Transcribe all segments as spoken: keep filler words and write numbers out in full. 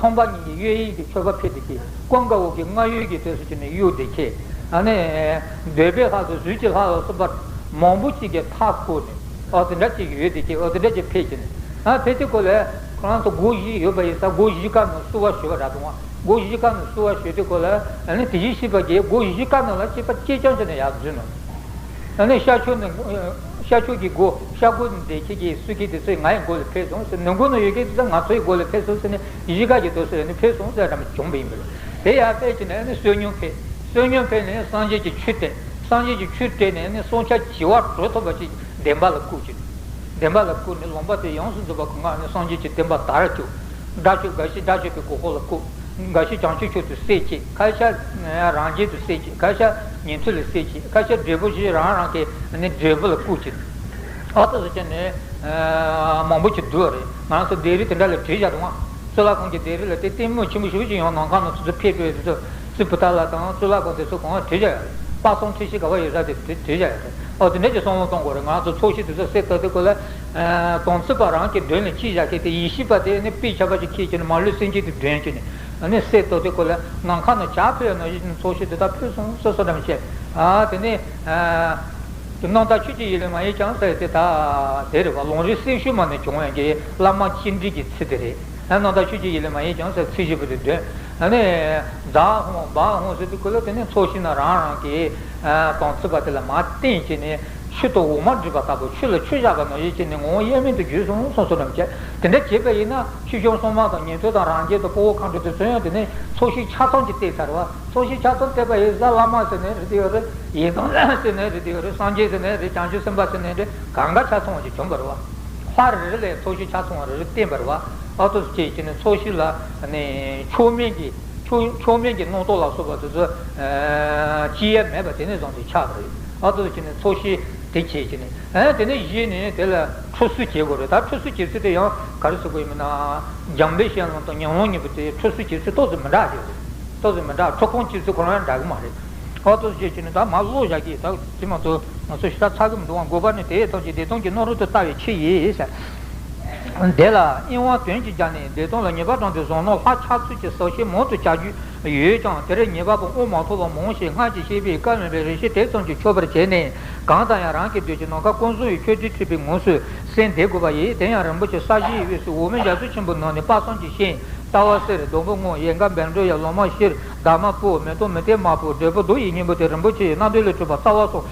སྟོང་པ་ཉིད་ཀྱི་གཡོ་ཡིས་ཀྱི་མཆོད་པ་ཕུལ་ཏེ་ཀྱི་ཀུན་དགའ་བོ་གི་སྔ་ཡོད་ཀྱི་དུས་སུ་ཅི་ནས་གཡོ་སྡེ་ཁྱེད་ཨ་ནི་འདོད་པའི་ལྷ་དང་གཟུགས་ཀྱི་ལྷ་ལ་སོགས་པ་མང་པོ་ཅིག་གི་མཐའ་བསྐོར་ནས་ཨོ་དེ་འདྲ་ཅིག་ཡོད་དེ་ཀྱི་ཨོ་དེ་འདྲ་ཅིག་ཕེབས་ཀྱི་ནས་ཨ་ཕེབས་དུས་སྐོར་ལ་ཁོ་རང་ཚོ་སྒོ་བཞི་ཡོད་པ་ཡིན་ཙང་སྒོ་བཞི་ཀ་ནང་བསུ་བ་ཞུ་བ་ར་དང་བ། སྒོ་བཞི་ཀ་ནང་བསུ་བ་ཞུ་དུས་སྐོར་ལ་ཨ་ནི་དེ་བཞིན་གཤེགས་པ་གིས་སྒོ་བཞི་ཀ་ནང་ལ་གཅིག་པ་གཅིག་རྐྱང་བྱས་ནས་ཡར་འཛུལ་ནས། ཨ་ནི་ཤར་ཕྱོགས་ནས་ཤར་ཕྱོགས་ཀྱི་སྒོ་ཤར་སྒོ་ནས་བསྡད་ཁྱེད་ཀྱི་བསུ་ཁྱེད་དེ་ཚོས་ང་ཡི་སྒོ་ལ་ཕེབས་སོང་ཟེར། ནུབ་སྒོ་ནས་ཡོད་ཁྱེད་དེ་ཚོས་ང་ཚོའི་སྒོ་ལ་ཕེབས་སོང་ཟེར་ནས་གཞིས་ཀ་གི་དུས་སུ་ནི་ཕེབས་སོང་ཟེར་རམ་བྱུང་བ་ཡིན་པས། དེ་ཡར་ཕེབས་ཀྱི་ནས་ནི་བསོད་སྙོམས་ཕེབས། བསོད་སྙོམས་ཕེབས་ནས་སངས་རྒྱས་ཀྱི་ཆོས་སྟེར། སངས་རྒྱས་ཀྱི་ཆོས་སྟེར་ནས་ནི་བསྲུང་བྱ་བྱེ་བ་དྲུག་ཐོབ་པ་ཅིག་བདེན་པ་ལ་བཀོད་ཀྱི། བདེན་པ་ལ་བཀོད་ནས་ལུང་པ་དེ་ཡོངས་སུ་རྫོགས་པ་གང་ག་ནས་སངས་རྒྱས་ཀྱི་བསྟན་པ་དར་བཅུག་དགྲ་ཆོས་འགའ་ཞིག་དགྲ་ཆོས་པའི་གོ་འཕང་ལ་བཀོད། འགའ་ཞིག་བྱང་ཆུབ་མཆོག་ཏུ་སྲེད་བྱེད། ཁ་ཤས་རང་རྒྱལ་དུ་སྲེད་བྱེད། ཁ་ཤས་ཉན་ཐོས་ལ་སྲེད་བྱེད། ཁ་ཤས་འབྲས་བུ་བཞི་རང་རང་གི་ནི་འབྲས་བུ་ལ་བཀོད་བྱེད། ཨ་ཏོ་ཟེར་ཅན་ནི་མང་པོ་ཅིག་འདུག་རེད། ང་རང་ཚོ་ལྡེབས་རིས་དེ་འདྲ་ལ་བྲིས་བཞག་འདུག་ཨང་། གཙུག་ལག་ཁང་གི་ལྡེབས་རིས་ལ་དེ་ལྟད་མོ་ཆེན་པོ་ཞེ་པོ་ཅིག་ཡོང་། ནམ་མཁའ་ནང་ཚོ་ཚོ་ཕེབས་པའི་དེ་ཚོ་རྩིག་པུ་ཏ་ལ་དང་གཙུག་ལག་ཁང་དེ་ཚོ་གང་བྲིས་བཞག་ཡོད་རེད། དཔག་བསམ་འཁྲི་ཤིང་ག་བ་ཡོད་ས་དེ་བྲིས་བཞག་ཡོད་རེད། ཨོ་དེ་འདྲ་ཅིག་བསམ་བློ་གཏོང་དགོས་རེད། ང་ཚོ་ཚོགས་ཤིག་དེ་ཚོ་གསེར་བཏབ་དུས་སྐོར་ལ། དམ་ཚིག་པ་རང་གི་མདུན་ལ་ཅི་བཞག་གི་དེ་ཡེ་ཤེས་པ་དེ་ནི་དཔེ་ཆ་པ་ཅིག་ཁྱེར་གྱི་ནི་མ་ལུས་སེམས་ཅན་དེ་མདུན་གྱི་ནི་ནི་གསེར་བཏབ་དུས་སྐོར་ལ་ནམ་མཁའ་ནང་བྱ་འཕུར་ཡ་ནང་བཞིན་ཚོགས་ཤིག་དེ་དག་འཕུར་སོང་སོ་སོ་རམ་བཤད། ཨ་དེ་ནི། རྣམ་དག་ཆོས་ཀྱི་ཡིད་ལས་མ་ཡལ་ཀྱང་ཟེར་དེ་ད་དེ་རེད་བ། ལམ་རིམ་གསེར་ཞུན་མ་ནས་བྱུང་བའི་གི་བླ་མ་སྤྱི་འགྲེ་གི་ཚིག་དེ་རེད། རྣམ་དག་ཆོས་ཀྱི་ཡིད་ལས་མ་ཡལ་ཀྱང་ཟེར་ཚིག་བཞི་པོ་དེ་འདོན། ཨ་ནི་བདག་ཧོང་བག་ཧོང་ཟེར་དུས་སྐོར་ལ་དེ་ནས་ཚོགས་ཞིག་ན་རང་རང་གི་དམ་ཚིག་པ་དེ་ལ་མར་བསྟན་བྱས་ནས་ཆུ་དང་འོ་མ་སྒྲིལ་བ་ལྟ་བུ། ཆུ་ལ་ཆུ་བཞག་པ་ནང་བཞིན་བྱས་ནས་ངོ་བོ་དབྱེར་མེད་དུ་གྱུར་སོང་སོང་སོ་རམ་བྱས། དེ་འདྲ་བྱས་པ་ཡིན་ན་ཆོས་སྐྱོང་སྲུང་མ་དང་ཉན་ཐོས་དང་རང་རྒྱལ་དང་དཔའ་བོ་མཁའ་འགྲོ་དེ་ཚོ་ཡང་དེ་ནས་ཚོགས་ཞིག་ཆ་ཚང་གཅིག་བཏེགས་ཚར་བ། ཚོགས་ཞིག་ཆ་ཚང་བཏེགས་པ་ཡིན་ཙང་བླ་མ་ཟེར་ནའི་རེད་དེ་ཡོད་རེད། ཡེ་དང་ཟེར་ནའི་རེད་དེ་ཡོད་རེད། སངས་རྒྱས་ཟེར་ནའི་རེད། བྱང་ཆུབ་སེམས་དཔའ་ཟེར་ནའི་རེད། གང་ག་ཆ་ཚང་བ་ཞིག་བྱུང་བ་རེད་བ། ལྷ་རེ་རེ་ལ་ཚོགས་ཞིག་ཆ་ཚང་བ་རེ་རེ་བསྟན་པ་རེད་བ། ཨ་ཏོ་ཟེར་བྱས་ཀྱི་ནི་ཚོགས་ཞིག་ལ་ནི་མཆོག་དམན་གྱི་མཆོག་མཆོག་དམན་གྱི་རྣམ་རྟོག་ལ་སོགས་པ་དེ་ཚོ་ཅི་ཡང་མེད་པ་དེ་ནས་བཟུང་སྟེ་ཆགས་པ་རེད། ཨ་ཏོ་ཟེར་བྱས་ནི་ཚོགས་ཞིག་དེ་བྱས་ཀྱི་ནི་ཨ་དེ་ནས་གཞི་ནས་དེ་ལ་ཁྲུས་གསོལ་བྱེད་དགོས་རེད། ད་ཁྲུས་གསོལ་བྱེད་ཚུལ་དེ་ཡང་ག་རེ་ཟེར་དགོས་ཡིན་ན་འཇམ་དཔལ་གཤེན་ལམ་དང་ཉམས་ལེན་གཉིས་པོ་དེ་ཁྲུས་གསོལ་བྱེད་ཚུལ་ཏོག་ཙམ་མི་འདྲ་ཞིག་རེད། ཏོག་ཙམ་མི་འདྲ། ཁྲུས་ཁང་བྱེད་ཚུལ་ཁོ་རང་འདྲ་གི་མ་རེད། ཨོ་ཏོག་ཙམ་བྱེད་ཀྱི་ནི་ད་མ་བློ་བཞག་གི་ད་དེ་མ་གཏོགས་ང་ཚོ་ཞེ་དྲག་ཚ་གི་མི་འདུག་ཨང་། དགོས་པ་ནི་དེ་ཡི་ཐམས་ཅད་བདེ་སྟོང་གི་སྣང་རུང་དུ་ལྟ་བའི་ཕྱིར་ཡིན་ཟེར། དེ་ལ་གཡེང་བ་དོན་གྱིས་སྦྱར་ནས་བདེ་སྟོང་ལ་ངེས་པ་དྲངས་ཏེ་བཟང་སྣང་ལྷ་ཆགས་ཚུལ་གྱི་ཟབ་བཤད་མང་དུ་བྱ་རྒྱུ་ཡོད་ཀྱང་དེར་ཉེས་པ་པོ་དབང་མ་ཐོབ་པ་མང་ཞིང་སྔར་གྱི་བཤད་པའི་བཀའ་མིན་པའི་རིགས་ཤིག་དེ་ཙམ་གྱིས་ཆོད་པར་བྱས་ནས་གང་ལྟར་ཡང་རང་གི་འདོད་ཀྱི་ནམ་མཁའ་ཀུན་བཟང་བའི་ཆོས་སྡེ་ཁྲིད་པའི་ངོས་སུ་གསན་བསྡད་དགོས་པ་ཡིན། དེ་ཡང་རིན་པོ་ཆེ་ས་གཞི་ཡི་དབུས་སུ་འོག་མིན་རྒྱ་མཚོ་ཆེན་པོའི་ནང་ནས་དཔག་བསམ་གྱི་ཤིང་རྩ་བ་གསེར་སྡོང་པོ་སྔོ་ཡལ་ག་བཻ་ཌཱུརྱ་ལོ་མ་ཤེལ་འདབ་མ་སྤོས་མེ་ཏོག་མུ་ཏིག་དམར་པོ་འབྲས་བུ་རྡོ་ཡི་སྙིང་པོ་དེ་རིན་པོ་ཆེ་ཡི་སྣ་འདུས་ལས་གྲུབ་པ་རྩ་བ་སོགས་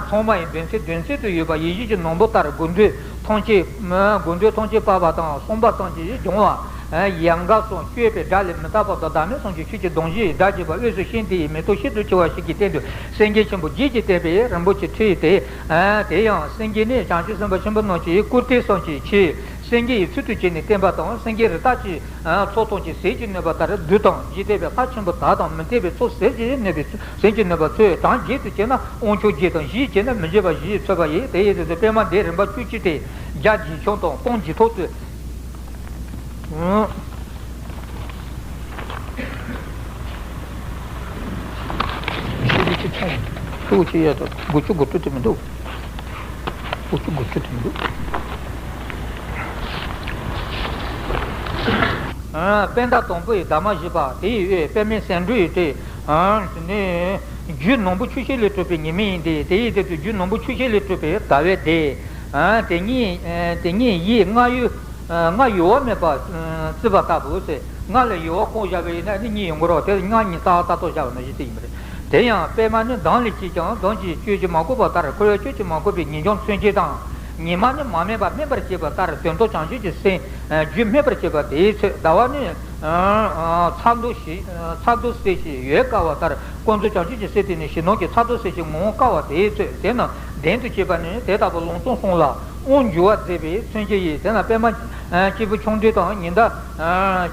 ཚང་མ་ཡི་འདོད་སྲེད་འདོད་སྲེད་དུ་ཡོད་པ་ཡིད་བཞིན་གྱི་ནོར་བུ་ལྟར་དགོས་འདོད་ཐམས་ཅད་དགོས་འདོད་ཐམས་ཅད་སྤངས་པ་དང་བསམ་པ་ཐམས་ཅད་སྦྱོང་བ། ཡལ་ག་སོགས་སྤྱོད་པའི་སྒྲ་ལས་མི་རྟག་པ་དང་བདག་མེད་ཐམས་ཅད་ཆོས་ཀྱི་གདུང་བཞི་ཡི་སྒྲ་བརྗོད་པ་དབུས་སུ་ཤིང་དེ་ཡི་མེ་ཏོག་ཤིན་ཏུ་ཆེ་བ་ཞིག་གི་སྟེང་དུ་སེང་གེ་ཆེན་པོ་བརྒྱད་ཀྱིས་བསྟན་པའི་རིན་པོ་ཆེ་ཁྲི་ཡི་དེ། དེ་ཡང་སེང་གེ་ནི་བྱང་ཆུབ་སེམས་དཔའ་ཆེན་པོ་རྣམས་ཀྱིས་བཀུར་སྟི་བསམ་གྱིས་མཆིས། སེང་གེ་ཡི་ཚུལ་དུ་བྱས་ནས་བསྟན་པ་དང་། སེང་གེ་རི་དྭགས་ཀྱི་ཚོགས་ཐམས་ཅད་ཟིལ་གྱིས་གནོན་པ་ལྟར་བདུད་དང་འཇིག་རྟེན་པའི་ལྷ་ཆེན་པོ་དག་དང་མི་འདོད་པའི་ཚོགས་ཟིལ་གྱིས་གནོན་པ་ཚུལ་ཟིལ་གྱིས་གནོན་པ་ཚུལ་གྲངས་བརྒྱད་དུ་བྱས་ན་དབང་ཕྱུག་བརྒྱད་དང་བཞིས་བྱས་ན་མི་འཇིགས་པ་བཞིས་མཚོན་པ་ཡིན། དེ་ཡི་དུས་སུ་པད་མ་འདི་རིམ་པ་བཅུ་གཅིག་སྟེ་བརྒྱ་བརྒྱད་ཅུ་དང་སྟོང་བརྒྱད་ཐོག་ཏུ། ཕྲུ་གུ་ཅི་ཡ་དང་དགུ་བཅུ་དགུ་བཅུ་དེ་མི་འདུག་དགུ་བཅུ་དགུ་བཅུ་དེ་མི་འདུག་ཨ། པད་ཟླ་དང་པོ་ཡི་འདབ་མ་བཞི་པ་དེ་ཡི་དབུས་པད་མའི་ཟེའུ་འབྲུ་ཡི་སྟེང་། ཨ་ནི་རྒྱུ་ནོར་བུ་ཆུ་ཤེལ་ལས་གྲུབ་པའི་ཉི་མ་ཡིན་ཏེ། དེ་ཡི་སྟེང་དུ་རྒྱུ་ནོར་བུ་ཆུ་ཤེལ་ལས་གྲུབ་པའི་ཟླ་བའི་གདན། ཨ་དེ་ཉིད་དེ་ཉིད་ཡིད་ལྔ་ཡོད། ལྔ་གཡོ་བ་མེད་པར་བརྩིས་པ་ལྟ་བུ་ཟེར། ལྔ་ལ་གཡོ་བ་བཀང་བཞག་པ་ཡིན་ན་ནི་གཉིས་ཡོང་གི་རེད། དེ་ལྔ་གཉིས་རྩ་བ་རྩ་གཏོར་བཞག་པ་ནང་བཞིན་དེ་ཡིན་པ་རེད། དེ་ཡང་པད་མ་ནི་མདངས་ལས་སྐྱེས་ཀྱང་མདངས་ཀྱིས་བཅོས་ཀྱིས་མ་གོས་པ་ལྟར་འཁོར་བའི་བཅོས་ཀྱིས་མ་གོས་པའི་ཉིན་འགྱངས་མཚོན་བྱེད་དང་། ཉི་མ་ནི་མ་སྨད་པ་སྨད་པར་བྱེད་པ་ལྟར་དོན་རྟོགས་བྱང་ཆུབ་ཀྱི་སེམས་རྒྱུད་སྨད་པར་བྱེད་པ་དེའི་ཚོད། ཟླ་བ་ནི་ཚ་མདོག་ཞིག་ཚ་མདོག་སེར་ཞིང་འོད་དཀར་བ་ལྟར་ཀུན་རྫོབ་བྱང་ཆུབ་ཀྱི་སེམས་དེ་ནི་གཞི་སྣང་གི་ཚ་མདོག་སེར་ཞིང་ངང་དཀར་བ་དེའི་ཚོད། དེ་རྣམས་ལྡན་དུ་བྱེད་པ་ནི་དེ་ལྟ་བུ་ལམ་སྲོལ་གསུམ་ལ། དབང་འགྱུར་བ་མཛད་པའི་མཚོན་བྱེད་ཡིན། དེ་ན་པད་མ་སྐྱེས་བུ་ཆུང་འབྲིང་དང་ཉི་ཟླ་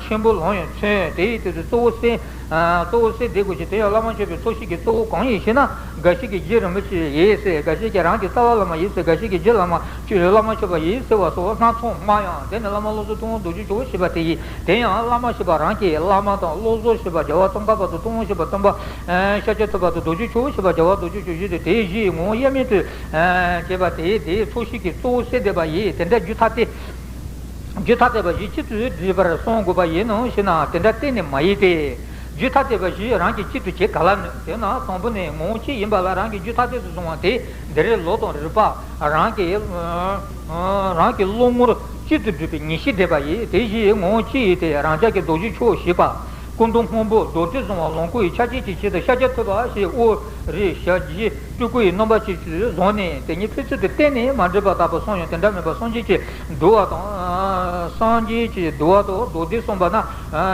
ཆེན་པོ་ལམ་ཡང་མཚོན། དེ་ཡི་དུས་སུ་གཙོ་བོ་གསལ་གཙོ་བོ་གསལ་བསྡད་དགོས་ཤིང་། དེ་ཡང་བླ་མ་མཆོད་པའི་ཚོགས་ཞིག་གི་གཙོ་བོ་གང་ཡིན་ཞེ་ན། འགའ་ཞིག་གིས་རྗེ་རིན་པོ་ཆེ་ཡིན་ཟེར། འགའ་ཞིག་གིས་རང་གི་རྩ་བ་བླ་མ་ཡིན་ཟེར། འགའ་ཞིག་གིས་རྗེ་བླ་མ་བླ་མ་མཆོད་པ་ཡིན་ཟེར་བ་སོགས་སྣ་ཚོགས་སྨྲ་ཡང་། དེ་ནི་བླ་མ་བློ་བཟང་ཐུབ་དབང་རྡོ་རྗེ་ཁྱུང་པོ་ཞེས་པ་དེ་ཡིན། དེ་ཡང་བླ་མ་ཞེས་པ་རང་གི་བླ་མ་དང་། བློ་བཟང་ཞེས་པ་རྒྱལ་བ་ཙོང་ཁ་པ་དང་། ཐུབ་དབང་ཞེས་པ་སྟོན་པ་ཤཱཀྱ་ཐུབ་པ་དང་། རྡོ་རྗེ་ཁྱུང་པོ་ཞེས་པ་རྒྱལ་བ་རྡོ་རྗེ་ཁྱུང་བཞི་སྟེ། དེ་བཞི་ཡི་ངོ་བོ་དབྱེར་མེད་དུ་བྱེད་པ་དེ་དེའི་ཚོགས་ཞིག་གི་གཙོ་བོ་གསལ་བསྡད་པ་ཡིན། དེ་འདྲ་རྒྱུ་མཐའ་སྟེ། རྒྱུད་ཐ་དད་པ་བཞི་གཅིག་ཏུ་སྒྲིལ་བར་གསུངས་དགོས་པ་ཡིན་ནམ་ཞེ་ན། དེ་འདྲ་གཏན་ནས་མ་ཡིན་ཏེ། རྒྱུད་ཐ་དད་པ་བཞི་རང་གིས་གཅིག་ཏུ་བྱེད་ག་ལ་ནུས། དེས་ན་དང་པོ་ནས་ངོ་བོ་གཅིག་ཡིན་པ་ལ་རང་གིས་རྒྱུད་ཐ་དད་དུ་བཟུང་བ་དེ་འདིར་བློ་དང་རིག་པ་རང་གི་རང་གི་བློ་ངོར་གཅིག་ཏུ་སྒྲིལ་བའི་ངེས་ཤེས་འདྲེས་པ་ཡིན། དེ་བཞིའི་ངོ་བོ་གཅིག་ཡིན་ཏེ། རང་ཅག་གི་རྡོ་རྗེ་མཆོག་ཞེས་པ། སྐུ་མདོག་སྔོན་པོ། རྡོ་རྗེ་བཟང་བ། ལོངས་སྐུ་ཡི་ཆ་བྱད་ཀྱི་ཆེད་དུ་ཤཱཀྱ་ཐུབ་པ་ཞེས་དབུ་རུ་ཞབས་ཀྱི་སྤྲུལ་སྐུ་ཡི་རྣམ་པ་ཅིག་བཟུང་ནས། དེ་ཉིད་ཕན་ཚུན་དུ་གཏན་ནས་མ་འདྲེས་པ་ལྟ་བུ་གསུངས་ཡང་དེ་འདྲ་མིན་པར་སངས་རྒྱས་ཀྱི་འདུལ་བ་དང་། སངས་རྒྱས་ཀྱི་འདུལ་བ་དང་། མདོ་སྡེ་གསུངས་པ་ན་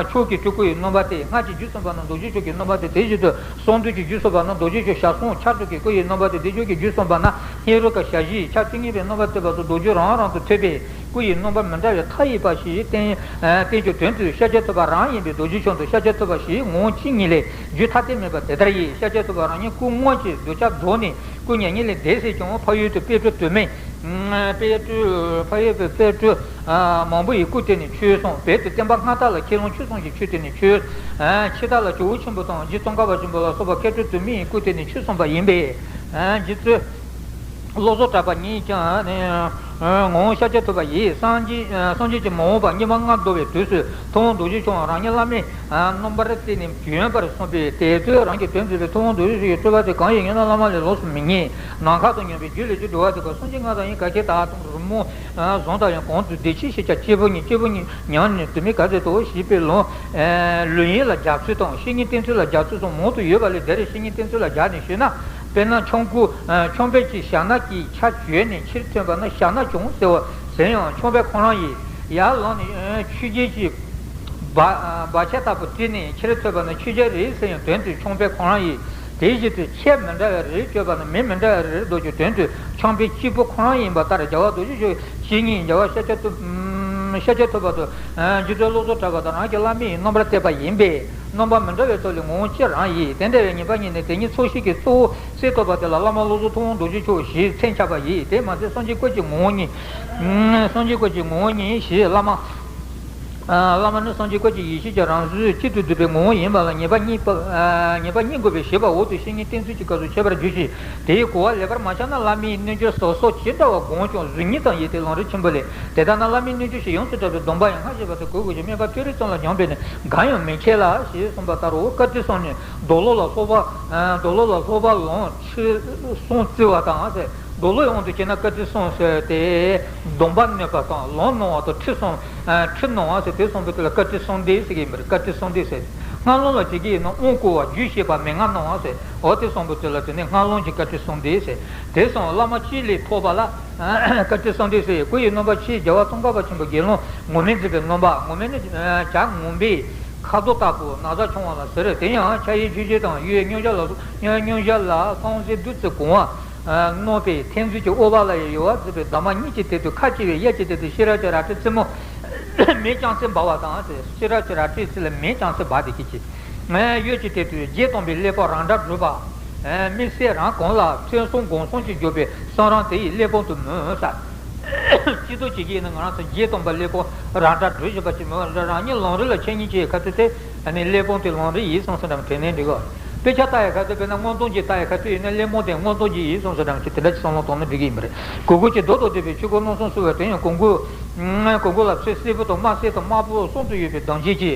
མཆོག་གི་སྤྲུལ་སྐུ་ཡི་རྣམ་པ་སྟེ། སྔགས་ཀྱི་རྒྱུད་གསུངས་པ་ན་རྡོ་རྗེ་མཆོག་གི་རྣམ་པ་སྟེ། དེ་བཞིན་དུ་གསང་འདུས་ཀྱི་རྒྱུད་གསུངས་པ་ན་རྡོ་རྗེ་མཆོག་ཞལ་གསུང་ཕྱག་མཆོག་གི་སྐུ་ཡི་རྣམ་པ་སྟེ། བདེ་མཆོག་གི་རྒྱུད་གསུངས་པ་ན་ཧེ་རུ་ཀ་ཞལ་བཞི་ཡི་ཕྱག་བཅུ་གཉིས་པའི་རྣམ་པ་སྟོན་པ་སོགས་རྡོ་རྗེ་རང་རང་དུ་ཐོས་པས། སྐུ་ཡི་རྣམ་པ་མི་འདྲ་བའི་མཐའ་ཡས་པ་ཞེས་བསྟན། ཨ་བསྟན་གྱི་དོན་དུ་ཤཱཀྱ་ཐུབ་པ་རང་ཡིན་པས་རྡོ་རྗེ་མཆོག་ཏུ་ཤཱཀྱ་ཐུབ་པ་ཞེས་ངོ་བོ་གཅིག་ཉིད་ལས་རྒྱུད་ཐ་དད་མེད་པ་དེ་ལྟར་ཡིན། ཤཱཀྱ་ཐུབ་པ་རང་ཉིད་སྐུ་དངོས་ཀྱི་གདུལ་བྱ་རྫོགས་ནས་སྐུ་མྱ་ངན་ལས་འདས་ཟིན་ཀྱང་། འཕགས་ཡུལ་དུ་དཔལ་སྤྲུལ་དུ་མས། དཔལ་སྤྲུལ། འཕགས་ཡུལ་དུ་དཔལ་སྤྲུལ་མང་པོ་ཡི་སྐུ་སྟེང་ནས་ཆོས་གསུངས། བོད་དུ་བསྟན་པ་སྔ་དར་ལ་ཁས་བླངས་ཆོས་གསུམ་གྱི་ཆོས་སྟེང་ནས་ཆོས། ཕྱི་དར་ལ་ཇོ་བོ་ཆེན་པོ་དང་རྗེ་ཙོང་ཁ་པ་ཆེན་པོ་ལ་སོགས་པ་དཔལ་སྤྲུལ་དུ་མའི་སྐུ་སྟེང་ནས་ཆོས་གསུངས་པ་ཡིན་པས། རྗེ་བཙུན། བློ་བཟང་གྲགས་པ་ཉིད་ཀྱང་ནི་ངོ་བོ་ཤཱཀྱ་ཐུབ་པ་ཡིས། སངས་རྒྱས་སངས་རྒྱས་ཀྱི་མ་འོངས་པ་སྙིགས་མ་ལྔ་བདོ་བའི་དུས་སུ་ཐུབ་དབང་རྡོ་རྗེ་འཆང་རང་ཉིད་བླ་མའི་རྣམ་པར་བསྟན་ནས་བྱོན་པར་གསུངས་པས། དེ་དུས་རང་གི་དོན་མཛད་པའི་ཐུབ་དབང་རྡོ་རྗེ་འཆང་གི་སྤྲུལ་པ་དེ་གང་ཡིན་ཞུས་ན། བླ་མ་ལས་ལོགས་སུ་མི་རྙེད། ནམ་མཁའ་དང་མཉམ་པའི་རྒྱུད་ལས་ཀྱི་འགྲོ་བ་དེ་ཀ་སངས་རྒྱས་ལྔ་དང་ཡིན། ག་ཁྱད་དག་དང་རི་མོ་བཟང་དག་ཡང་གང་དུ་བདེ་ཆེན་ཞེས་བྱ་སྐྱེས་བུ་ཉིད། སྐྱེས་བུ་ཉིད་ཉམས་ནས་དུ་མའི་ག་ཚོད་དོ་ཞེས་པའི་ལུང་། ལུས་ཡིན་ལ་རྒྱ་མཚོའི་དང་། བཤེས་གཉེན་བསྟེན་ཚུལ་ལ་རྒྱ་མཚོའི་གསུང་མང་དུ་ཡོད་པ་ལས་དེར་བཤེས་གཉེན་བསྟེན་ཚུལ་ལ་སྦྱར་ནས་ཞུས་ན། དཔེར་ན་ཆོམ་རྐུན་ཆོམ་པས་ཀྱི་ཞྭ་སྣ་གྱི་ཆ་བཅོས་ནས་ཕྱིར་ཐོན་པ་ན་ཞྭ་སྣ་བྱུང་ཟེར་བ་ཟེར་ཡང་ཆོམ་པས་ཁོ་རང་ཡིན། ཡར་ལངས་ནས་ཆོས་རྒྱལ་གྱི་སྦ་སྦ་ཆ་ལྟ་བུ་བྲིས་ནས་ཕྱིར་ཐོན་པ་ན་ཆོས་རྒྱལ་རེད་ཟེར་ཡང་དོན་དུ་ཆོམ་པས་ཁོ་རང་ཡིན། དེ་བཞིན་དུ་ཆས་མི་འདྲ་བའི་རིགས་བཅོས་པ་ན་མི་མི་འདྲ་བའི་རིགས་འདོགས་ཀྱི་དོན་དུ་ཆོམ་པའི་གཅིག་པུ་ཁོ་རང་ཡིན་པ་ལྟར། རྒྱལ་བ་རྡོ་རྗེ་འཆང་བཤེས་གཉེན་རྒྱལ་བ་ཤཱཀྱ་ཐུབ། ཤཱཀྱ་ཐུབ་པ་དང་རྗེ་བཙུན་བློ་བཟང་གྲགས་པ་དང་རང་གི་བླ་མའི་རྣམ་པར་བསྟན་པ་ཡིན་པས། རྣམ་པ་མི་འདྲ་བའི་ཐོག་ལས་ངོ་བོ་གཅིག་རང་ཡིན། དེ་འདྲ་བའི་ངེས་པ་རྙེད་ནས་དེ་ཉིད་ཚོགས་ཞིང་གི་གཙོ་བོ་གསེར་ཐོབ་པ་དེ་ལ་བླ་མ་བློ་བཟང་ཐུབ་དབང་རྡོ་རྗེ་མཆོག་ཞེས་མཚན་ཆགས་པ་ཡིན། དེ་མ་ཟད་སངས་རྒྱས་སྐུ་གཅིག་ངོ་བོ་ཉིད། སངས་རྒྱས་སྐུ་གཅིག་ངོ་བོ་ཉིད་ཞེས་བླ་མ། བླ་མ་ནི་སངས་རྒྱས་སྐུ་གཅིག་ཡེ་ཤེས་ཀྱི་རང་གཟུགས་གཅིག་ཏུ་བསྡུས་པའི་ངོ་བོ་ཡིན་པ་ལ་ངེས་པ་རྙེད་པ། ངེས་པ་རྙེད་དགོས་པའི་བཞེད་པ་འོག་ཏུ་བཤེས་གཉེན་བསྟེན་ཚུལ་གྱི་སྐབས་སུ་འཆད་པར་བྱ་ཞིང་། དེའི་གོ་བ་ལེགས་པར་མ་ཆགས་ན་བླ་མའི་རྣལ་འབྱོར་ཟབ་སོགས་ཇི་འདྲ་བ་བསྒོམས་ཀྱང་གཟུགས་བརྙན་ཙམ་ཡིན་ཏེ་ལམ་རིམ་ཆེན་པོ་ལས། དེ་ལྟར་ན་བླ་མའི་རྣལ་འབྱོར་ཞེས་ཡོངས་སུ་གྲགས་པའི་སྡོམ་པ་ཡང་སྔར་བཤད་པ་དང་གུས་བཀུར་ཞིང་སྨད་པ་སྤྱོད་རིགས་ཙམ་ལ་སྦྱངས་པས་ནི་འགའ་ཡང་མི་འཆད་ལ་ཞེས་གསུངས་པ་ལྟར་རོ། བཀའ་དྲིན་གསུམ་ནི་མདོ་ལོག་ལ་སློབ་པ། མདོ་ལོག་ལ་སློབ་པ་ལམ་ཁྲིད་གསུམ་བརྩི་བ་དང་ཟེར། མདོ་ལོག་ཡོངས་སུ་བྱས་ན་བཀའ་དྲིན་གསུམ་ཟེར་ཏེ། སྡོམ་པ་ནོད་པ་དང་ལམ་སྣང་བ་དང་ཁྲིད་གསུམ། ཁྲིད་སྣང་བ་ཟེར་དེ་གསུམ་པོ་དེ་ལ་བཀའ་དྲིན་གསུམ་ལྡན་ཟེར་གྱི་ཡིན་པ་རེད། བཀའ་དྲིན་གསུམ་ལྡན་ཟེར། སྔ་ལམ་ལ་བྱེད་ཀྱི་ཡིན་ན་དབང་བསྐུར་བ། རྒྱུད་བཤད་པ། མན་ངག་སྣང་བ་ཟེར། འོ་དེ་གསུམ་པོ་དེ་ལ་དེ་ནི་སྔ་ལམ་གྱི་བཀའ་དྲིན་གསུམ་ལྡན་ཟེར། དེ་གསུམ་བླ་མ་གཅིག་ལས་ཐོབ་པ་ལ་བཀའ་དྲིན་གསུམ་ལྡན་ཟེར། སྐུ་ཡི་རྣམ་པ་ཆེ་རྒྱལ་བ་ཙོང་ཁ་པ་ཆེན་པོ་དགེ་སློང་ངོམས་པས་མཛད་པའི་རྣམ་པ། ངོམས་ནི་བྱ་ངོམས་པའི་ཁ་དོག་ལྟ་བུ་ན་བཟའ་མཆོང་བ་ལ་ཟེར། དེ་ཡང་ཕྱག་གཡས་ཆོས་སྤྱོད་དང་གཡོན་མཉམ་བཞག་ལ་སོགས། མཉམ་བཞག་ལ་སྲང་ཟེར་བདུད་རྩི་གང་བ་གནང་བའི་ཐེམ་ཟུར་གྱི་ཨུཏྤ་ལ་ཡི་ཡོལ་བ་གཟིགས་པའི་འདབ་མ་གཉིས་ཀྱི་སྟེང་དུ་ཁ་ཕྱེ་བའི་གཡས་ཀྱི་སྟེང་དུ་ཤེས་རབ་ཀྱི་རལ་གྲི་རྩེ་མོ་མེ་རྐྱང་སེ་འབར་བ་དང་། ཤེས་རབ་ཀྱི་རལ་གྲིའི་རྩེ་ལ་མེ་རྐྱང་སེ་འབར་ཏེ་ཁྱེད་ཀྱི་གཡོན་གྱི་སྟེང་དུ་བརྒྱད་སྟོང་པའི་གླེགས་བམ་རང་སྒྲ་སྒྲོགས་པ། དམིགས་བསལ་རང་གང་ལ་ཐོས་བསམ་སྒོམ་གསུམ་གྱིས་བསྒྱུར་བའི་གསུང་རབ་དེ་ཡི་གླེགས་བམ་དུ་མོས་ས། སྤྱི་ཚོགས་བྱེད་ཀྱི་ཡིན་ན་ང་རང་ཚོ་བརྒྱད་སྟོང་པ་གླེགས་བམ་རང་སྒྲ་སྒྲོགས་བཞིན་པ་ཅིག་མོས། རང་ཉིད་ལམ་རིམ་ལ་འཆད་ཉན་བྱེད་ཡའི་ཁ་ཐུག་དེ་ཨ་ནི་གླེགས་བམ་དེ་ལམ་རིམ་ཡིན་བསམ་ས་འདྲ་དྲན་ནས་འགྲིག་གོ། དཔེ་ཆ་ལྟ་ཡའི་ཁ་ཐུག་དཔེར་ན་མངོན་རྟོགས་རྒྱན་ལྟ་ཡའི་ཁ་ཐུག་ཡིན་ན་གླེགས་བམ་དེ་མངོན་རྟོགས་རྒྱན་ཡིན་བསམ་ས་འདྲ་ཅིག་དེ་འདྲ་ཅིག་བསམ་བློ་གཏོང་ན་འགྲིག་གི་ཡིན་པ་རེད། གུས་བཀུར་གྱི་མདོ་དང་བསྡོས་པའི་ཆོས་སྐོར་རྣམ་གསུམ་གསུངས་པ་དེ་ཡང་གུས་བཀུར། གུས་བཀུར་ལ་ཚེ་སྲས་པོ་དང་དམར་སེར་དང་དམར་པོ་གསུམ་དུ་ཡོད་པའི་གདངས་ཅན་གྱི།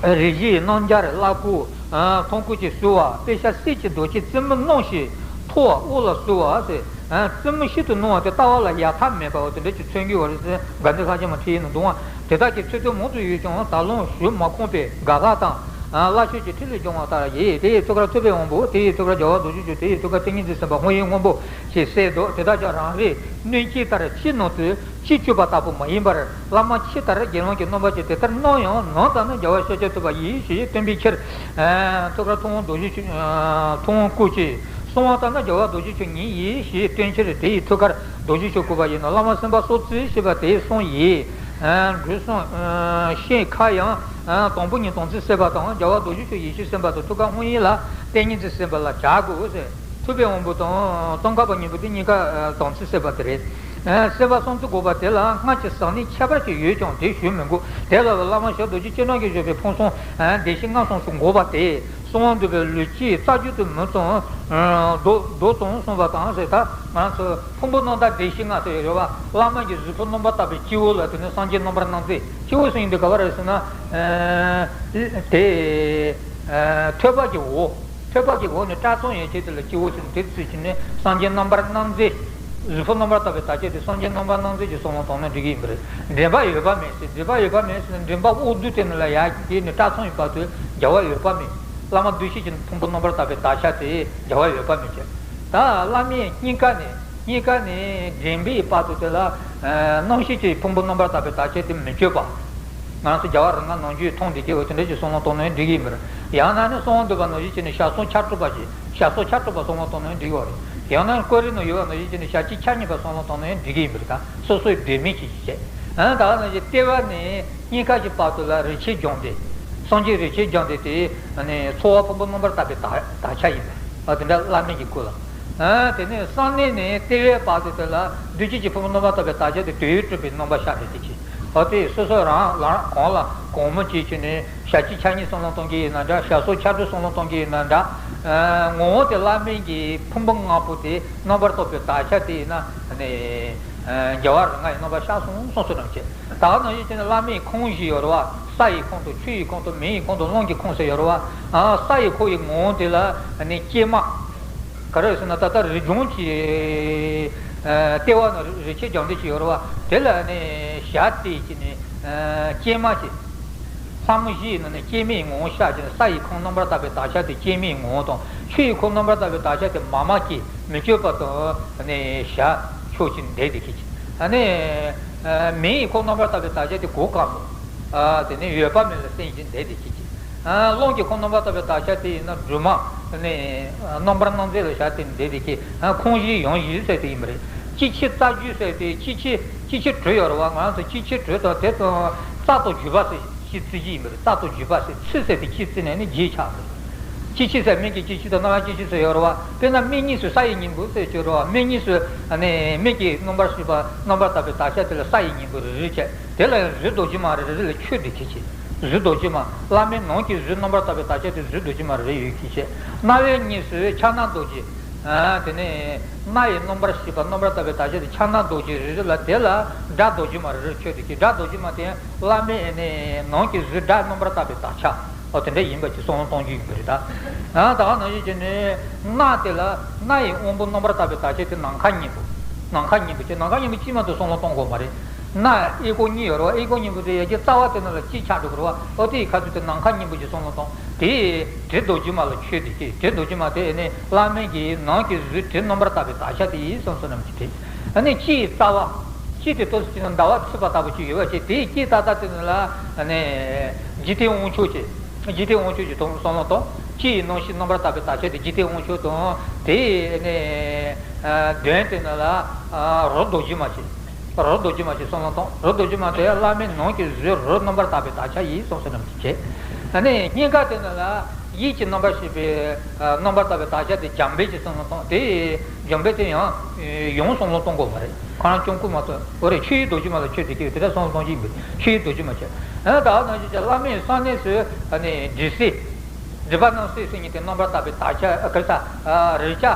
རིགས་བཞིའི་རྣམ་སྦྱར་ལ་སྐུ་མཐོང་སྐུ་ཅིག་གསོལ་བ། དཔེ་ཤ་གསེར་གྱི་རྡོ་རྗེ་རྩེ་མོ་སྣང་ཞིང་མཐོ་བ་དབུ་ལ་གསོལ་བ་ཟེར། རྩེ་མོ་ཤིན་ཏུ་སྣང་བ་དེ་ལྟ་བ་ལ་ཡལ་ཐབས་མེད་པ་འོ་དེ་འདྲ་ཅིག་མཚོན་གྱི་ཡོད་རེད་ཟེར། དགའ་ལྡན་ལྷ་རྗེ་མ་ཁྲིད་ཡིན་ན་འདུག་ཨང་། དེ་དག་གི་ཚིག་དོན་མང་དུ་ཡོད་ཀྱང་ད་ལམ་ཞུ་མ་ཁོམ་པས་དགག་པ་དང་། བཀླག་ཆོས་ཀྱི་ཁྲིད་ལས་བྱུང་བ་ལྟར་ཡིན། དེ་ཡི་ཐུགས་ཀར་ཐུབ་པའི་དབང་པོ། དེ་ཡི་ཐུགས་ཀར་རྒྱལ་བ་རྡོ་རྗེ་འཆང་། དེ་ཡི་ཐུགས་ཀར་ཏིང་ངེ་འཛིན་སེམས་དཔའ། སྔོན་ཡུལ་སྔོན་པོ་ཞེས་གསལ་འདུག་དེ་དག་ཀྱང་རང་རེའི་སྣོད་ཀྱི་ལྟར་ཕྱི་ནང་དུ་ཅི་སྤྱོད་པ་ལྟ་བུ་མ་ཡིན་པར། བླ་མ་ཕྱི་ལྟར་དགེ་སློང་གི་རྣམ་པ་ཅན་དེ་ལྟར་སྣང་ཡང་ནང་ལྟར་ནི་རྒྱལ་བ་ཤཱཀྱ་ཐུབ་པ་ཡིན་ཞེས་སྟོན་པའི་ཕྱིར། ཐུགས་ཀར་ཐུབ་དབང་རྡོ་རྗེ་འཆང་། ཐུབ་དབང་བསྐུར་ཅིང་གསུང་བ་ལྟར་ན་རྒྱལ་བ་རྡོ་རྗེ་འཆང་ཉིད་ཡིན་ཞེས་སྟོན་ཕྱིར། དེ་ཡི་ཐུགས་ཀར་རྡོ་རྗེ་འཆང་བསྐུར་བ་ཡིན་ནོ། བླ་མ་སེམས་དཔའ་སོགས་ཚུལ་ཤེས་པ་དེའི་གསུང་ཡིན། འགྲོས་གསུམ་ཤེས་ཁ་ཡང་། དང་པོ་ཉིད་དམ་ཚིག་སེམས་དཔའ་དང་། རྒྱལ་བ་རྡོ་རྗེ་འཆང་ཡེ་ཤེས་སེམས་དཔའ་དང་། ཐུགས་ཀར་དབང་ཡིན་ལ་ཏིང་ངེ་འཛིན་སེམས་དཔའ་ལ་བྱ་དགོས་ཟེར། ཐུབ་པའི་དབང་པོ་དང་ཙོང་ཁ་པ་གཉིས་པོ་དེ་གཉིས་ཀ་དམ་ཚིག་སེམས་དཔའ་དེ་རེད། སེམས་དཔའ་གསུམ་དུ་དགོས་པ་དེ་ལ་སྔགས་ཀྱི་ཟབ་གནད་ཁྱད་པར་ཅིག་ཡོད་ཀྱང་དེ་ཞུ་མི་དགོས། དེ་ལ་བླ་མ་ཞབས་རྡོ་རྗེ་སྤྱན་དྲངས་ཀྱིས་བཞག་པའི་ཕུང་གསུམ་བདེན་བཞི་ལྔ་གསུམ་སོགས་འགོག་པ་སྟེ། གསང་བ་འདུས་པའི་ལུས་སྤྱིའི་རྩ་རྒྱུད་དུ་མི་གཙང་། མདོ་མདོ་གཙང་གསུངས་པ་དང་ཟེར། ད་ང་ཚོ་ཕུང་པོ་རྣམ་དག་བདེ་གཤེགས་ལྔ་ཟེར་ཡོད་རེད་བ། བླ་མ་གི་གཟུགས་ཕུང་རྣམ་པར་དག་པའི་སྤྱི་བོ་ལ་དེ་ནི་སངས་རྒྱས་རྣམ་པར་སྣང་མཛད། སྤྱི་བོ་ཟེར་ཡིན་དུས་ག་བ་རེད་ཟེར་ན། དེ་ཐོད་པ་གི་འོག་ཐོད་པ་གི་འོག་ནས་ཁྲག་འཐུང་ཡན་ཆད་དེ་ལ་སྤྱི་བོ་ཟེར། དེ་ཚུལ་གྱིས་ནི་སངས་རྒྱས་རྣམ་པར་སྣང་མཛད། གཟུགས་ཕུང་རྣམ་པར་དག་པའི་དག་ཆ་དེ་སངས་རྒྱས་རྣམ་པར་སྣང་མཛད་ཀྱི་གསུང་ལ་བཏང་ན་འགྲིག་གི་ཡིན་པ་རེད། མགྲིན་པ་ཡོད་པ་མེད་ཟེར། མགྲིན་པ་ཡོད་པ་མེད་ཟེར་ན་མགྲིན་པ་དབུ་རྡུལ་དེ་ནས་ལ་ཡར་དེ་ནས་ཁྲག་འཐུང་ཡི་བར་དུ་རྒྱལ་བ་ཡོད་པ་མེད། བླ་མ་འདུས་བྱས་ཀྱི་ཕུང་པོ་རྣམ་པར་དག་པའི་དག་ཆ་དེ་རྒྱལ་བ་ཡོད་པ་མེད་ཀྱི། ད་བླ་མའི་སྙིང་ག་ནས་སྙིང་ག་ནས་མགྲིན་པའི་བར་དུ་དེ་ལ་རྣམ་ཤེས་ཀྱི་ཕུང་པོ་རྣམ་པར་དག་པའི་དག་ཆ་དེ་མི་བསྐྱོད་པ། ང་ཚོ་རྒྱལ་བ་རིགས་ལྔ་ནམ་རྒྱུན་མཐོང་བསྡད་ཀྱི་འོ་དེ་འདྲ་ཞིག་གསུང་ལ་བཏང་ན་འགྲིག་གི་ཡིན་པ་རེད། ཡང་ན་ནི་གསང་བ་འདུས་པ་ནང་བཞིན་བྱས་ནས་ཞག་སོགས་ཆར་འཁྲུག་པ་ཞིག་ཞག་སོགས་ཆར་འཁྲུག་པ་གསུང་ལ་བཏང་ན་འགྲིག་གི་རེད། ཡང་ན་ཀོ་རི་ནང་ཡོད་པ་ནང་བཞིན་བྱས་ནས་ཞག་གཅིག་ཆར་ཉིད་པ་གསུང་ལ་བཏང་ན་འགྲིག་གི་ཡིན་པ་རེད། ད་སོ་སོའི་འདོད་མོས་ཀྱིས་བྱས། ཨ་ད་ནང་བཞིན་ལྟེ་བ་ནས་སྙིང་ཁ་གི་བར་དུ་ལ་རིན་ཆེན་སྦྱངས་ཏེ། སངས་རྒྱས་རིན་ཆེན་སྦྱངས་ཏེ་དེ་ནས་ཚོར་བ་ཕུང་པོ་རྣམ་པར་དག་པའི་དག་དག་ཆ་ཡིན་པ། ཨ་དེ་འདྲ་བླ་མེད་ཀྱི་སྐུ་ལ། ཨ་དེ་ནས་གསང་གནས་ནས་ལྟེ་བའི་བར་དུ་དེ་ལ་འདུས་བྱས་ཀྱི་ཕུང་པོ་རྣམ་པར་དག་པའི་དག་ཆ་དེ་དུས་གྲུབ་པའི་རྣམ་པ་ཤར་ཏེ་དེ་ཅི། ཨ་དེ་སོ་སོ་རང་ལ་གང་ལ་གང་མོ་ཅིག་བྱས་ནས་ཞག་གཅིག་ཆར་ཉིད་གསུང་ལ་གཏོང་གི་ཡིན་ན་འདྲ། ཞག་སོགས་ཆར་འཁྲུག་གསུང་ལ་གཏོང་གི་ཡིན་ན་འདྲ། ཨ་ངོ་བོ་དེ་བླ་མེད་ཀྱི་ཕུང་པོ་ལྔ་པོ་དེ་རྣམ་པར་དག་པའི་དག་ཆ་དེ་ཡིན་ན་ནི། རྒྱལ་བ་རིགས་ལྔ་ཡི་རྣམ་པ་ཤར་སོང་གསུངས་སོ་ནམ་བྱས། ད་ག་ནང་བཞིན་བྱས་ན་བླ་མའི་ཁོང་བཞི་ཡོད་རེད་བ། ས་ཡི་ཁོང་དང་ཆུ་ཡི་ཁོང་དང་མེ་ཡི་ཁོང་དང་རླུང་གི་ཁོང་ཟེར་ཡོད་རེད་བ། ཨ་ས་ཡི་ཁོང་གི་ངོ་བོ་དེ་ལ་ནི་སྐྱེས་མ། ག་རེ་ཟེར་ན་ད་ལྟ་རི་ལྗོངས་ཀྱི་ལྟེ་བ་ན་རི་ཆེ་རྒྱང་འདྲེས་ཅིག་ཡོད་རེད་བ། དེ་ལ་ནི་ཞག་དེ་ཅིག་ནི་སྐྱེས་མ་ཅིག་ལྷ་མོ་བཞི་ཡི་ནང་ནས་སྐྱེས་མའི་ངོ་བོ་ཤར་ཅིང་། ས་ཡི་ཁོང་རྣམ་པར་དག་པའི་དག་ཆ་དེ་སྐྱེས་མའི་ངོ་བོ་དང་། ཆུ་ཡི་ཁོང་རྣམ་པར་དག་པའི་དག་ཆ་དེ་མ་མ་སྐྱེས་མི་བསྐྱོད་པ་དང་ནི་ཞལ་ཕྱོགས་ཀྱི་འདས་དེ་ཁྱེད་ཀྱི། ཨ་ནི་མེ་ཡི་ཁོང་རྣམ་པར་དག་པའི་དག་ཆ་དེ་གོ་དཀར་མོ། ཨ་དེ་ནི་འོད་དཔག་མེད་ལ་སེམས་ཀྱི་འདས་དེ་ཁྱེད་ཀྱི། ཨ་རླུང་གི་ཁོང་རྣམ་པར་དག་པའི་དག་ཆ་དེ་ཡིན་ན་སྒྲོལ་མ་ནི་རྣམ་པར་སྣང་མཛད་ལ་ཞལ་དེ་འདས་དེ་ཁྱེད། ཨ་ཁོང་བཞི་ཡང་བཞི་ཟེར་དེ་ཡིན་པ་རེད། སྤྱི་ཕྱི་རྩ་རྒྱུད་ཟེར་དེ་སྤྱི་ཕྱི་སྤྱི་ཕྱི་དྲུག་ཡོད་རེད་བ། ང་ཚོ་སྤྱི་ཕྱི་དྲུག་དང་དེ་དང་རྩ་དང་བརྒྱུད་པ་ཟེར། སྤྱི་རྩི་གི་ཡིན་པ་རེད། རྩ་དང་བརྒྱུད་པ་ཟེར། ཚི་ཟེར་དེ་སྤྱི་རྩི་ནས་ནི་བརྒྱད་ཆགས་པ་རེད། སྤྱི་ཕྱི་ཟེར་མིང་གི་སྤྱི་ཕྱི་དང་རྣ་བའི་སྤྱི་ཕྱི་ཟེར་ཡོད་རེད་བ། དཔེར་ན་མིག་གཉིས་སུ་ས་ཡི་སྙིང་པོ་ཟེར་གྱི་རེད་བ། མིག་གཉིས་སུ་ནི་མིག་གི་རྣམ་པར་ཤེས་པ་རྣམ་པར་དག་པའི་དག་ཆ་དེ་ལ་ས་ཡི་སྙིང་པོ་རེ་རེ་བྱས། དེ་ལ་ཡང་གཟུགས་རྡོ་རྗེ་མ་རེ་རེ་ལ་ཆོས་འདི་ཁྱེད་ཀྱི། གཟུགས་རྡོ་རྗེ་མ། བླ་མའི་ནང་གི་གཟུགས་རྣམ་པར་དག་པའི་དག་ཆ་དེ་གཟུགས་རྡོ་རྗེ་མ་རེ་རེ་ཡོད་ཁྱེད་ཀྱི། རྣ་བའི་གཉིས་སུ་ཕྱག་ན་རྡོ་རྗེ། ཨ་དེ་ནས་སྣ་ཡི་རྣམ་པར་ཤེས་པ་རྣམ་པར་དག་པའི་དག་ཆ་དེ་ཕྱག་ན་རྡོ་རྗེ་རེ་རེ་ལ། དེ་ལ་སྒྲ་རྡོ་རྗེ་མ་རེ་རེ་ཆོས་དེ་ཁྱེད། སྒྲ་རྡོ་རྗེ་མ་དེ་བླ་མའི་ནི་ནང་གི་གཟུགས་སྒྲ་རྣམ་པར་དག་པའི་དག་ཆ། ཨོ་དེ་འདྲ་ཡིན་པ་ཅིག་གསུང་གཏོང་རྒྱུ་ཡིན་པ་རེད་ད། ཨ་ད་ག་ནང་བཞིན་བྱས་ནས་སྣ་དེ་ལ་སྣ་ཡི་དབང་པོ་རྣམ་པར་དག་པའི་དག་ཆ་དེ་ནམ་མཁའ་སྙིང་པོ། ནམ་མཁའ་སྙིང་པོ་ཅེས་ནམ་མཁའ་སྙིང་པོ་གཅིག་མ་གཏོགས་གསུང་གཏོང་དགོས་མ་རེད། སྣ་ཨེ་ཀོ་གཉིས་ཡོད་རེད་བ། ཨེ་ཀོ་གཉིས་པོ་དེ་ཡ་གྱི་རྩ་བ་དེ་ནང་ལ་གཅིག་ཆགས་འགྲོ་གི་རེད་བ། ཨོ་དེ་ཡི་ཁ་ཐུག་དེ་ནམ་མཁའ་སྙིང་པོ་ཅེས་གསུང་གཏོང་། དེ་དྲི་རྡོ་རྗེ་མ་ལ་ཆོས་དེ་ཁྱེད། དྲི་རྡོ་རྗེ་མ་དེ་ནི་བླ་མའི་གི་ནང་གི་གཟུགས་དྲི་རྣམ་པར་དག་པའི་དག་ཆ་དེ་ཡིན་གསུངས་སོ་ནམ་གྱི་དེ། ཨ་ནི་དཀྱིལ་རྩ་བ། དཀྱིལ་དེ་ཏོག་ཙམ་ཅིག་ནང་ཟླ་བ་ཚུད་པ་ལྟ་བུ་ཅིག་ཡོད་པ་ཅིག་དེའི་དཀྱིལ་ཏག་ཏག་དེ་ནང་ལ་ཨ་ནི་འཇིག་རྟེན་དབང་ཕྱུག་ཅིག་འཇིག་རྟེན་དབང་ཕྱུག་ཅིག་གསུང་གསུང་ལ་གཏོང་། དཀྱིལ་ནང་བཞིན་རྣམ་པར་དག་པའི་དག་ཆ་དེ་འཇིག་རྟེན་དབང་ཕྱུག་དང་། དེའི་ནི་གདོན་དེ་ནང་ལ་རོ་རྡོ་རྗེ་མ་ཅིག་རོ་རྡོ་རྗེ་མ་ཅིག་གསུང་ལ་གཏོང་། རོ་རྡོ་རྗེ་མ་དེ་བླ་མའི་ནང་གི་གཟུགས་རོ་རྣམ་པར་དག་པའི་དག་ཆ་ཡིན་གསུངས་སོ་ནམ་གྱི་བྱས། ཨ་ནི་སྙིང་ག་དེ་ནང་ལ་ཡིད་ཀྱི་རྣམ་པར་ཤེས་པའི་རྣམ་པར་དག་པའི་དག་ཆ་དེ་འཇམ་དཔལ་གྱིས་གསུང་ལ་གཏོང་། དེ་འཇམ་དཔལ་དེ་ཡང་ཡང་གསུང་ལ་གཏོང་དགོས་མ་རེད། ཁོ་རང་སྐྱོན་ཀུན་མ་གཏོགས། འོ་རེད། ཆོས་དབྱིངས་རྡོ་རྗེ་མ་ལ་ཆོས་དེ་སྐྱེ་དེ་འདྲ་གསུང་ལ་གཏོང་གི་ཡིན་པས་ཆོས་དབྱིངས་རྡོ་རྗེ་མ་བྱས། ཨ་ད་ག་ནང་བཞིན་བྱས་བླ་མའི་གསང་གནས་སུ་ཨ་ནི་དྲི་ཟའི། སྒྲིབ་པ་རྣམ་སེལ་ཟེར་མཁན་དེ་རྣམ་པར་དག་པའི་དག་ཆ། ཨ་ག་རེ་ཟ། རེག་བྱ།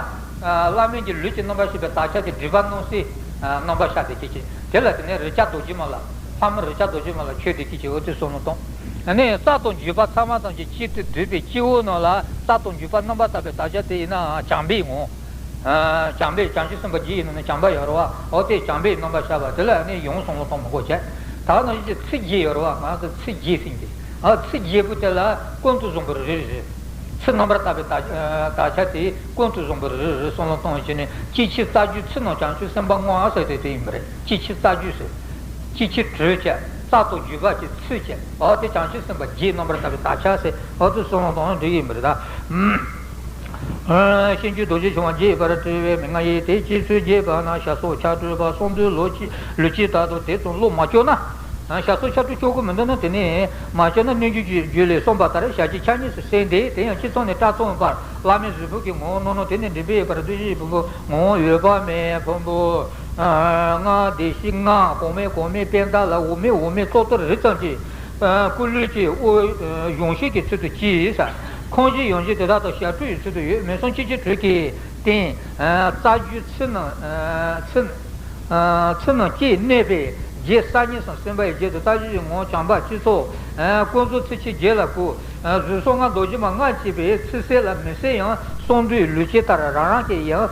བླ་མའི་གི་ལུས་ཀྱི་རྣམ་པར་ཤེས་པའི་དག་ཆ་དེ་སྒྲིབ་པ་རྣམ་སེལ་རྣམ་པར་ཤར་ཏེ་སྐྱེ་ཅིང་། དེ་ལ་དེ་ནས་རེག་བྱ་རྡོ་རྗེ་མ་ལ། ལྷ་མོ་རེག་བྱ་རྡོ་རྗེ་མ་ལ་ཆོས་དེ་སྐྱེ་ཅིང་། འོ་དེ་གསུང་ལ་གཏོང་། ཨ་ནི་རྩ་དང་བརྒྱུད་པ་ཚང་མ་ཐམས་ཅད་གཅིག་ཏུ་བསྡུས་པའི་སྤྱི་བོ་ནང་ལ་རྩ་དང་བརྒྱུད་པ་རྣམ་པར་དག་པའི་དག་ཆ་དེ་ཡིན་ན་བྱམས་པའི་ངང་། བྱམས་པའི་བྱང་ཆུབ་སེམས་དཔའ་བརྒྱད་ཡིན་ན་ནི་བྱམས་པ་ཡོད་རེད་བ། འོ་དེ་བྱམས་པའི་རྣམ་པར་ཤར་བ་དེ་ལ་ནི་ཡང་གསུང་ལ་གཏོང་མི་དགོས་བྱས། ད་ག་ནང་བཞིན་གྱི་ཚིགས་བརྒྱད་ཡོད་རེད་བ། ང་ཚོ་ཚིགས་བརྒྱད་ཟེར་གྱི། ཨ་ཚིགས་བརྒྱད་པོ་དེ་ལ་ཀུན་ཏུ་བཟང་པོ་རེ་རེ་རེ། ཚིག་རྣམ་པར་དག་པའི་དག་དག་ཆ་དེ་ཀུན་ཏུ་བཟང་པོ་རེ་རེ་རེ་གསུང་ལ་གཏོང་བྱས་ནས། སྤྱི་ཕྱི་རྩ་རྒྱུད་ཚིག་རྣམས་བྱང་ཆུབ་སེམས་དཔའ་ལྔ་ཟེར་དེ་དེ་ཡིན་པ་རེད། སྤྱི་ཕྱི་རྩ་རྒྱུད་ཟེར། སྤྱི་ཕྱི་དྲུག་བྱས། རྩ་དང་བརྒྱུད་པ་གི་ཚིགས་བྱས། འོ་དེ་བྱང་ཆུབ་སེམས་དཔའ་བརྒྱད་རྣམ་པར་དག་པའི་དག་ཆ་ཟེར། འོ་དེ་གསུང་ལ་གཏོང་ན་འགྲིག་ཡིན་པ་རེད་ད། ཨ་ཤེས་འགྱུར་རྡོ་རྗེ་འཆང་བ་བརྒྱད་པར་བྲི་བའི་མན་ངག་ཡིན། དེ་སྤྱི་ཚུལ་རྒྱས་པ་ན་ཞག་སོགས་ཆར་འཁྲུག་པ་གསང་འདུས་ལུགས་ཀྱི་ལུགས་ཀྱི་ལྟར་དུ་དེ་ཙམ་བློ་མ་སྐྱོར་ན། ཨ་ཞག་སོགས་ཆར་འཁྲུག་སྐྱོ་གི་མི་འདུག་ན། དེ་ནས་མ་སྐྱོར་ན་སྣོད་བཅུད་ཀྱི་རྒྱུད་ལས་གསུངས་པ་ལྟར་ཞག་གཅིག་ཆར་གཉིས་སུ་གསལ་འདེབས། དེ་ཡང་སྤྱི་གཙང་ནས་ཁྲག་འཐུང་བར་བླ་མའི་གཟུགས་ཕུང་གི་ངོ་བོ་རྣོ་རྣོ། དེ་ནས་མགྲིན་པའི་བར་བདུད་བཞིའི་ཕུང་པོ་ངོ་བོ་འོད་དཔག་མེད་ཕུང་པོ་ལྔ་བདེ་གཤེགས་ལྔ་གོང་མའི་གོང་མའི་པད་ཟླ་ལ་འོག་མའི་འོག་མའི་གཙུག་ཏོར་རི་ཙམ་གྱི་སྐུ་ལུས་ཀྱི་དབུ་གཞུང་ཤེས་ཀྱི་ཚུལ་དུ་བསྐྱེད་ས། ཁོང་བཞི་ཡོངས་བཞི་དེ་དག་དང་ཞབས་ཁྲུས་ཡོད་ཚུལ་དུ་ཡོད། མེ་སྲུང་ཆུ་སྐྱེས་དྲོད་ཀྱི་སྟེང་། རྩ་རྒྱུས་ཚུལ་རྣམས་ཚུལ་ཚུལ་རྣམས་ཀྱིས་གནས་པའི་རྗེ་ས་གཉིས་སམ་སེམས་དཔའ་ཡི་རྗེ་དང་བཀྲ་ཤིས་ཀྱི་ངོ་བོ་བྱམས་པ་སྤྱི་ཚོགས། ཀུན་རྫོབ་ཚུལ་ཁྲིམས་རྒྱལ་ལ་བཀོད། གཟུགས་སོགས་ལྔ་རྡོ་རྗེ་མ་ལྔ་བཅས་པའི་ཚུལ་གསལ་ལ་མི་གསལ་ཡང་གསང་འདུས་ལུས་ཅན་ལྟར་རང་རང་གི་ཡང་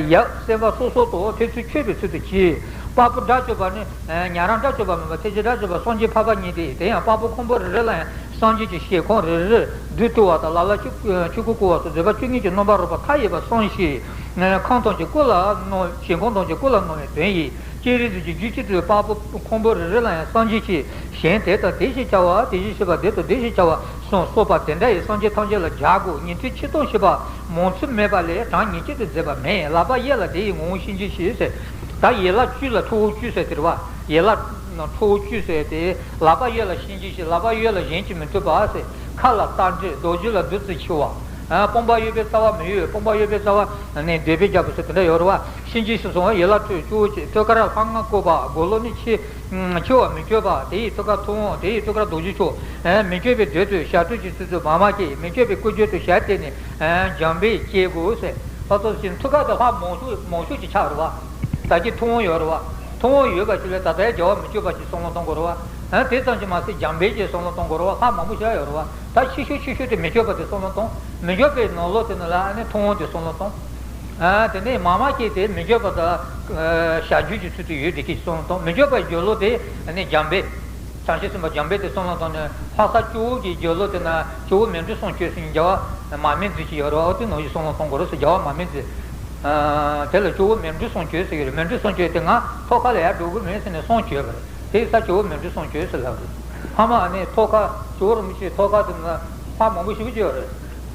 ཡབ་སེམས་དཔའ་སོ་སོ་དང་ཕན་ཚུན་མཆོད་པའི་ཚུལ་དུ་བྱས། དཔའ་བོ་དགྲ་བཅོམ་པ་ནི། ཉན་རང་དགྲ་བཅོམ་པ་མིན་པ་ཐེག་ཆེན་དགྲ་བཅོམ་པ་སངས་རྒྱས་འཕགས་པ་ཉིད་དེ། དེ་ཡང་དཔའ་བོ་ཁོང་པོ་རེ་རེ་ལ་ཡང་སངས་རྒྱས་ཀྱི་ཞལ་ཁོང་རེ་རེར་བདུད་བཏུལ་བ་དང་ལ་ལ་ཆོས་ཆོས་སྐུ་བསྐོར་བ་སོགས་བཟོད་པ་བཅུ་གཉིས་ཀྱི་རྣམ་པར་རོལ་པ་མཐའ་ཡས་པ་གསུངས་ཤིང་། ཁམས་ཐམས་ཅད་སྐུ་ལ་སྣང་། ཞིང་ཁམས་ཐམས་ཅད་སྐུ་ལ་སྣང་བའི་དོན་ཡིན། སྤྱན་རས་གཟིགས་ཀྱི་རྒྱུད་ཀྱི་དུས་དཔའ་བོ་ཁོང་པོ་རེ་རེ་ལ་ཡང་སངས་རྒྱས་ཀྱི་ཞལ་དེ་དང་དེ་ཞེས་བྱ་བ། དེ་བཞིན་གཤེགས་པ་དེ་དང་དེ་ཞེས་བྱ་བ་གསུངས་སོགས་པ་དེ་འདྲ་ཡི་སངས་རྒྱས་ཐམས་ཅད་ལ་སྦྱར་དགོས། ཉན་ཐོས་ཆོས་སྟོན་ཞེས་པ་མང་ཚུལ་མེད་པ་ལས་གྲངས་ངེས་ཅན་དུ་མཛད་པ་མེད། ལག་པ་གཡས་ལ་དེ་ཡི་ངོ་བོ་གཤིན་རྗེ་ཞེས་ཟེར། ད་ཡན་ལག་བཅུ་ལ་ཁྲོ་བོ་བཅུ་ཟེར་དེ་རེད་བ། ཡན་ལག་ཁྲོ་བོ་བཅུ་ཟེར་ཏེ། ལག་པ་གཡས་ལ་གཤིན་རྗེ་ཞེས། ལག་པ་གཡོན་ལ་གཞན་གྱིས་མི་ཐུབ་པ་ཟེར། ཁ་ལ་རྟ་དྲེལ། རྡོ་རྗེ་ལ་བདུད་རྩི་འཁྱིལ་བ། ཨ། དཔུང་པ་གཡོན་པའི་རྩ་བ་མི་གཡོ། དཔུང་པ་གཡོན་པའི་རྩ་བ་ནི་འདོད་པའི་རྒྱལ་པོ་ཟེར་དེ་འདྲ་ཡོད་རེད་བ། གཤིན་རྗེ་ཞེས་གསུངས་པ་ཡན་ལག་ཁྲོ་བོ་བཅུ་པོ་ཅིག་ཐོད་དཀར་ལྷ་ལྔ་བཀོད་པ། མགོ་ལོག་ནི་འཁྱིལ། འཁྱིལ་བ་མི་བསྐྱོད་པ། དེ་ཡི་ཐོད་དཀར་ཐུབ་དབང་། དེ་ཡི་ཐོད་དཀར་རྡོ་རྗེ་མཆོག་ཨ། མི་བསྐྱོད་པའི་མདུན་དུ་ཞབས་ཁྲུས་ཀྱི་ཚུལ་དུ་མཱ་མ་ཀཱི། མི་བསྐྱོད་པའི་སྐུ་རྒྱན་དུ་ཞལ་བསྟན་ནས། ཨ། འཇམ་དཔལ་བསྐྱེད་དགོས་ཟེར། ད་ལྟ་ཅིག་ཐོད་དཀར་དེ་ལྷ་མང་ཤོས་མང་ཤོས་ཅིག་ཆགས་རེད་བ། ད་ཀྱི་ཐུབ་དབང་ཡོད་རེད་བ། ཐུབ་དབང་ཡོད་པ་ཞིག་ལ་ད་ལྟའི་རྒྱལ་བ་མི་བསྐྱོད་པ་ཞིག་བསམ་བློ་གཏོང་དགོས་རེད་བ། ཨ། དེ་ཙམ་གྱིས་མ་ཟད་འཇམ་དཔལ་གྱི་བསམ་བློ་གཏོང་དགོས་རེད་བ། ལྷ་མང་པོ་ཞིག་ཡོད་རེད་བ། ད་ཆེ་ཤོས་ཆེ་ཤོས་དེ་མི་བསྐྱོད་པ་དེ་བསམ་བློ་གཏོང་། མི་བསྐྱོད་པའི་ནང་ལོགས་དེ་ནང་ལ་ཨ་ནི་ཐུབ་དབང་དེ་བསམ་བློ་གཏོང་། ཨ། དེ་ནས་མཱ་མ་ཀཱི་དེ་མི་བསྐྱོད་པ་དང་། ཨ། ཞབས་ཀྱུ་གི་ཚུལ་དུ་ཡོད་དེ་ཀྱི་བསམ་བློ་གཏོང་། མི་བསྐྱོད་པ་སྦྱོར་ཀློག་དེ་ཨ་ནི་འཇམ་དཔལ། བྱང་ཆུབ་སེམས་དཔའ་འཇམ་དཔལ་དེ་བསམ་བློ་བཏང་ནས། ལྷ་ས་ཇོ་བོ་གི་སྦྱོར་ཀློག་དེ་ན་ཇོ་བོ་མིང་སྤྲུལ་གསུང་བྱོན་ཟེར་ནས་རྒྱལ་བ་མར་མེ་མཛད་ཅིག་ཡོད་རེད་བ། དེ་ནང་བཞིན་བསམ་བློ་གཏོང་དགོས་རེད་ཟེར། རྒྱལ་བ་མར་མེ་མཛད། ཨ། དེ་ལ་ཇོ་བོ་མིང་སྤྲུལ་གསུང་བྱོན་ཟེར་གྱི་རེད། མིང་སྤྲུལ་གསུང་བྱོན་དེ་ང་ཐོག་ཁ་ལ་ཡར་འགྲོ་གི་མིན་ཟེར་ནས་གསུང་བྱོན་པ་རེད། དེ་ས་ཇོ་བོ་མིང་སྤྲུལ་གསུང་བྱོན་ཟེར་ལབ་རེད། ཨ་མ་ཨ་ནི་ཐོག་ཁ་ཇོ་བོ་རིན་པོ་ཆེའི་ཐོག་ཁ་དེ་ན་ལྷ་མང་པོ་ཞེ་པོ་ཅིག་ཡོད་རེད།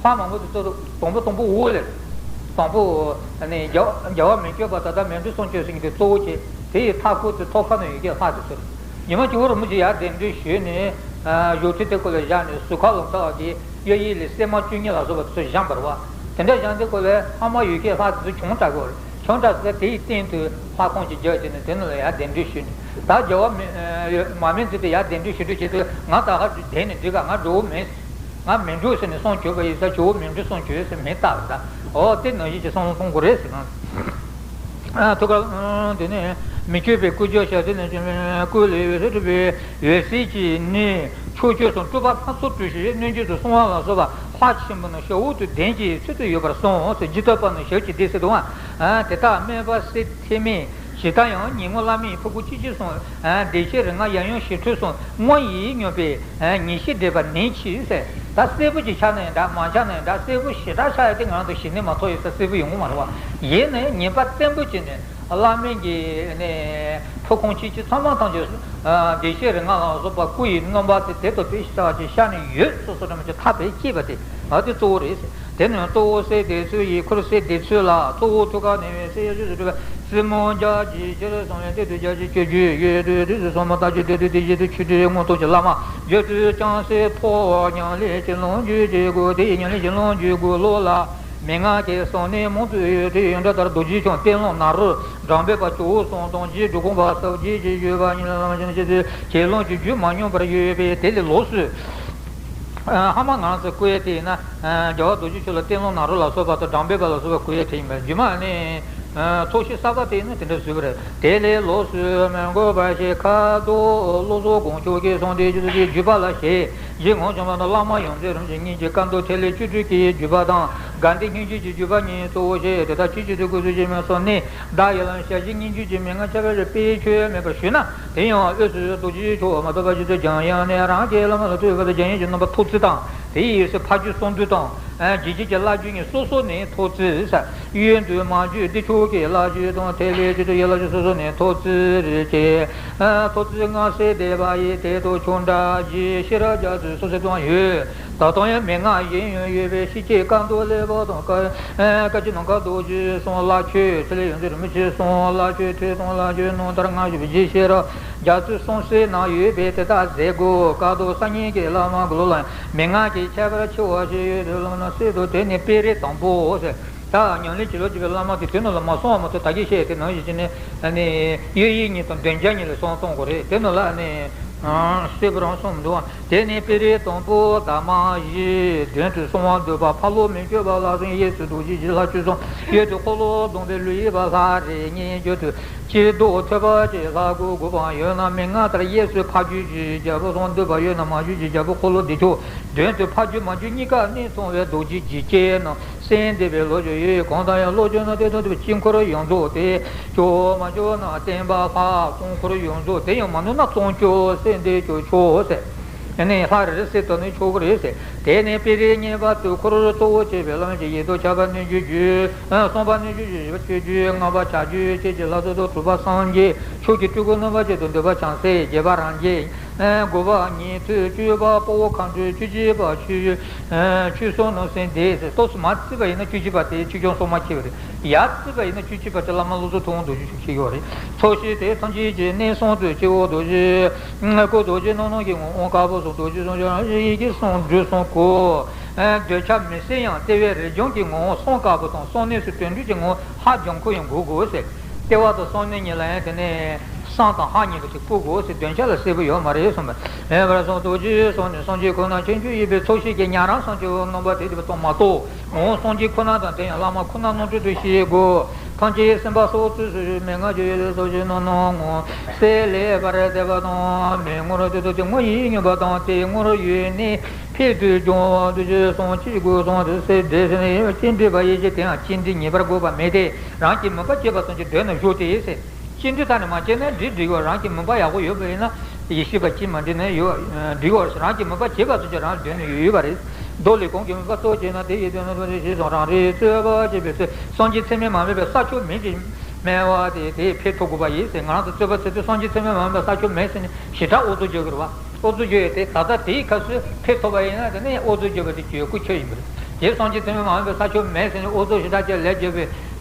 ལྷ་མང་པོ་དེ་ཚོ་དང་པོ་དང་པོ་འོག་ལ་རེད། དང་པོ་ཨ་ནི་རྒྱལ་རྒྱལ་བ་མི་བསྐྱོད་པ་ད་ལྟ་མིང་སྤྲུལ་གསུང་བྱོན་ཟེར་མཁན་དེ་གཙོ་བོ་བྱས། དེ་ཡི་མཐའ་སྐོར་དེ་ཐོག་ཁ་ན་ཡོད་མཁན་ལྷ་དེ་ཚོ་རེད། ཉི་མ་གཅིག་བོ་རིན་པོ་ཆེ་ཡར་གདན་འདྲེན་ཞུས་ནས། ཨ། བཞུགས་ཁྲི་དེ་སྐོར་ལ་བཞག་ནས་ཟུར་ཁ་ལོ་ཙཱ་བ་གིས་གཡས་གཡོན་ལས་སྲས་མོ་བཅུ་གཉིས་ལ་སོགས་པ་དེ་ཚོ་བཞེངས་པ་རེད་བ། དེ་འདྲ་བཞེངས་དུས་སྐོར་ལ་ལྷག་མ་ཡོད་མཁན་ལྷ་དེ་ཚོ་ཆུང་དྲགས་ཀྱི་རེད། ཆུང་དྲགས་ཟེར་དེ་ཡི་སྟེང་དུ་ལྷ་ཁང་ཅིག་བརྒྱབ་བྱས་ནས་དེ་ནང་ལ་ཡར་གདན་འདྲེན་ཞུས་ནས། ད་རྒྱལ་བ་མི་ཨ་མར་མེ་མཛད་དེ་ཡར་གདན་འདྲེན་ཞུ་དུས་བྱེད་དུས་ང་ད་ཧ་གདན་ནས་འགྲིག་ག་ང་འགྲོ་གི་མིན། ང་མི་འགྲོ་ཟེར་ནས་གསུང་བྱོན་པ་ཡིན་ཙང་ཇོ་བོ་མིང་སྤྲུལ་གསུང་བྱོན་ཟེར་མིང་བཏགས་པ་དང་། འོ་དེ་ནང་བཞིན་གྱི་བསམ་བློ་གཏོང་དགོས་རེད་ཟེར་གང་། ཨ། ཐུགས་ཀར་དེ་ནས་མི་བསྐྱོད་པའི་སྐུ་རྒྱན་ཞབས་བསྟན་ནས་བྱོན་པའི་སྐུ་ལས་འོད་ཟེར་འཕྲོས་པའི་འོད་ཟེར་གྱིས་ནི་ཕྱོགས་བཅུ་གསུམ་སྤྲུལ་པ་སྣ་ཚོགས་སྤྲུལ་ཞིང་སྣོད་བཅུད་དུ་སོང་བ་ལ་སོགས་པ་ལྷ་ཆེན་པོ་རྣམས་ཞབས་འོག་ཏུ་གདན་གྱི་ཚུལ་དུ་ཡོད་པར་གསུངས་ཟེར། ཇི་ལྟ་བར་ན་ཞབས་ཀྱི་སྡེ་ཟེར་དུས་ཨ། དེ་དག་སྨད་པ་སེར་ཐིག་མིན། ཇི་ལྟར་ཡང་ཉིན་གུང་བླ་མའི་ཕུར་ཁུང་གཅིག་གཅིག་གསུམ། ཨ། བདེ་གཤེགས་རིགས་ལྔ་ཡབ་ཡུམ་ཞི་ཁྲོ་གསུམ་དངོས་ཡིན་སྙམ་པའི། ཨ། ངེས་ཤེས་འདྲེས་པ་ནན་གྱིས་ཟེར། ད་སྲས་པོ་ཅིག་ཆགས་ན་ཡང་འདྲ་མ་ཆགས་ན་ཡང་འདྲ། སྲས་པོ་ཞེ་དྲག་ཆགས་ཡ་དེ་ང་རང་ཚོ་ཞི་གནས་མ་ཐོབ་ཡོད་ས་སྲས་པོ་ཡོང་གི་མ་རེད་བ། ཡིན་ནའི་ངེས་པ་བརྟན་པོ་བྱས་ནས་བླ་མའི་གི་ནས་ཕུར་ཁུང་གཅིག་གཅིག་ཚང་མ་ཐམས་ཅད། ཨ། བདེ་གཤེགས་རིགས་ལྔ་ལ་སོགས་པ་སྐུ་ཡི་རྣམ་པ་དེ་དེ་ལྟ་བུའི་ཤ་ཅིག་ཤ་ནས་ཡོད་སོ་སོ་འདྲ་མ་ཅིག་ཐག་པས་བཅད་པ་དེ། ཨ། དེ་གཙོ་བོ་རེད་ཟེར། དེ་ནས་གཙོ་བོ་སྲས་སྡེ་ཚུལ་ཡི་ཁུར་སྲས་སྡེ་ཚུལ་ལ་གཙོ་བོ་ཐུགས་ཀར་གནས་པའི་སྲས་ཡབ་ཆོས་སུ་གྲུབ་པའི་རྩེ་མོ་རྒྱ་ཆེར་གསུངས་པའི་སྟེང་དུ་རྒྱ་ཆེར་སྤྱོད་བརྒྱུད་ཡོད་དུས་དུས་སུ་སོར་མོ་ལྟ་བཅུག་སྟེ་དུས་དེ་བཞིན་དུ་ཆོས་དྲིལ་མངོན་རྟོགས་ཀྱི་བླ་མ་རྒྱ་མཚོའི་ལྕམ་སྲས་ཕོ་ཉང་ལས་ཀྱི་ལོངས་སྤྱོད་ཀྱི་སྒོ་དེའི་ཉང་ལས་ཀྱི་ལོངས་སྤྱོད་སྒོ་ལོགས་ལ་མན་ངག་གི་གསང་གནས་མང་དུ་ཡོད་དེ་ཡོན་བདག་ལྟར་རྡོ་རྗེ་འཆང་སྟེང་ལོགས་ན་རོ་འགྲམ་པའི་བར་ཇོ་བོ་གསུམ་དང་རྗེ་འགྲོ་མགོན་པ་ས་རྗེ་ཞེས་བརྗོད་པ་གཉིས་ལ་བླ་མ་ཆེན་ཆེ་ཚུལ་ཁས་བླངས་ཀྱི་རྒྱུད་མ་སྙོམས་པར་ཡོད་པས་དེ་ལས་ལོགས་སུ། ཨ། ཧ་མ་ང་རང་ཚོ་བཀུར་ཡས་དེ་ཡིན་ན། ཨ། རྒྱལ་བ་རྡོ་རྗེ་འཆང་ལ་སྟེང་ལོགས་ན་རོ་ལ་སོགས་པ་དང་འགྲམ་པའི་བར་ལ་སོགས་པ་བཀུར་ཡས་དེ་ཡིན་པས། རྗེས་མ་ནི། ཨ། ཚོགས་ཞིང་གསར་པ་དེ་ཡིན་ན་དེ་འདྲ་བཟོས་པ་རེད། དེ་ལས་ལོགས་སུ་མི་དགོས་པ་ཞིག་ཁ་དོག་བློ་བཟང་དཀོན་མཆོག་གིས་གསང་བདེ་ཆོས་སུ་བརྒྱུད་པ་ལ་ཞེས་རྗེ་ངག་འཆང་པ་དང་བླ་མ་ཡོངས་འཛིན་རིན་པོ་ཆེ་གཉིས་ཀྱི་བཀའ་མདོ་ཐེག་ལེ་བཅུ་དྲུག་གི་བརྒྱུད་པ་དང་དགའ་ལྡན་སྙིང་རྗེ་གི་བརྒྱུད་པ་གཉིས་གཙོ་བོ་ཞེས་དེ་དག་ཅིག་ཅིག་ཏུ་བཀོད་ཚུལ་ཞིག་མེད་སོགས་ནི། བདག་ཡིད་ལ་ཞལ་བཞེས་སྙན་བརྒྱུད་ཀྱི་མན་ངག་ཁྱད་པར་ཅིག་དཔེ་ཁྱད་མེད་པར་ཞུས་ན། དེ་ཡང་དབུས་སུ་རྡོ་རྗེ་མཆོག་མ་ཐོབ་པ་ཞིག་ཏུ་འཇམ་དབྱངས་ནས་རང་གི་བླ་མ་ལ་ཐོས་པ་དང་འཇམ་དབྱངས་ཀྱི་རྣམ་པ་ཐོབ་ཚུལ་དང་། དེའི་དབུས་སུ་ཕ་རྒྱུད་གསང་འདུས་དང་། ཨ། རྗེ་བྱེད་ཀྱི་བླ་བརྒྱུད་གཉིས་སོ་སོ་ནས་ཐོབ་ཚུལ། གཡོན་དུ་མ་བརྒྱུད་བདེ་མཆོག་གི་བླ་བརྒྱུད་དང་ཐེག་ལེ་བརྒྱུད་དུ་ཡན་ལག་བརྒྱུད་སོ་སོ་ནས་ཐོབ་ཚུལ་རེ་བྱས། ཨ། ཐོབ་ཚུལ་སྔ་ཕྱི་སྡེ་པ་ཡི་དེ་དང་ཆོས་འདྲ་རྗེ་ཤེས་རབ་རྒྱ་མཚོའི་སོ་སོ་དང་ཡོད། ད་དུང་ཡང་མན་ངག་གཞན་ཡང་ཡོད་པའི་ཤེས་བྱའི་བཀའ་མདོ་ལེགས་པ་དང་། བཀའ་བཀའ་བརྒྱུད་ནང་བཀའ་རྡོ་རྗེ་གསུམ་ལ་མཆོད། ཐེག་ལེ་ཡོངས་འཛིན་རིན་པོ་ཆེ་གསུམ་ལ་མཆོད། ཐོས་དང་ལ་མཆོད། རྣམ་ཐར་སྔ་ཕྱི་རྗེ་ཤེས་རབ་རྒྱ་མཚོའི་གསུང་གསལ་ན་ཡོད་པས་དེ་དག་ཟེར་དགོས། བཀའ་རྡོ་གསར་རྙིང་གི་བླ་མ་གུ་ལོ་ལ་མན་ངག་གི་ཁྱད་པར་ཆེ་བ་ཞིག་ཡོད་དུས་བླ་མ་སྲས་དང་དེ་ནི་དཔེ་རེ་དང་པོ་ཟེར། ད་ཉམས་ལེན་བྱེད་ལུགས་བྱེད་པའི་བླ་མ་དེ་དེ་ནང་ལ་མ་སོང་བ་མ་གཏོགས་ད་གིན་བཤད་དེ་ནང་བཞིན་བྱས་ནས་ཨ་ནི་གཡས་གཡོན་གཉིས་དང་མདུན་རྒྱབ་གཉིས་ལ་གསང་གཏོང་དགོས་རེད། དེ་ནང་ལ་ཨ་ནི། སྲིད་པ་རང་གསུམ་འདུག་དེ་ནས་པེ་རེ་དང་པོ་དར་མ་བཞི། མདུན་དུ་གསང་བ་འདུས་པ་ཕ་ལོ་མི་བསྐྱོད་པ་ལྷ་སྲིན་གཡས་སུ་རྡོ་རྗེ་བཞི་ལྷ་བཅུ་གསུམ། གཡོན་དུ་འཁོར་ལོ་བརྡུངས་པའི་ལུས་ཡོད་པ་ལྷ་རིགས་གཉིས། མཇུག་ཏུ་སྤྱི་ལྡོག་ཐོད་པ་གཅིག་ལྷ་སྐུ་དགུ་པ། གཡོན་ན་མན་ངག་ལྟར་གཡས་སུ་ཕ་རྒྱུད་བཞི། རྒྱལ་པོ་གསུམ་འདུས་པ། གཡོན་ན་མ་རྒྱུད་བཞི། རྒྱལ་པོ་འཁོར་ལོ་བདེ་མཆོག་མདུན་དུ་ཕ་རྒྱུད་མ་རྒྱུད་གཉིས་ཀ་གནས་ཚང་བའི་རྡོ་རྗེ་འཇིགས་བྱེད་རྣམས། སེམས་འདུས་པའི་ལོ་རྒྱུས་ཡོད། གང་དང་ཡང་བློ་ཅོག་ན་དེ་དང་དེ་དཔྱིད་འཁོར་ཡོངས་རྫོགས་ཏེ། ཅོག་མ་ཅོག་ན་བརྟན་པ་ལྷ་གཙང་འཁོར་ཡོངས་རྫོགས་དེ་ཡང་མ་ནུས་ན་གཙང་ཅོག་སེམས་འདུས་ཅོག་ཆོག་ཟེར། ནས་ལྷ་རེ་རེ་སེམས་དང་ནི་ཆོག་གི་རེད་ཟེར། དེ་ནས་པེ་རེ་གཉིས་པ་དུས་འཁོར་གཙོ་བོ་བྱས་པའི་ལམ་གྱི་ཡིད་དུ་ཆགས་པ་སྣོད་བཅུད་བཅུ། གསུམ་པ་སྣོད་བཅུད་བཅུ་བཞི་པ་ཆོས་བཅུ། ལྔ་པ་བྱ་རྒྱུད་ཆོས་ཀྱི་ལྷ་ཚོགས་དང་དྲུག་པ་སངས་རྒྱས་ཆོས་ཀྱི་སྤྲུལ་སྐུ། བདུན་པ་ཆེད་དུ་འདུས་པ་བྱང་སེམས་རྒྱས་པ་རང་རྒྱལ། དགུ་པ་ཉན་ཐོས། བཅུ་པ་དཔའ་བོ་མཁའ་འགྲོ། བཅུ་གཅིག་པ་ཆོས་ཆོས་སྐྱོང་རྣམ་སྲས་སྡེ་ཟེར། སྟོབས་སུ་མ་བརྩིས་པ་ཡིན་ན་བཅུ་གཅིག་པ་དེ་ཆོས་སྐྱོང་སྲུང་མ་ཁྱེར་བ་རེད། ཡར་བརྩིས་པ་ཡིན་ན་བཅུ་གཅིག་པ་དེ་བླ་མ་བློ་བཟང་ཐུབ་དབང་རྡོ་རྗེ་ཆོས་ཁྱེར་ཡོད་རེད། ཚོགས་ཞིང་དེ་ཐམས་ཅད་ཀྱི་གནས་གསུམ་དུ་སྤྱི་བོ་རྡོ་རྗེ། སྐུ་རྡོ་རྗེ་རྣམ་སྣང་གི་ངོ་བོ་དཀར་པོ་གསུམ། རྡོ་རྗེ་གསུམ་ཡང་ཡི་གེ་གསུམ་སྒྲུབ་གསུམ་གོ། འདོད་ཆགས་མི་སེལ་ཡང་ལྟེ་བའི་རིག་འབྱུང་གི་ངོ་བོ་གསུམ་དཀར་པོ་དང་། གསུམ་གནས་སུ་དོན་སྒྲུབ་ཀྱི་ངོ་བོ་ཧ་ལྗང་ཁུ་ཡང་དགོས་དགོས་ཟེར། ལྟེ་བ་དང་གསུམ་གནས་གཉིས་ལ་ཡང་དེ་ནས་གསང་དང་ཧ་གཉིས་པོ་ཅིག་བཀུག་དགོས་ཟེར། འདོད་ཆགས་ལ་སྲིད་པ་ཡོད་མ་རེད་གསུངས་པས། ཨེ་བར་གསུམ་རྡོ་རྗེ་གསུམ་ནི་སངས་རྒྱས་ཁོ་ན་ཆོས་བརྒྱུད་ཡིན་པས། ཚོགས་ཞིང་གི་ཉན་རང་སངས་རྒྱས་རྣམ་པ་དེ་དེ་བ་དང་མ་གཏོགས། འོ་སངས་རྒྱས་ཁོ་ན་དང་དེ་ཡང་བླ་མ་ཁོ་ན་རྣམ་སྤྲུལ་དུ་ཤེས་དགོས། ཐམས་ཅད་སེམས་དཔའ་སོགས་ཚུལ་སུ་ཞིག་མན་ངག་བརྗོད་ཡོད་དེ་ཚོགས་ཞིང་རྣམ་སྣང་ངོ་། སྲེད་ལས་པར་འདོད་པ་དང་མི་ངོར་དེ་དུ་དེ་ངོ་ཡིས་མྱོང་བ་དང་དེ་ངོར་ཡོད་ནས། ཕེབས་དུས་ཀྱང་དུ་ཆོས་གསུང་ཅི་དགོས་གསུང་དུ་སེ་འབྲས་སེ་ནས་ཅི་འདྲི་བ་ཡིན་ཞེས། དེའང་ཅི་འདྲི་ངེས་པར་དགོས་པ་མེད་དེ། རང་གི་མུན་པ་བྱས་པ་ཙམ་གྱིས་མདུན་ན་བཞུགས་ཏེ་ཟེར། ཅི་འདྲི་ད་ནི་མ་བྱས་ན་འདྲི་འདྲི་ཡོད། རང་གི་མུན་པ་ཡག་པོ་ཡོད་པ་ཡིན་ན་ཡེ་ཤེས་པ་ཅི་མ་འདྲི་ན་ཡོད་འདྲི་ཡོད། རང་གི་མུན་པ་བྱས་པ་ཙམ་གྱིས་རང་མདུན་ན་ཡོད་ཡོད་པ་རེད། མདོ་ལས། གང་གི་མུན་པ་རྟོགས་བྱས་ན། དེ་ཡི་དོན་ནི་ཞེས་སོགས་རང་རིག་རྩོད་པ་བྱེད་པའི་ཚེ། སངས་རྒྱས་ཚད་མས་མ་དམིགས་པའི་ས་ཕྱོགས་མེད་ཅིང་། སྨྲ་བ་དེ་དེས་ཕེབས་ཐུབ་དགོས་པ་ཡིན་ཟེར། ང་རང་ཚོ་རྩོད་པ་རྩོད་དུས་སངས་རྒྱས་ཚད་མས་མ་དམིགས་པའི་ས་ཕྱོགས་མེད་ཟེར་ནས་ཞེ་དྲག་ཨུ་ཚུགས་རྒྱག་གི་རེད་བ། ཨུ་ཚུགས་རྒྱག་ཡས་དེ་ད་ལྟ་དེའི་སྐབས་སུ་ཕེབས་ཐུབ་པ་ཡིན་ན། དེ་ནས་ཨུ་ཚུགས་རྒྱག་པ་དེ་གྱོད་ཀུ་ཁྱོད་ཡིན་པ་རེད། དེ་སངས་རྒྱས་ཚད་མས་མ་དམིགས་པའི་ས་ཕྱོགས་མེད་ཟེར་ནས་ཨུ་ཚུགས་ཞེ་དྲག་ཅིག་ལས་རྒྱག་པའི་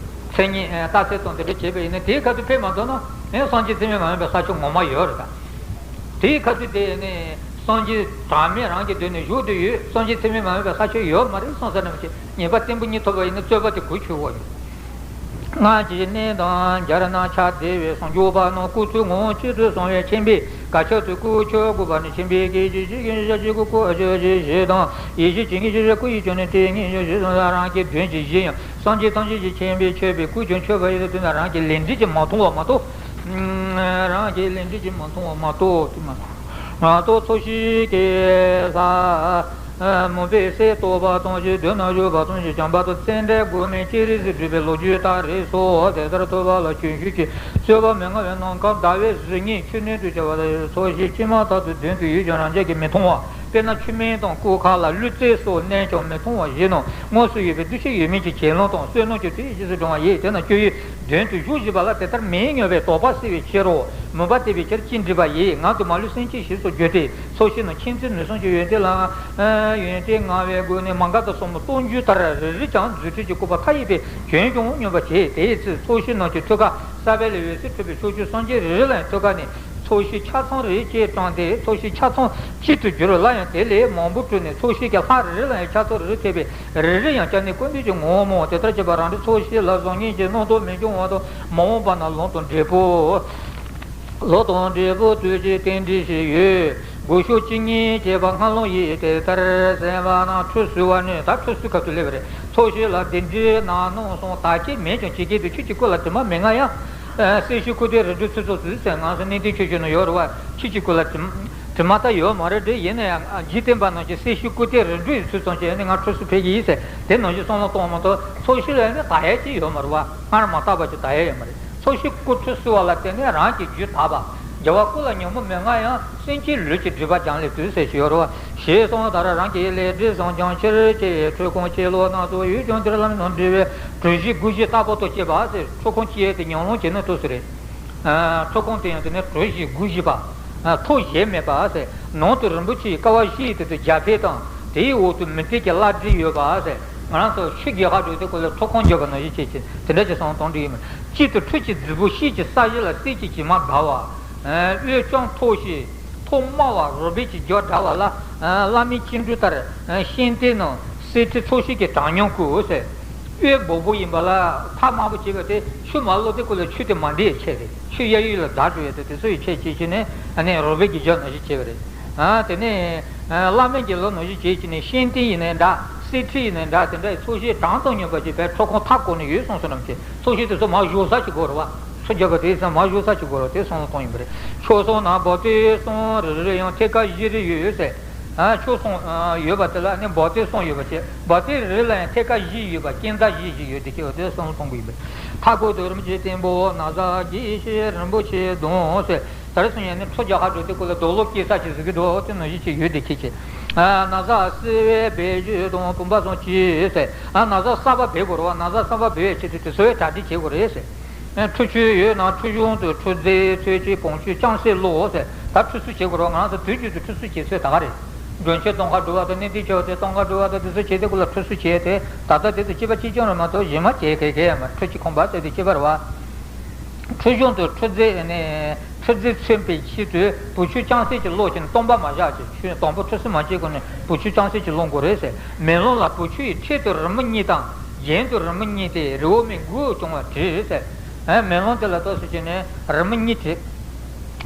མཚན་ཉིད་རྟགས་གསལ་དང་དེ་འདྲ་བྱས་པ་ཡིན་ན། དེའི་སྐབས་སུ་ཕེབས་མ་ཐུབ་ན། ཨེ་སངས་རྒྱས་ཚད་མས་མ་དམིགས་པའི་ས་ཕྱོགས་ངོ་མ་ཡོད་རེད་ད། དེའི་སྐབས་སུ་དེ་ནས་སངས་རྒྱས་གྲངས་མེད་རང་གི་མདུན་ནས་བཞུགས་ཏེ་ཡོད། སངས་རྒྱས་ཚད་མས་མ་དམིགས་པའི་ས་ཕྱོགས་ཡོད་མ་རེད་བསམ་ས་ནས་མ་བྱེད། ངེས་པ་བརྟན་པོ་རྙེད་ཐུབ་པ་ཡིན་ན་རྩོད་པ་དེ་གོ་ཆོད་འོ་ཡོད། སྔར་གྱི་གནས་དང་སྦྱར་ན་ཕྱག་བདེ་བའི་ཟུང་འཇུག་པ་རྣམས་སྐུ་ཚུལ་ངོ་བོ་ཆོས་ཚུལ་གསུང་བའི་མཁྱེན་པས་དཀའ་ཁྱབ་ཏུ་སྐུ་ཆོས་དགུ་པ་ནི། མཁྱེན་པའི་སྐད་ཅིག་གཅིག་གིས་ཞབས་ཀྱི་སྐུ་སྐུ་ཨ་ཅོ་ཅི་ཞེས་དང་། ཡེ་ཤེས་ཀྱི་སྙིང་རྗེ་སྐུ་ཡི་ཆོས་ནི་ཏིང་ངེ་འཛིན་ཞེས་གསུངས་ལ། རང་གི་དོན་གྱི་གཞི་ཡང་སངས་རྒྱས་ཐམས་ཅད་ཀྱི་མཁྱེན་པས་ཆོད་པའི་སྐུ་ཀྱང་ཆོད་པ་ཡིན་ཏེ། དེ་ནི་རང་གི་ལས་འབྲས་ཀྱིས་མ་མཐོང་བ་མ་གཏོགས། རང་གི་ལས་འབྲས་ཀྱིས་མ་མཐོང་བ་མ་གཏོགས་དེ་མ་མ་གཏོགས། ཚོགས་ཞིང་གི་ས་མུན་པའི་སེལ་རྟོག་པ་ཙམ་ཞིག་མདུན་ན་བཞུགས་པ་ཙམ་ཞིག་བྱམས་པ་དང་བརྩེ་འདྲ་དགོས་མིན་སྤྱན་རས་གཟིགས་སྒྲུབ་པའི་ལོ་རྒྱུས་ལྟར་རེད་སོ། དེ་ལྟར་ཐོས་པ་ལ་བྱོན་ཞུས་ཀྱི་རྩོད་པ་མི་མངའ་བའི་ནམ་མཁའ་ཟླ་བའི་གཟི་བརྙན་ཆུ་སྣོད་དུ་གྱུར་པ་དང་། ཚོགས་ཞིང་ཕྱི་མ་དག་ཏུ་མདུན་དུ་ཡོད་ཀྱང་རང་ཅག་གིས་མི་མཐོང་བ། དཔེར་ན་ཆུ་སྨན་དང་སྐུ་མཁར་ལ་ཀླུ་རྩེ་སོགས་མནན་ཀྱང་མི་མཐོང་བ་བཞིན་ནོ། དངོས་སུ་ཡོད་པའི་འདུ་ཤེས་ཡོད་མིན་གྱི་གྱེན་ལངས་དང་བསོད་ནམས་ཀྱི་དེ་ཡི་རྗེས་སུ་འབྲང་བ་ཡིས། དེ་ན་སྤྱོད་ཡུལ་མདུན་དུ་བཞུགས་བཞིན་པ་ལ་དེ་ལྟར་མི་མངོན་པའི་དོགས་པ་སེལ་བའི་ཕྱིར་རོ། མུན་པ་སྟེ་བའི་ཕྱིར་ཅི་འདྲི་བ་ཡིས། ངང་དུ་མ་ལུས་སེམས་ཅན་ཞེས་སུ་བརྗོད་དེ། ཚོགས་ཞིང་ནང་མཁྱེན་བརྩེ་ནུས་གསུམ་གྱི་ཡོན་ཏན་ལ། ཡོན་ཏན་མངའ་བའི་སྒོ་ནས་མ་འགགས་དང་གསུམ་རྟོགས་འགྱུར་ལྟར་རེ་རེ་ཀྱང་རྫུ་འཕྲུལ་གྱི་སྐུད་པ་མཐའ་ཡས་པའི་བྱོན་ཀྱང་མངོན་པར་བྱེད། དེའི་ཚེ་ཚོགས་ཞིང་ནང་གི་ཐོད་རྒལ་ས་པཎ་ལས་འོད་ཟེར་འཕྲོས་པའི་ཕྱོགས་བཅུའི་སངས་རྒྱས་རེ་རེ་ལ་ཡང་ཐོད་རྒལ་ནས། ཚོགས་ཞིང་ཆ་ཚང་རེ་བཅས་དྲངས་ཏེ། ཚོགས་ཞིང་ཆ་ཚང་གཅིག་ཏུ་གྱུར། སླར་ཡང་དེ་ལས་མང་པོ་སྤྲུལ་ནས། ཚོགས་ཞིང་གི་ལྷ་རེ་རེ་ལ་ཡང་ཕྱག་ཚོགས་རེ་རེ་ཐེབས་པས། རེ་རེ་ཡང་སྐྱབས་གནས་ཀུན་འདུས་ཀྱི་ངོ་བོ་སྨོ། དེ་ལྟར་བྱས་པ་རང་གྲོལ་ཚོགས་ཞིང་ལ་བཟང་ངན་གྱི་རྣམ་རྟོག་མི་འབྱུང་བ་དང་། མ་འོངས་པ་ན་ལམ་དང་འབྲས་བུ། ལམ་དང་འབྲས་བུ་དུས་གཅིག་རྟེན་འབྲེལ་ཞིག་ཡོད། དགུ་ཤུགས་གཅིག་གཉིས་བྱས་པ་སྔ་ལམ་ཡིན། དེ་ལྟར་གསལ་བ་ན་ཁྲུས་གསོལ་བ་ནི། ད་ཁྲུས་གསོལ་ཁ་ཐུག་སླེབས་པ་རེད། ཚོགས་ཞིང་ལ་གདན་འདྲེན་གནང་གནང་སོང་། ད་ཅི་མེད་ཀྱང་ཇི་སྐད་དུ། ཆོས་ཀྱི་སྐུ་ལ་དྲི་མ་མི་མངའ་ཡང་། ཨ། སྲིད་ཞིའི་སྐུ་སྟེ་རིགས་དྲུག་ཚུལ་ཚོགས་སུ་ཟེར། ང་ཚོ་གནས་བརྟན་ཆོས་སྤྱོད་ནང་ཡོད་རེད་བ། ཆོས་ཀྱི་སྐུ་ལ་དྲི་དྲི་མ་ད་ཡོད་མ་རེད་དེ། ཡིན་ན་ཡང་འཇིག་རྟེན་པ་ནང་བཞིན་སྲིད་ཞིའི་སྐུ་སྟེ་རིགས་དྲུག་ཡི་ཚུལ་ཙམ་ཞིག་ནི་ང་ཁྲུས་གསོལ་ཕེབས་ཀྱི་ཡིན་ཟེར། དེ་ནང་བཞིན་བསམ་བློ་གཏོང་མ་གཏོགས། ཚོགས་ཞིང་ལ་ནི་ད་ཡས་ཅི་ཡོད་མ་རེད་བ། སྔར་མ་བཏགས་པ་ཅིག་ད་ཡས་ཡོད་མ་རེད། ཚོགས་ཞིང་སྐུ་ཁྲུས་གསོལ་བ་ལ་བརྟེན་ནས་རང་གི་རྒྱུད་དག་པ། རྒྱལ་བ་སྐུ་ལ་ཉོན་མོངས་མི་མངའ་ཡང་། སེམས་ཅན་ལུས་ཀྱི་སྒྲིབ་པ་སྦྱངས་ལས་བཏུས་ཟེར་ཞིག་ཡོད་རེད་བ། ཞེས་གསུངས། ད་ར་རང་གི་ལས་འབྲས་བཟང་སྦྱང་ཕྱིར་བཅས། ཁྲུས་ཁང་གི་ལོགས་ན་སོགས་ཡོད་ཀྱང་། འདིར་ལམ་རྣམས་འབྲེལ་བའི་གྲུ་བཞི་སྒོ་བཞི་ལྟ་བུ་དང་བཅས་པ་ཟེར། ཁྲུས་ཁང་བཅས་ཏེ་ཉམས་ལེན་བྱེད་ནི་དུས་སུ་རེད། ཨ། ཁྲུས་ཁང་དེ་ཡང་དེ་ནས་གྲུ་བཞི་སྒོ་བཞི་པ། ཨ། ཐོག་གཞན་མེད་པ་ཟེར། ནང་དུ་རིན་པོ་ཆེའི་ཀ་བ་བཞི་ཡི་སྟེང་དུ་རྒྱ་ཕད་དང་། དེའི་འོག་ཏུ་མུ་ཏིག་གི་བླ་བྲེ་ཡོད་པ་ཟེར། ང་རང་ཚོ་ཆོས་རྒྱལ་ཁ་འགྲོ་དུས་སྐབས་ལ་ཁྲུས་ཁང་བརྒྱབ་པ་ནང་བཞིན་བྱས་བྱས། དེ་འདྲ་ཅིག་བསམ་བློ་གཏོང་གི་ཡིན་མོད། དཀྱིལ་དུ་ཁྲུས་ཀྱི་རྫིང་བུ་ཤེལ་གྱི་ས་གཞི་ལ་གསེར་གྱི་བྱེ་མ་བསྒར་བ། ཨ། དབུས་སྐྱོང་ཐོག་ཞེས་ཐོག་དམའ་བ་རོལ་པའི་གི་རྒྱ་བསྒྲགས་པ་ལ། ཨ། བླ་མའི་སྤྱན་འདྲེན་ལྟར། ཨ། ཤིང་རྟའི་ནང་གསེར་ཁྲི་ཚོགས་ཞིང་གི་གྲངས་མཉམ་བཀོད་ཟེར། དབུལ་བོ་བོ་ཡིན་པ་ལ་ཐག་དམར་པོ་བྱས་པ་དེ་ཆུ་མ་བླུགས་དེ་ཀོ་ལ་ཆུ་དེ་མ་འདེད་ཆེ་རེད། ཆུ་གཡས་གཡོན་ལ་འཛག་འགྲོ་ཡ་དེ་དེ་ཚོ་ཡི་ཆེད་བྱེད་ཀྱི་ནས་ཨ་ནི་རོ་བེ་གི་རྒྱ་ནང་བཞིན་བྱས་པ་རེད། ཨ་དེ་ནས་བླ་མའི་དགེ་སློང་ནང་བཞིན་བྱེད་ཀྱི་ནས་ཤིང་ཏིང་ཡིན་ནའི་འདྲ། གསེར་ཁྲི་ཡིན་ནའི་འདྲ། དེ་འདྲ་ཡི་ཚོས་གཞི་གྲངས་དང་སྙོམས་པ་ཅིག་བས་ཁྲོ་ཁང་མཐའ་བསྐོར་ནས་ཡོད་གསུངས་སོ་ནམ་ཞེས། ཚོས་གཞི་དེ་ཚོ་མར་བཞོ་ས་ཞིག་དགོས་རེད་བ། ཆུ་རྒྱབ་པ་དེ་ཚོ་མར་བཞོ་ས་ཞིག་དགོས་རེད། དེ་བསམ་བློ་གཏོང་ཡིན་པ་རེད། ཕྱོགས་གསུམ་ན་འབབ་སྟེགས་གསུམ་རེ་རེ་ལ་ཡང་ཐད་ཀར་བཞི་རེ་ཡོད་ཟེར། ཨ་ཕྱོགས་གསུམ་ཨ་ཡོད་པ་དེ་ལ་ནི་འབབ་སྟེགས་གསུམ་ཡོད་པ་བྱས། འབབ་སྟེགས་རེ་ལ་ཡང་ཐད་ཀར་བཞི་ཡོད་པ། རྐྱེན་རྩ་བཞི་བཞི་ཡོད་དེ་ཁྱེད་འོ་དེ་བསམ་བློ་གཏོང་དགོས་ཡིན་པས། མཐའ་སྐོར་དུ་རིམ་གྱིས་བརྟན་པོ་ན་བཟའ་རྒྱས་ཤིང་རིན་པོ་ཆེའི་གདུང་ཟེར། ད་རེས་སུ་ཡང་ནི་ཁྲོ་རྒྱག་ཁ་འགྲོ་དེ་ཀོ་ལ་རྡོ་སློབ་སྐྱེ་ས་ཞིག་བཟོ་གི་འདུག་དེ་ནང་བཞིན་ཅིག་ཡོད་དེ་ཁྱེད་ཀྱིས། ཨ་ན་བཟའ་བསིལ་བའི་སྦས་རྒྱུད་དང་བུམ་པ་གསུམ་གྱིས་ཟེར། ཨ་ན་བཟའ་གསར་པ་སྦས་དགོས་རེད་བ། ན་བཟའ་གསར་པ་སྦས་པའི་ཆེད་དུ་དེ་ཚོའི་གྲ་སྒྲིག་བྱེད་དགོས་རེད་ཟེར། ཁྲུ་ཆུ་ཡོད་ན་ཁྲུ་གཞུང་དུ་ཁྲུ་རྫས་ཚོས་ཀྱི་བོང་ཆུ་ལྕང་སེར་བླུགས་ཟེར། ད་ཁྲུ་གསོལ་བྱེད་དགོས་རེད། ང་རང་ཚོ་དུས་རྒྱུན་དུ་ཁྲུ་གསོལ་བྱེད་སྲོལ་ད་ག་རེད། མགྲོན་ཆེན་གཏོང་ག་འགྲོ་བ་དང་གནས་བརྟན་ཆེ་བ་དེ་གཏོང་ག་འགྲོ་བ་དང་དེ་ཚོ་བྱེད་དེ་ཁོ་ལ་ཁྲུ་གསོལ་བྱས་ཏེ་ད་ལྟ་དེ་ཚོ་སྐྱེས་པ་གཅིག་ཀྱང་རེད་མ་གཏོགས་གཞན་མ་བྱེད་གལ་གལ་ཡང་མ། ཁྲུ་གཅིག་ཁོམ་པ་ཟེར་དེ་སྐྱེས་པ་རེད་བ། ཁྲུ་གཞུང་དུ་ཁྲུ་རྫས་ནས་ཁྲུ་རྫས་མཚོན་པའི་ཆེད་དུ་བུ་ཆུ་ལྕང་སེར་གྱི་བླུགས་ཀྱིན་སྟོང་པ་མ་བཞག་ཅིང་ཆུ་དང་པོ་ཁྲུ་གསོལ་མ་བྱེད་གོང་ནས་བུ་ཆུ་ལྕང་སེར་གྱི་བླུགས་དགོས་རེད་ཟེར། མེ་ལོང་ལ་བུ་ཆུ་ཡི་འཁྲིས་སུ་རི་མོ་གཉིས་དང་རྒྱན་དུ་རི་མོ་གཉིས་ཏེ་རི་བོ་མའི་མགུར་བྱུང་བར་བྲིས་ཟེར། ཨ་མེ་ལོང་དེ་ལ་ཏོག་ཙམ་བྱས་ནས་རི་མོ་གཉིས་བྲིས།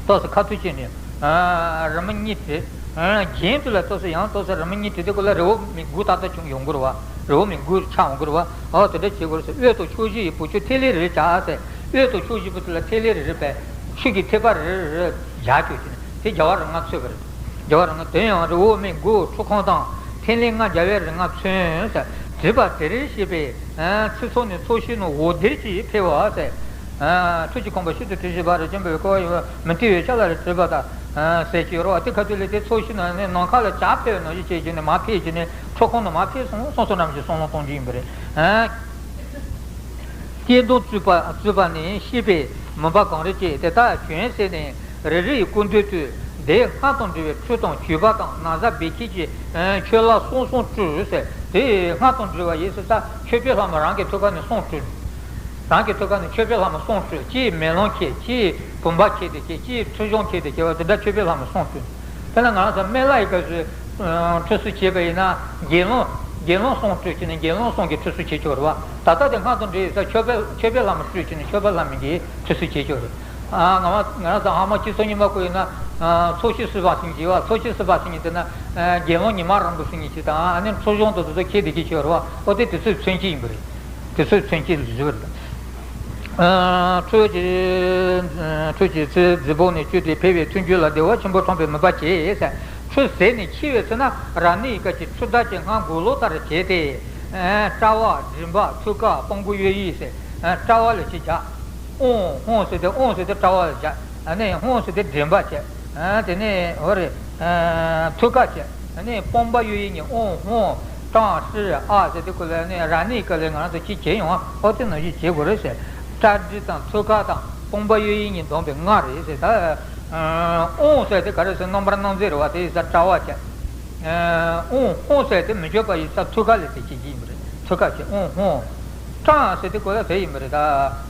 ཏོག་ཙམ་ཁ་ཐུག་བྱས་ནས་ཨ་རི་མོ་གཉིས་བྲིས། ཨ་རྒྱན་དེ་ལ་ཏོག་ཙམ་ཡང་ཏོག་ཙམ་རི་མོ་གཉིས་བྲིས་དེ་ཀོ་ལ་རི་བོ་མའི་མགུར་ཏག་ཏག་བྱུང་ཡོང་གི་རེད་བ། རི་བོ་མའི་མགུར་ཆགས་ཡོང་གི་རེད་བ། ཨོ་དེ་འདྲ་བྱེད་དགོས་རེད་ཟེར། དབུས་དང་ཕྱོགས་བཞི་ཡི་བུ་ཆུ་ཐིག་ལེ་རེ་རེ་བྱས་ཟེར། དབུས་དང་ཕྱོགས་བཞི་པོ་དེ་ལ་ཐིག་ལེ་རེ་རེ་བས་ཆུ་གི་ཐིགས་པ་རེ་རེ་རེ་རྒྱག་བཅུག་བྱས་ནས་དེ་རྒྱལ་བ་རིགས་ལྔ་མཚོན་པ་རེད། རྒྱལ་བ་རིགས་ལྔ་དེ་ཡང་རི་བོ་མའི་མགུར་ཁྲུ་ཁང་དང་ཐིག་ལེ་ལྔ་རྒྱལ་བའི་རིགས་ལྔ་མཚོན་ཟེར། བྲིས་པ་དེ་རེ་ཞེས་པའི་ཚིག་ཚོགས་ནི་ཚོགས་ཤིག་ནི་འོད་སྡེར་གྱིས་འཕེལ་བ་ཟེར། ཁྲུ་གཅིག་ཁོམ་པ་ཤིན་ཏུ་བྲིས་ཤིང་བར་རི་ཅན་པའི་སྐོར་ཡོད་མི་ཏི་བའི་ཤ་ལ་རེ་བྲིས་པ་དང་ཟེར་གྱི་ཡོད་རེད་བ། དེ་ཁ་ཐུག་ལས་དེ་ཚོགས་ཤིག་ནང་ནས་ནམ་མཁའ་ལ་བྱ་འཕེལ་ནང་བཞིན་བྱས་ཀྱི་ནི་མ་འཕེལ་གྱི་ནི་ཁྲུ་ཁང་ནང་མ་འཕེལ་སོང་སོང་སོང་ནམ་ཞིག་བསམ་བློ་གཏོང་རྒྱུ་ཡིན་པ་རེད། སྐྱེ་གདུང་བཙུགས་པ་བཙུགས་པ་ནི་ཤེས་པས་མུན་པ་གང་རུང་བཅད། དེ་དག་གྱོན་ཟེར་ནས་རེ་རེ་ཡི་སྐུ་མདུན་དུ་སྡེ་སྔགས་དང་འབྲེལ་བའི་ཁྲུ་དང་གུས་པ་དང་ན་བཟའ་སྦས་ཁྱེར་གྱི་ཆོས་ལ་གསུམ་གསུམ་སྤྲུལ་ཟེར། དེ་སྔགས་དང་འབྲེལ་བ་ཡིན་ཟེར་ས་མཆོད་པའི་ལྷ་མོ་རང་གི་ཐུགས་ཀ་ནས་གསུམ་སྤྲུལ། རང་གི་ཐུགས་ཀ་ནས་མཆོད་པའི་ལྷ་མོ་གསུམ་སྤྲུལ། གཅིག་མེ་ལོང་ཁྱེར། གཅིག་བུམ་པ་ཁྱེར་ཏེ་ཁྱེར། གཅིག་ཁྲུ་གཞུང་ཁྱེར་ཏེ་ཁྱེར་བ་དེ་འདྲ་མཆོད་པའི་ལྷ་མོ་གསུམ་སྤྲུལ། དཔེར་ན་ང་རང་ཚོ་སྨན་བླ་ཡི་སྐབས་སུ་ཁྲུས་གསོལ་བྱས་པ་ཡིན་ན་དགེ་སློང་། དགེ་སློང་གསུམ་སྤྲུལ་བྱས་ནས་དགེ་སློང་གསུམ་གྱི་ཁྲུས་གསོལ་བྱེད་ཆོག་རེད་བ། ད་ལྟ་དེ་སྔགས་དང་འབྲེལ་ཡོད་ས་མཆོད་པའི་མཆོད་པའི་ལྷ་མོ་སྤྲུལ་བྱས་ནས་མཆོད་པའི་ལྷ་མོ་གི་ཁྲུས་གསོལ་བྱེད་ཆོག་རེད། ཨ་ང་ང་རང་ཚོ་ཧ་མ་སྤྱི་ཚོགས་རྙིང་པ་ཁོ་ཡིན་ན་ཚོགས་ཤིག་གསོལ་བ་ཟིན་གྱི་བ། ཚོགས་ཤིག་གསོལ་བ་ཟིན་གྱི་དེ་ན་དགེ་སློང་ཉི་མ་རིན་པོ་ཟིན་གྱི་ཞིག་དང་ཨ་ནི་ཁྲུ་གཞུང་དུ་དེ་ཚོ་ཁྱེར་བསྡད་ཀྱི་ཆོག་རེད་བ། ཨོ་དེ་དེ་ཚོའི་མཚོན་བྱེད་ཡིན་པ་རེད། དེ་ཚོའི་མཚོན་བྱེད་ལ་བཟོས་པ་རེད། ཁྲུ་གཅིག་ཁྲུ་གཅིག་ཚེ་རྫི་བོ་ནས་བཅུད་དེ་འཕེལ་བའི་ཐུན་རྒྱུད་ལ་བདེ་བ་ཆེན་པོ་འཁྲུངས་པའི་མོས་པ་བྱེད་ཟེར། ཁྲུ་ཟད་ནས་འཆི་བའི་ཚེ་ན་རབ་གནས་ཀྱི་སྐབས་ཀྱི་ཁྲུ་དར་གྱི་སྔགས་འགུགས་ལོག་ལྟར་བྱས་ཏེ། སྐྲ་བ་མགྲིན་པ་ཐུགས་ཀ་དཔང་པོ་གཡས་གཡོན་ཟེར། སྐྲ་བ་ལ་ཅི་བྱ། ཨོང་ཧོང་ཟེར་ཏེ་ཨོང་ཟེར་ཏེ་སྐྲ་བ་ལ་བྱ། ཨ་ནི་ཧོང་ཟེར་ཏེ་མགྲིན་པ་བྱས། དེ་ནས་འོ་རེད། ཐུགས་ཀ་བྱས། ཨ་ནི་དཔང་པོ་གཡས་གཡོན་གཉིས་ཨོང་ཧོང་། ཀྲང་ཧྲི་ཨ་ཟེར་དུས་སྐབས་ལ་ནི་རབ་གནས་སྐབས་ལ་ང་རང་ཚོ་ཅི་བྱེད་ཡོང་ཨ། ཨོ་དེ་ནང་བཞིན་བྱེད་དགོས་རེད་ཟེར། སྐྲ་མགྲིན་དང་ཐུགས་ཀ་དང་དཔང་པོ་གཡས་གཡོན་གཉིས་བསྡོམས་པས་ལྔ་རེད་ཟེར། ད་ཨོང་ཟེར་དེ་ག་རེ་ཟེར། རྣམ་པར་སྣང་མཛད་རེད་བ། དེ་ཡིན་ས་སྐྲ་བ་བྱས། ཨོང་ཧོང་ཟེར་དེ་མི་བསྐྱོད་པ་ཡིན་ས་ཐུགས་ཀ་ལ་དེ་བྱེད་ཀྱི་ཡིན་པ་རེད། ཐུགས་ཀ་བྱས་ཨོང་ཧོང་། ཀྲང་ཟེར་དུས་སྐབས་ལ་དེ་ཡིན་པ་རེད། ད་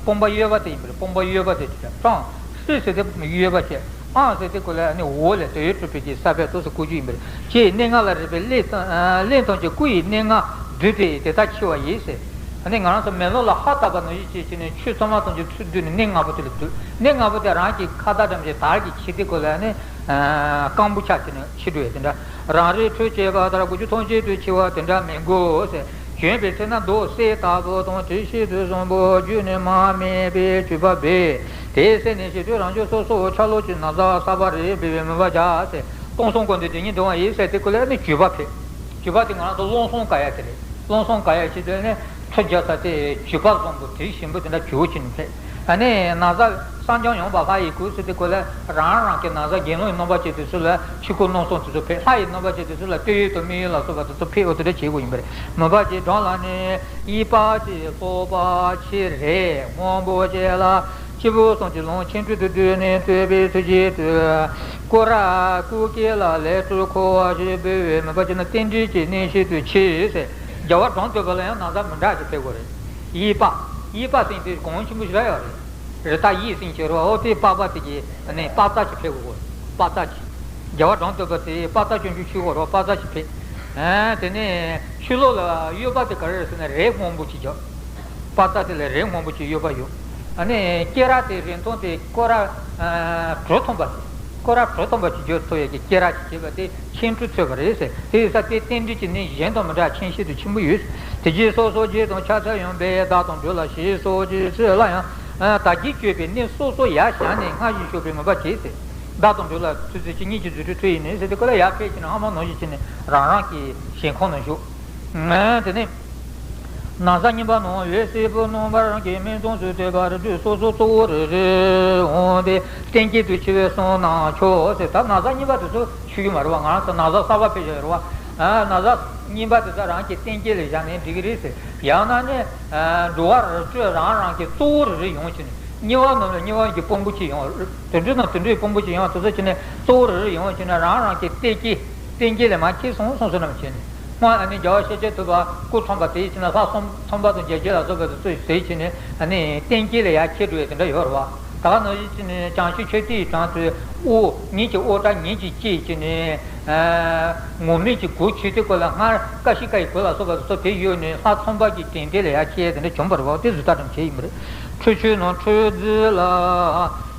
དཔང་པོ་གཡས་པ་དེ་ཡིན་པ་རེད། དཔང་པོ་གཡས་པ་དེ་བྱས། ཀྲང་ཧྲི་ཟེར་དེ་གཡས་པ་བྱས། ཨང་ཟེར་དུས་སྐབས་ལ་ནི་འོག་ལས་དོན་ཡོད་གྲུབ་པའི་གི་ས་བོན་ཏོག་ཙམ་བཀོད་རྒྱུ་ཡིན་པ་རེད། ཅེས་གནས་ལྔ་ལ་རེག་པའི་གླེན་ཐམས་ཅད་སྐུ་ཡི་གནས་ལྔ་བསྡུས་ཏེ་དེ་ལྟར་འཆི་བ་ཡིན་ཟེར། ཨ་ནི་ང་རང་ཚོ་མེ་ལོང་ལ་ཧ་བཏབ་པ་ནང་བཞིན་བྱས་བྱས་ནས་ཆོས་ཚང་མ་ཐམས་ཅད་ཚུར་བསྡུས་ནས་གནས་ལྔ་པོ་དེ་ལ་བསྡུས། གནས་ལྔ་པོ་དེ་རང་གི་ཁ་བརྡ་འདྲ་མི་ཞིག་དར་གྱི་འཆི་དུས་སྐབས་ལ་ནི་རྐང་བུ་ཆག་བྱས་ནས་འཆི་འགྲོ་ཡ་དེ་འདྲ། རང་རིག་འཕྲོད་བཅས་པ་ལྟར་དགུ་བཅུ་ཐམས་ཅད་དུ་འཆི་བ་དེ་འདྲ་མི་དགོས་ཟེར། གྱོན་པའི་ཚེ་ན་མདོག་གསེར་ལྟ་བུ་དང་དྲི་ཞིམ་དུས་བཟང་པོ་རྒྱུད་ནས་མ་རྨིས་པའི་བྱུག་པ་སྦས། དེའི་ཚེ་ནས་ཤི་དུས་རང་རྒྱུད་སོ་སོའི་ཆ་ལུགས་ཀྱི་ན་བཟའ་གསར་པ་རེ་འབུལ་བའི་མོས་པ་བྱ་ཟེར། སྟོང་གསུམ་ཀུན་འདུས་དེ་ཉིད་འདུལ་བ་ཡིན་ཟེར་དུས་སྐབས་ལ་ནི་བྱུག་པ་ཕེབས། བྱུག་པ་དེ་ང་རང་ཚོ་རླུང་གསུམ་དགག་ཡ་དེ་རེད། རླུང་གསུམ་དགག་ཡ་ཆེད་དུ་ནི་ཁྲུ་བརྒྱབ་ས་དེ་བྱུག་པ་བཟང་པོ་དྲི་ཞིམ་པོ་དེ་འདྲ་བྱུག་པ་ཅིག་ནི་ཕེབས། ཨ་ནི་ན་བཟའ་གསང་རྒྱ་ཡངས་པ་ལྷ་ཡི་སྐུ་ཟེར་དུས་སྐབས་ལ་རང་རང་གི་ན་བཟའ་དགེ་སློང་ཡི་རྣམ་པ་ཅན་དེ་ཚོ་ལ་ཆོས་སྐུ་རྣམ་གསུམ་དེ་ཚོ་ཕེབས། ལྷ་ཡི་རྣམ་པ་ཅན་དེ་ཚོ་ལ་སྟོད་ཡོན་དང་སྨད་ཡོན་ལ་སོགས་པ་དེ་ཚོ་ཕེབས། འོ་དེ་འདྲ་བྱེད་དགོས་ཡིན་པ་རེད། མོས་པ་བྱེད། བྲང་ལ་ནི་གཡས་པ་གཅིག་སོགས་པ་ཕྱི་རོལ་སྔོན་པོ་བཅས་ལ་སྤྱི་བོ་གསུམ་གྱི་ལོངས་སྤྱི་མགྲོན་དུ་བསྡུས་ནས་བསྟོད་པའི་ཚུལ་གྱིས་བསྟོད། སྐུ་ར་སྐུ་སྐེ་ལ་ལེགས་བཀྲུས་ཁོ་བ་ཞིག་འབུལ་བའི་མོས་པ་བྱས་ན་རྟེན་འབྲེལ་གྱི་གནས་ཤིག་ཏུ་མཆི་ཟེར། རྒྱལ་བ་བྲང་སྟོད་པ་ལ་ཡང་ན་བཟའ་མི་འདྲ་ཞིག་ཕེབས་དགོས་རེད། གཡས་པ། གཡས་པ་ཟེར་དེ་གོང་ཆེན་པོ་ཞིག་ལ་ཡོད་རེད། རི་དྭགས་གཡས་ཟེར་གྱི་རེད་བ། འོ་དེའི་པགས་པ་དེ་གི་ནས་པགས་ཚག་ཅིག་ཕེབས་དགོས། པགས་ཚག་ཅིག་རྒྱལ་བ་བྲང་སྟོད་པ་དེ་པགས་ཚག་སྐྱོན་བཅུག་ཆུ་གོ་རོ་པགས་ཚག་ཅིག་ཕེབས། དེ་ནས་ཕྱི་ལོགས་ལ་གཡོ་བ་དེ་ག་རེ་རེད་ཟེར་ན་རས་སྔོན་པོ་ཅིག་བརྒྱབ། པ་ཙ་དེ་ལ་རས་སྔོན་པོ་ཅིག་གཡོ་བ་ཡོད། ཨ་ནི་སྐེ་རགས་དེ་རིང་ཐུང་དེ་སྐོར་ར་ཨ་གྲུ་ཐུང་པ་ཅིག་སྐོར་ར་གྲུ་ཐུང་པ་ཅིག་བརྒྱབ་ཐུབ་ཡས་ཀྱི་སྐེ་རགས་ཅིག་བྱས་པ་དེ་ཆེན་གྲུ་ཚོད་པ་རེད་ཟེར། དེ་ཡིན་ཙང་དེ་རྟེན་འབྲེལ་གྱི་གནས་གཞན་དང་མི་འདྲ་ཆེན་ཤིན་ཏུ་ཆེན་པོ་ཡོད། དེ་རྗེས་སོ་སོ་རྗེས་དང་ཕྱག་འཚལ་ཡང་འབད་བདག་དང་འགྲོ་ལ་ཞེས་སོགས་ཀྱི་ཚུལ་ལ་ཡང་། ཨ་དལ་བརྒྱད་སྤྱོད་པའི་གནས་སོ་སོ་ཡར་བཞེངས་ནས་སྔར་བཞིན་ཞུགས་པའི་མོས་པ་བྱེད་ཟེར། བདག་དང་འགྲོ་ལ་ཐུགས་རྗེ་ཆེ་ཉིད་ཀྱི་རྫུ་འཕྲུལ་ཐོས་ཡིན་ནས་ཟེར་དེ་ཁོ་ལ་ཡར་ཕེབས་ཀྱི་ནས་ཧ་མ་ནང་བཞིན་བྱས་ནས་རང་རང་གི་ཞིང་ཁམས་ནང་བཞུགས། ཨ་དེ་ནས། ན་བཟའ་གཉིས་པ་ནང་འོད་སེར་པོ་རྣམ་པར་གྱི་སྨིན་མཚམས་སུ་བསྡད་པ་རི་ཁྲོད་སོ་སོ་གཙོ་བོ་རེ་རེ་འོང་སྟེ་རྟེན་སྐལ་དུ་ཆེ་བས་གསུངས་ན་ཆོག་ཟེར། ད་ན་བཟའ་གཉིས་པ་དེ་ཚོ་ཆུད་ཀྱི་མ་རེད་བ། ང་རང་ཚོ་ན་བཟའ་གསར་པ་ཕེབས་བཞག་ཡོད་རེད་བ། ཨ་ན་བཟའ་གཉིས་པ་དེ་ཚོ་རང་གི་རྟེན་སྐལ་ལ་བཞག་ནས་འགྲིག་གི་རེད་ཟེར། ཡང་ན་ནི་ཨ་འགྲོ་བ་རི་ཁྲོད་རང་རང་གི་གཙོ་བོ་རེ་རེ་ཡོང་བྱས་ནས་གཉིས་པ་ནང་ལ་གཉིས་པ་གི་དཔོན་པོ་གཅིག་ཡོང་། དུད་འགྲོ་ནང་དུད་འགྲོའི་དཔོན་པོ་གཅིག་ཡོང་། དེ་ཚོ་བྱས་ནས་གཙོ་བོ་རེ་རེ་ཡོང་བྱས་ནས་རང་རང་གི་རྟེན་སྐལ་རྟེན་སྐལ་ལས་མར་ཁྱེར་སོང་སོང་སོང་རྣམས་བྱས་ནས། སྔོན་ཨ་ནི་རྒྱལ་བ་ཤཱཀྱ་ཐུབ་པ་སྐུ་ཐོན་པ་དེའི་ཕྱི་ན་ལྷ་གསུམ་ཐོན་པ་དང་རྒྱལ་བྱེད་ལ་སོགས་པ་དེ་ཚོས་ཟེར་བྱས་ནས་ཨ་ནི་རྟེན་སྐལ་ལ་ཡར་ཁྱེར་འགྲོ་ཡས་དེ་འདྲ་ཡོད་རེད་བ། ད་ག་ནང་བཞིན་བྱས་ནས་བྱང་ཆུབ་མཆོད་རྟེན་དང་དུ་དབུ་ཉིད་ཀྱི་དབུ་སྐྲ་ཉིད་ཀྱིས་བཅད་བྱས་ནས་ངུར་སྨྲིག་གི་གུར་ཆུ་དེ་ཀོ་ལ་སྔར་ཀ་ཤི་ཀ་ཡི་གུར་ལ་སོགས་པ་དེ་ཚོ་དེ་གཡོགས་ནས་ལྷ་ཚངས་པ་གི་དྲན་རྟེན་ལ་ཡར་ཁྱེར་ཡས་དེ་འདྲ་བྱུང་བ་རེད་བ། དེ་བཟོ་ལྟ་ཙམ་བྱས་ཡིན་པ་རེད། ཁྲུས་ཆུ་ནང་ཁྲུས་རྫས་ལ།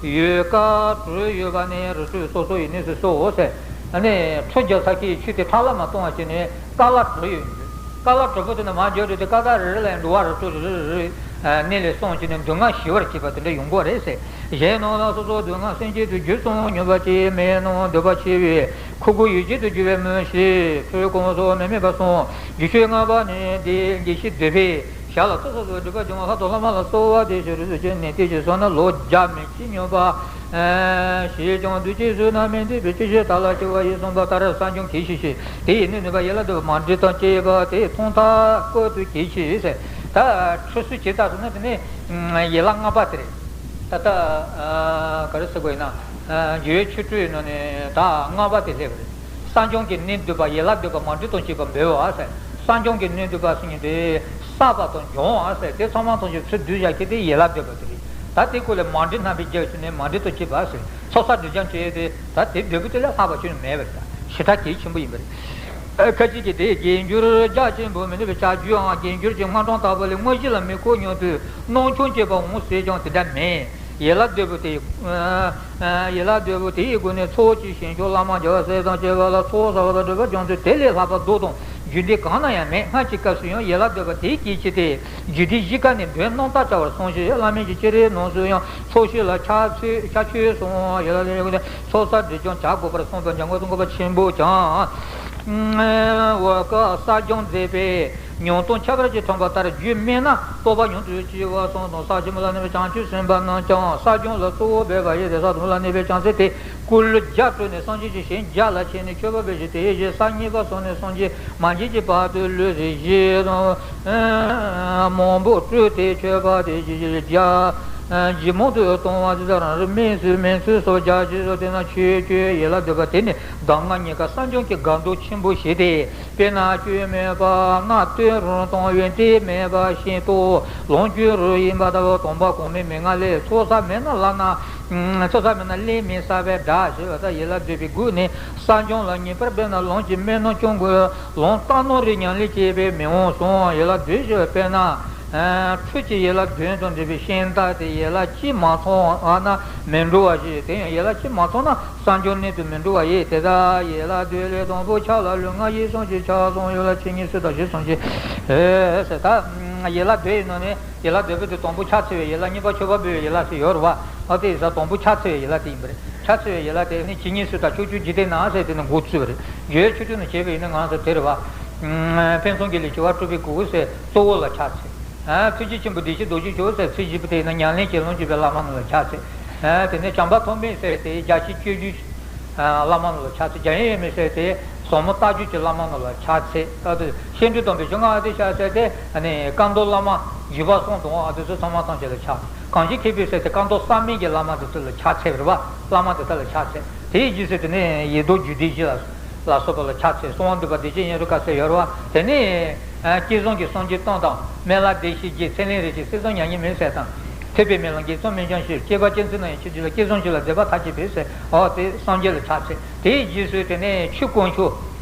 ཡོད་དཀར་གྲུ་ཡོད་པ་ནི་རི་ཁྲོད་སོ་སོ་ཡི་གནས་སུ་གསོལ་ཟེར། ཨ་ནི་ཁྲུས་རྒྱག་ས་ཀྱི་ཆུ་དེ་ཁྲག་ལ་མ་གཏོང་བ་བྱས་ནས་ཀ་ལ་གྲུ་ཡོད་འདུག་ཀ་ལ་གྲུ་པོ་དེ་ནས་མར་འཇོག་འགྲོ་དུས་ཀ་ཀ་རི་རི་ལ་ཡང་འགྲོ་བ་རི་ཁྲོད་རི་རི་རི་གནས་ལས་སོང་བྱས་ནས་སྡུག་བསྔལ་ཞི་བར་བྱེད་པ་དེ་འདྲ་ཡོང་གི་རེད་ཟེར། གཞན་རྣམས་ལ་སོ་སོའི་སྡུག་བསྔལ་སེམས་ཅན་དུ་རྒྱུ་གསུམ་མྱོང་བ་ཅིག་མེད་ནོ། འདོད་པ་ཆེ་བས་ཁུ་ཁུ་ཡུལ་ཅན་དུ་འགྱུར་བའི་མོད་ཀྱི་ཁྲུས་གོང་སོགས་མི་དམིགས་པ་གསུམ། རྒྱུ་ཆོས་ལྔ་པ་ནི་འདི་དགེ་བཤེས་འདོད་པས། ཞར་ལ་ཚོགས་བསགས་པའི་སྒྲིབ་པ་སྦྱང་བ་ལྷག་ཏུ་བླ་མ་ལ་གསོལ་བ་འདེབས་ཤིང་རིགས་སུ་ཆད་ནས་དེ་ཞིག་སོང་ན་ལོ་བརྒྱ་མན་ཆད་མྱོང་བ་ཞེས་ཀྱང་འདུ་བྱེད་ཚུལ་རྣམས་མི་འདོད་པའི་ཅི་ཞིག་དག་ལ་སྐྱེ་བ་ཡི་གསུངས་པ་ལྟར་གསོག་སྦྱོང་གིས་ཤིག་ཤིག་དེ་ཡི་ནི་ནུས་པ་ཡན་ལག་འདོད་པ་མ་འདྲེས་དང་བཅས་པ་དེ་མཐོང་ཐག་སྐོར་དུ་གྱིས་ཤིག་ཟེར། ད་ཁྲུས་གསོལ་ཇི་ལྟར་ཟེར་ན་དེ་ནི་ཡན་ལག་ལྔ་པ་དེ་རེད། ད་ལྟ་ག་རེ་ཟེར་དགོས་ཡིན་ན་རྒྱུ་བའི་ཆོ་འཕྲུལ་ཡིན་ནོ་ནི་ད་ལྔ་པ་དེ་སླེབས་པ་རེད། གསོག་སྦྱོང་གི་ནི་འདོད་པ་ཡན་ལག་འདོད་པ་མ་འདྲེས་དང་བཅས་པ་འབད་བ་ཟེར། གསོག་སྦྱོང་གི་ནི་འདོད་པ་ཟེར་མཁན་དེ་བསགས་པ་དང་སྦྱོང་བ་ཟེར་དེ་ཚང་མ་ཐམས་ཅད་ཚུར་བསྡུས་བཞག་མཁན་དེ་ཡན་ལག་འདོད་པ་དེ་རེད། ད་དེ་ཀོ་ལས་མ་འདྲེས་རྣམ་པའི་རྒྱུ་ཟེར་ནས་མ་འདྲེས་དང་བཅས་པ་ཟེར་ཚོགས་བསགས་སྒྲིབ་སྦྱང་བྱས་ཏེ་ད་དེ་འདོད་པ་དེ་ལས་ལྷག་པ་ཅི་ཡང་མེད་པ་རེད། ད་ཞེ་དྲག་གལ་ཆེན་པོ་ཡིན་པ་རེད། ཁ་ཅིག་གིས་དེ་རྒྱས་འགྱུར་རྒྱ་ཆེན་པོ་མི་ནུས་པའི་བྱ་རྒྱུའང་རྒྱས་འགྱུར་གྱི་སྔ་གྲོང་ལྟ་བུ་ལས་དངོས་གཞི་ལ་མི་གོ་མྱོང་དུས་སྣང་ཆུང་སྐྱེས་པ་འོང་ཟེར་ཀྱང་དེ་འདྲ་མེད། ཡན་ལག་འདོད་པ་དེ། ཡན་ལག་འདོད་པ་དེའི་སྒོ་ནས་ཚོགས་ཀྱི་ཞིང་མཆོག་བླ་མ་རྒྱལ་བ་སྲས་དང་བཅས་པ་ལ་ཚོགས་བསགས་པ་དང་སྒྲིབ་པ་སྦྱོང་ཚུལ་དེ་ལས་ལྷག་པ་མདོ་དང་རྒྱུད་སྡེ་གང་ན་ཡང་མེད། སྔར་གྱི་སྐབས་སུ་ཡང་ཡན་ལག་འདོད་པ་དེའི་སྐད་ཆ་དེ་རྒྱུད་སྡེ་བཞི་ཀ་ནས་འདོན་རྣམ་དག་བྱ་བར་གསུངས་ཤིང་བླ་མེད་ཀྱི་བསྐྱེད་རིམ་རྣམས་སུ་ཡང་ཚོགས་ཤིག་ལ་ཁྱད་ཆོས་ཁྱད་ཆོས་གསུངས། ཡན་ལག་འདོད་པ་དེ་ཚོགས་བསགས་སྒྲིབ་སྦྱོང་བྱ་དགོས་པར་གསུངས་པའི་འཇམ་མགོན་ཀུན་མཁྱེན་པ་ཆེན་པོས་ཀྱང་། འོ་སྐབས་གསོག་སྦྱོང་མཛད་པས། ཉུང་དང་ཁྱད་པར་གྱིས་ཐོན་པ་ལྟར་རྒྱུད་སྨིན་ན་རྟོགས་པ་ཉུང་དུ་སྐྱེ་བ་གསུམ་དང་ས་ཆེན་པོ་ལ་གནས་པའི་བྱང་ཆུབ་སེམས་དཔའ་རྣམས་ཀྱང་གསོག་སྦྱོང་ལ་གཙོ་བོ་འབད་པ་ཡིན་ཏེ། ས་དང་པོ་ལ་གནས་པའི་བྱང་སེམས་དེ་སྐུ་ལུས་བརྒྱ་སྤྲོས་ནས་སངས་རྒྱས་ཀྱི་ཞིང་བརྒྱ་ལ་ཆས་ནས་མཆོད་པ་འབུལ་ཞིང་། དེའི་རྗེས་ས་གཉིས་པ་སོང་ནས་སངས་རྒྱས་མ་མཇལ་གྱི་བར་དུ་ལུས་གཟུགས་བཞི་དང་མང་པོ་སྤྲུལ་ཏེ་མཆོད་པ་དེ་བཞིན་བརྒྱ་ཇི་མང་དུ་གཏོང་བ་དེ་ལྟར་རང་རིག་སྨིན་སོགས་སྨིན་ཚུལ་སོགས་རྒྱ་ཆེ་སོགས་དེ་ན་ཆོས་སྤྱོད་ཡན་ལག་འདོད་པ་དེ་ནི་གདམས་ངག་གཉིས་ཀ་གསོག་སྦྱོང་གི་དགའ་མདོག་ཆེན་པོ་ཞིག་སྟེ། དཔེར་ན་སྐྱོན་མེད་པ་ལྔ་སྟོན་རུང་དང་ཡོན་ཏན་མེད་པ་ཤིན་ཏུ་ལོངས་སྤྱོད་རུང་ཡིན་པ་ལྟ་བུ་དང་པོ་གོང་མའི་མན་ངག་ལས། ཚོགས་བསགས་མེད་ན་བླ་ན། ཚོགས་བསགས་མེད་ན་བླ་མེད་བསགས་པའི་དགྲ་ཞེས་པ་ལྟར་ཡན་ལག་འདོད་པའི་སྒོ་ནས་གསོག་སྦྱོང་ལ་ངེས་པར་འབད་ན་ལོངས་སྤྱོད་མེད་ན་ཀྱང་དགོས། ལོངས་བཏང་ན་རེ་ཉམས་ལེན་བྱས་པས་མི་འོང་གསུངས། ཡན་ལག་འདོད་ཞེས་པ་དཔེར་ན། ཁྲུས་ཀྱི་ཡན་ལག་བདུན་དང་འབྲེལ་བའི་ཤིང་རྟ་དེ་ཡན་ལག་གཅིག་མ་ཚང་བ་ན་མི་འགྲོ་བ་ཞིག་དེ་ཡང་ཡན་ལག་གཅིག་མ་ཚང་ན་གསོག་སྦྱོང་གནད་དུ་མི་འགྲོ་བ་ཡིན། དེ་ལྟར་ཡན་ལག་བདུན་ལས་དང་པོ་ཆགས་ལ་ལུས་ངག་ཡིད་གསུམ་གྱི་ཆགས་སོང་ཡོད་ལ་ཆོས་ཉིད་སུ་དང་ཞེས་གསུངས་ཤིང་། ཨེ་ཟེར་ད། ཡན་ལག་བདུན་ཡིན་ནོ་ནི་ཡན་ལག་བདུན་པོ་དེ་དང་པོ་ཕྱག་འཚལ་བའི་ཡན་ལག་གཉིས་པ་མཆོད་པ་འབུལ་བའི་ཡན་ལག་ཟེར་ཡོད་རེད་བ། ཨ་དེ་ཡིན་ཙང་དང་པོ་ཕྱག་འཚལ་བའི་ཡན་ལག་དེ་ཡིན་པ་རེད། ཕྱག་འཚལ་བའི་ཡན་ལག་དེ་ནི་ཇི་སྙེད་སུ་དང་ཕྱོགས་བཅུའི་འཇིག་རྟེན་ན་ཟེར་དེ་ནི་འགོ་བཙུགས་པ་རེད། རྒྱུ་བའི་ཆོ་འཕྲུལ་ནས་བྱས་པ་ཡིན་ན་ང་ཚོ་དེ་རེད་བ། ཕུན་སུམ་རྒྱས་ལ་བྱ་བ་སྤྲུལ་པའི་སྐུ་ཟེར་གཙོ་བོ་ལ་ཕྱག་འཚལ། ཨ་ཐུགས་རྗེ་ཆེན་པོ་བདེ་གཤེགས་རྡོ་རྗེ་འཆང་ཟེར་ཚུལ་བཞི་པོ་དེ་ཡིན་ན་ཉམས་ལེན་གྱི་ལོངས་སྤྱོད་པའི་བླ་མ་རྣམས་ལ་ཕྱག་འཚལ། ཨ་དེ་ནས་བྱམས་པ་ཐོགས་མེད་ཟེར་དེ་རྒྱ་ཆེན་སྤྱོད་རྒྱུ། བླ་མ་རྣམས་ལ་ཕྱག་འཚལ། རྒྱ་ཡན་ཡོད་མེད་ཟེར་ཏེ་ཟབ་མོ་ལྟ་རྒྱུ་གྱི་བླ་མ་རྣམས་ལ་ཕྱག་འཚལ། ཨ་ཏི་ཤེས་འདོད་དམ་པའི་ཆོས་ལྔ་ཨ་ཏི་ཤ་ཟེར་ཏེ་ཨ་ནི་བཀའ་མདོ་བླ་མ་བཞི་པ་གསུམ་དང་ཨ་ཏི་ཚོ་ཚང་མ་ཐམས་ཅད་ལ་ཕྱག། གང་ཞིག་མཁས་པའི་ཟེར་ཏེ་བཀའ་མདོ་གསར་མའི་གི་བླ་མ་དེ་ཚོ་ལ་ཕྱག་འཚལ་བ་རེད་བ། བླ་མ་དེ་ཚོ་ལ་ཕྱག་འཚལ། དེའི་རྗེས་སུ་དེ་ནས་ཡེ་ཤེས་རྡོ་རྗེ་རྒྱུད་སྡེ་བཞི་ལ་ལ་སོགས་པ་ལ་ཕྱག་འཚལ། གསང་བ་འདུས་པ་བདེ་ཆེན་སྙིང་པོའི་བཀའ་ཟེར་ཡོད་རེད་བ། དེ་ནས། ཨ་བསྐལ་བཟང་གི་སངས་རྒྱས་སྟོང་དང་སྨན་བླ་བདེ་གཤེགས་རྗེ་ཚེ་ལེན་རིན་ཆེན་གསེར་ཟངས་མྱ་ངན་མེད་ཟེར་དང་། ཐེག་པའི་སྨོན་ལམ་རྒྱས་མཚན་སྨན་ལྗོངས་ཕྱིར། སྐྱེ་བ་ཅན་ཚུལ་རྣམ་ཡང་ཕྱིར་བསྒྲུབ་ལ། བསྐལ་བཟང་ཆོས་ལ་མཛད་པ་མཐའ་ཡས་པའི་ཟེར། འོ་དེ་སངས་རྒྱས་ལ་ཕྱག་འཚལ། དེའི་རྗེས་སུ་དེ་ནས་ཆོས་དཀོན་མཆོག་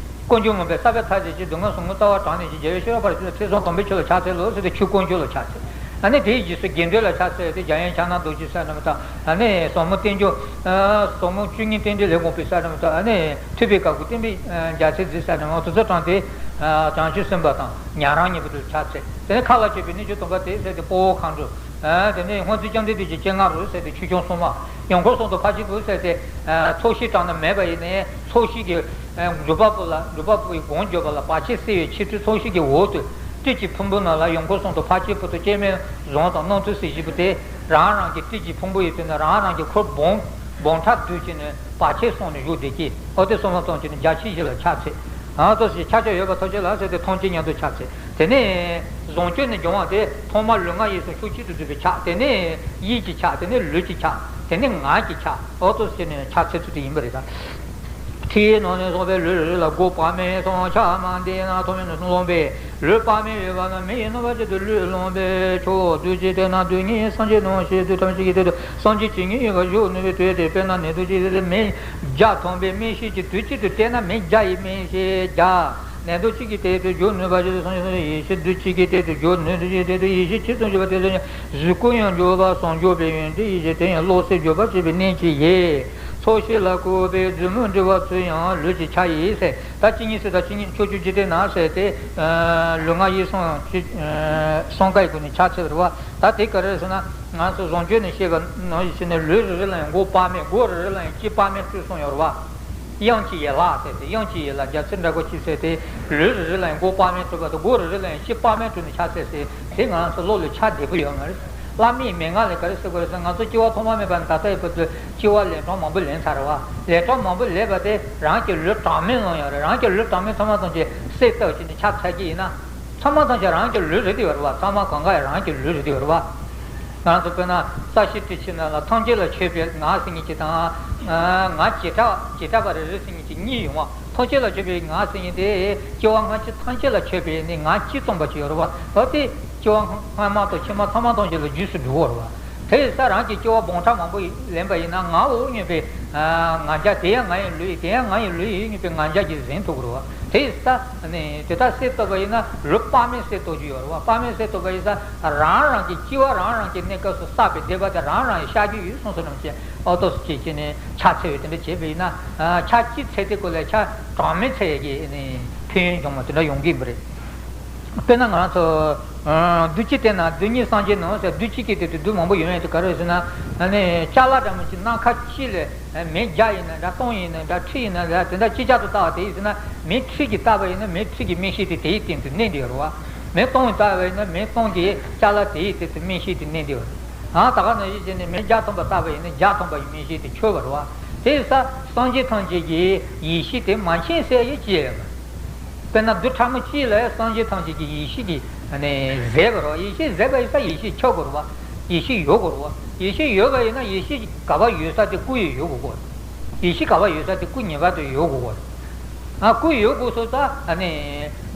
དཀོན་མཆོག་མུན་པའི་ས་བོན་མཐའ་ཡས་ཀྱི་སྡུག་བསྔལ་ཟུག་རྔུ་རྩ་བ་དྲངས་ནས་ཀྱི་རྒྱལ་བའི་ཤེས་རབ་ཕ་རོལ་ཕྱིན་ལ་ཐེ་ཚོམ་དམ་པའི་ཆོས་ལ་ཕྱག་འཚལ་ལོ་ཟེར་ཏེ་ཆོས་དཀོན་མཆོག་ལ་ཕྱག་འཚལ། ཨ་ནི་དེའི་རྗེས་སུ་དགེ་འདུན་ལ་ཕྱག་འཚལ་ཏེ་འཇམ་དབྱངས་ཕྱག་ན་རྡོ་རྗེ་ཟེར་ནས་མི་ད། ཨ་ནི་ཟབ་མོ་རྟེན་འབྱུང་། ཟབ་མོ་བཅུ་གཉིས་རྟེན་འབྲེལ་ལས་དགོངས་པའི་ཟེར་ནས་མི་ད། ཨ་ནི་ཐུབ་པའི་བཀའ་བསྒོ་བསྟན་པའི་རྒྱལ་མཚན་རྩེ་ཟེར་ནས་མི་དེ་ཚོ་དྲངས་ཏེ། བྱང་ཆུབ་སེམས་དཔའ་དང་ཉན་རང་གཉིས་པོ་དེ་ལ་ཕྱག་འཚལ། དེ་ནས་མཁའ་ལ་སྤྱོད་པའི་གནས་བཅུ་སྟོང་པ་དེ་ཟེར་ཏེ་དཔའ་བོ་མཁའ་འགྲོ། དེ་ནས་སྔོན་ཚེ་བཅོམ་ལྡན་འདས་ཀྱི་སྤྱན་སྔ་རུ་ཟེར་ཏེ་ཆོས་སྐྱོང་སྲུང་མ། ཡང་འཁོར་གསུམ་དུ་ཕར་ཕྱིན་པོ་ཟེར་ཏེ། ཚོགས་ཤེས་དྲངས་ན་མེད་པ་ཡིན་ནའི་ཚོགས་ཤེས་ཀྱི། འགྲུབ་པ་པོ་ལ་འགྲུབ་པ་པོ་ཡི་གོང་འགྱོད་པ་ལ་བར་ཆད་སེལ་བའི་ཆེད་དུ་ཚོགས་ཤེས་ཀྱི་འོག་ཏུ། སྲིད་ཀྱི་ཕུང་པོ་རྣམས་ལ་ཡང་འཁོར་གསུམ་དུ་ཕར་ཕྱིན་པོ་དང་སྐྱེ་མེད་བཟང་དང་རྣམ་གྲོལ་ཟེར་བཞི་པོ་དེ། རང་རང་གི་སྲིད་ཀྱི་ཕུང་པོ་ཡི་དོན་ནི་རང་རང་གི་འཁོར་སྦོམ་སྦོམ་ཕྲག་བསྡུས་ཀྱི་ནི་བར་ཆད་སོང་ནས་བཞུགས་བསྡད་ཀྱི། ཨོ་དེ་སོང་ལ་གཏོང་ཀྱི་ནི་རྒྱ་ཆེ་ཞིག་ལ་ཕྱག་འཚལ། ཨ་ཏོ་ཞེས་ཁྱབ་བྱ་ཡོད་པ་ཐམས་ཅད་ལ་ཟེར་ཏེ་ཐམས་ཅད་མཉམ་དུ་ཕྱག་འཚལ། དེ་ནས་བཟང་སྤྱོད་ནས་སྦྱོང་བ་དེ་ཐོག་མར་ལུས་ངག་ཡིད་གསུམ་ཕྱོགས་གཅིག་ཏུ་བསྡུས་པའི་ཕྱག་དེ་ནས་ཡིད་ཀྱི་ཕྱག་དེ་ནས་ལུས་ཀྱི་ཕྱག་དེ་ནས་ངག་གི་ཕྱག་ཨོ་ཏོ་ཞེས་ནས་ཕྱག་འཚལ་ཚུལ་དེ་ཡིན་པ་རེད་ད། ཁྲིད་ནང་ནས་བཟུང་བའི་ལུས་རེ་རེ་ལ་སྒོ་དཔག་མེད་གསུམ་ཕྱག་མ་འདི་ན་ཐོག་མེད་ནས་བཟུང་བའི་ལུས་དཔག་མེད་ཡོད་པ་ན་མི་ཡི་རྣམ་པ་ཅན་དུ་ལུས་བླངས་པས་ཆོག་བདུད་ཀྱི་སྟེང་ན་བདུད་ཉིད་སངས་རྒྱས་རྣམས་ཞེས་བདུད་ཐམས་ཅད་ཀྱི་སྟེང་དུ་སངས་རྒྱས་ཇི་སྙེད་ཡོད་པ་བཞུགས་ནུས་པའི་དུས་དེ་དཔེར་ན་ནད་དུག་ཅིག་སྟེང་དུ་མེ་བརྒྱ་ཐོན་པའི་མིག་ཤེས་ཀྱི་དུས་གཅིག་ཏུ་བལྟས་ན་མེ་བརྒྱ་ཡི་མིག་ཤེས་བརྒྱ། ནད་དུག་གཅིག་གི་སྟེང་དུ་འཇུག་ནུས་པ་ཞིག་སངས་རྒྱས་སངས་རྒྱས་ཡེ་ཤེས་བདུད་གཅིག་གི་སྟེང་དུ་འཇུག་ནུས་བདུད་གཅིག་སྟེང་དུ་ཡེ་ཤེས་ཅི་ཙམ་འཇུག་པ་དེ་ཙམ་ཡང་གཟུགས་སྐུ་ཡང་འཇུག་པ་སངས་རྒྱས་པའི་ཡོན་ཏན་ཡེ་ཤེས་དེ་ཡང་བློ་གསལ་འཇུག་པར་བྱེད་པའི་གནད་ཀྱིས་ཡིན། ཚོགས་ཤེས་ལ་བཀོད་པའི་མཛུབ་མོ་འབྲི་བ་ཚུལ་ཡང་ལུས་ཀྱི་ཕྱག་ཡིན་ཟེར། ད་གཅིག་གཉིས་ཟེར་ད་གཅིག་གཉིས་ཕྱོགས་བཅུའི་འཇིག་རྟེན་ན་ཟེར་ཏེ། ལུས་ངག་ཡིད་གསུམ་གཅིག་གསུམ་ཀ་ཡི་སྒོ་ནས་ཕྱག་འཚལ་བ་རེད་བ། ད་དེ་ག་རེ་ཟེར་ན་ང་ཚོ་བཟང་སྤྱོད་ནས་བཤད་པ་ནང་བཞིན་བྱས་ནས་ལུས་རེ་རེ་ལ་ཡང་མགོ་དཔག་མེད་མགོ་རེ་རེ་ལ་ཡང་ལྕེ་དཔག་མེད་སྤྲོད་གསུངས་ཡོད་རེད་བ། དབྱངས་ཀྱི་ཡན་ལག་ཟེར་ཏེ་དབྱངས་ཀྱི་ཡན་ལག་རྒྱ་ཚིག་འདྲ་པོ་གཅིག་ཟེར་ཏེ། ལུས་རེ་རེ་ལ་ཡང་མགོ་དཔག་མེད་སྤྲོད་པ་དང་མགོ་རེ་རེ་ལ་ཡང་ལྕེ་དཔག་མེད་སྤྲོད་ནས་ཕྱག་འཚལ་ཟེར་དེ་ང་ཚོ་བློ་ལ་ཆགས་བདེ་པོ་ཡོད་མ་རེད། བླ་མའི་མན་ངག་ལས་ག་རེ་གསལ་པོ་རེད་ཟེར་ན་ང་ཚོ་སྐྱེ་བ་ཐོག་མ་མེད་པ་ནས་ད་ལྟ་ཡི་བར་དུ་སྐྱེ་བ་ལན་གྲངས་མང་པོ་ལེན་ཚར་རེད་བ། ལན་གྲངས་མང་པོ་ལེན་པ་དེ་རང་གི་ལུས་གྲངས་མེད་ལོན་ཡོད་རེད། རང་གི་ལུས་གྲངས་མེད་ཚང་མ་ཐམས་ཅད་གསོས་བཏབ་བྱས་ནས་ཕྱག་འཚལ་གྱི་ཡིན་ན། ཚང་མ་ཐམས་ཅད་རང་གི་ལུས་རེད་དེ་ཡོད་རེད་བ། ཚང་མ་གང་ག་ཡང་རང་གི་ལུས་རེད་དེ་ཡོད་རེད་བ། ང་ཚོ་དཔེར་ན་ས་གཞི་དྲི་ཆུ་ནང་ལ་ཐམས་ཅད་ལ་མཆོད་པའི་ངག་ཟེར་མཁན་གཅིག་དང་། ངག་བྱེ་བྲག་བྱེ་བྲག་པ་རེ་རེ་ཟེར་མཁན་གཅིག་གཉིས་ཡོང་བ། ཐམས་ཅད་ལ་མཆོད་པའི་ངག་ཟེར་མཁན་དེ་སྐྱེ་བ་སྔ་ཕྱི་ཐམས་ཅད་ལ་མཆོད་པའི་ནི་ངག་གཅིག་བརྩམས་པ་ཅིག་ཡོད་རེད་བ། འོ་དེ་སྐྱེ་བ་སྔ་མ་དང་ཕྱི་མ་ཚང་མ་ཐམས་ཅད་ལ་རྗེས་སུ་འགྲོ་གི་རེད་བ། དེ་ཡིན་ཙང་རང་གི་སྐྱེ་བ་སྦོམ་ཕྲ་མང་པོ་ལེན་པ་ཡིན་ན་ངག་འོག་མྱོས་པའི་ང་རྒྱལ་དེ་ཡང་ང་ཡི་ལུས་ཡིན། དེ་ཡང་ང་ཡི་ལུས་ཡིན་སྙམ་པའི་ང་རྒྱལ་གྱིས་ཟིན་ཐུབ་ཀྱི་རེད་བ། དེ་ཡིན་ཙང་ནི་དེ་ལྟར་གསལ་བཏབ་པ་ཡིན་ན་ལུས་དཔག་མེད་གསལ་བཏབ་རྒྱུ་ཡོད་རེད་བ། དཔག་མེད་གསལ་བཏབ་པ་ཡིན་ཙང་རང་རང་གི་སྐྱེ་བ་རང་རང་གི་གནས་སྐབས་སུ་བསགས་པའི་སྡིག་པ་དེ་རང་རང་ཡང་བཤགས་རྒྱུ་ཡོད་གསུངས་སོ་ནམ་ཞེས་ཨོ་ཏོ་སུ་བྱེད་ཀྱི་ནི་ཕྱག་འཚལ་བའི་དེ་འདྲ་བྱས་པ་ཡིན་ན་ཕྱག་གཅིག་འཚལ་དེ་ཀོ་ལས་ཕྱག་གྲངས་མེད་འཚལ་ཡས་ཀྱི་ནི་ཕན་ཡོན་འབྱུང་བ་དེ་འདྲ་ཡོང་གི་ཡིན་པ་རེད། དཔེར་ན་ང་རང་ཚོ་བདུད་ཀྱི་སྟེང་ན་བདུད་ཉིད་སངས་རྒྱས་ནོ་ཟེར། བདུད་གཅིག་གི་སྟེང་དུ་བདུད་མང་པོ་ཡོད་ཡོད་དེ་ག་རེ་ཟེར་ན་ནི་ཅ་ལག་འདྲ་མོ་གཅིག་སྣ་ཁ་གཅིག་ལས། མེ་བརྒྱ་ཡིན་ན་འདྲ། སྟོང་ཡིན་ན་འདྲ། ཁྲི་ཡིན་ན་འདྲ། དེ་འདྲ་ཅིག་ཅར་དུ་བཏགས་པ་དེ་ཡིན་ཟེར་ན་མེ་ཁྲི་གིས་བཏགས་པ་ཡིན་ན་མེ་ཁྲི་གི་མིག་ཤེས་དེ་དེའི་སྟེང་དུ་གནས་བསྡད་ཡོད་རེད་བ། མེ་སྟོང་གིས་བཏགས་པ་ཡིན་ན་མེ་སྟོང་གི་ཅ་ལག་དེའི་སྟེང་དུ་མིག་ཤེས་དེ་གནས་བསྡད་ཡོད་རེད། ཨ་ད་ག་ནང་བཞིན་བྱས་ནས་མེ་བརྒྱ་ཐོན་པ་བཏགས་པ་ཡིན་ན་བརྒྱ་ཐོན་པ་ཡི་མིག་ཤེས་དེ་འཆོལ་བ་རེད་བ། དེ་ཡིན་ཙང་སངས་རྒྱས་ཐམས་ཅད་ཀྱི་ཡེ་ཤེས་དེ་མ་མཁྱེན་ཟེར་ཡས་ཅི་ཡོད་མ་རེད། དཔེར་ན་བདུད་ཕྲ་མོ་གཅིག་ལ་སངས་རྒྱས་ཐམས་ཅད་ཀྱི་ཡེ་ཤེས་ཀྱིས་ཟད་པ་རེད་བ། ཡེ་ཤེས་ཟད་པ་ཡིན་ཙང་ཡེ་ཤེས་འཆོལ་དགོས་རེད་བ། ཡེ་ཤེས་ཡོད་དགོས་རེད་བ། ཡེ་ཤེས་ཡོད་པ་ཡིན་ན་ཡེ་ཤེས་ག་པར་ཡོད་ས་དེ་སྐུ་ཡི་ཡོད་དགོས་གོ། ཡེ་ཤེས་ག་པར་ཡོད་ས་དེ་སྐུ་ངེས་པར་དུ་ཡོད་དགོས་གོ། ཨ་སྐུ་ཡོད་དགོས་སོ་ཙང་ཨ་ནི་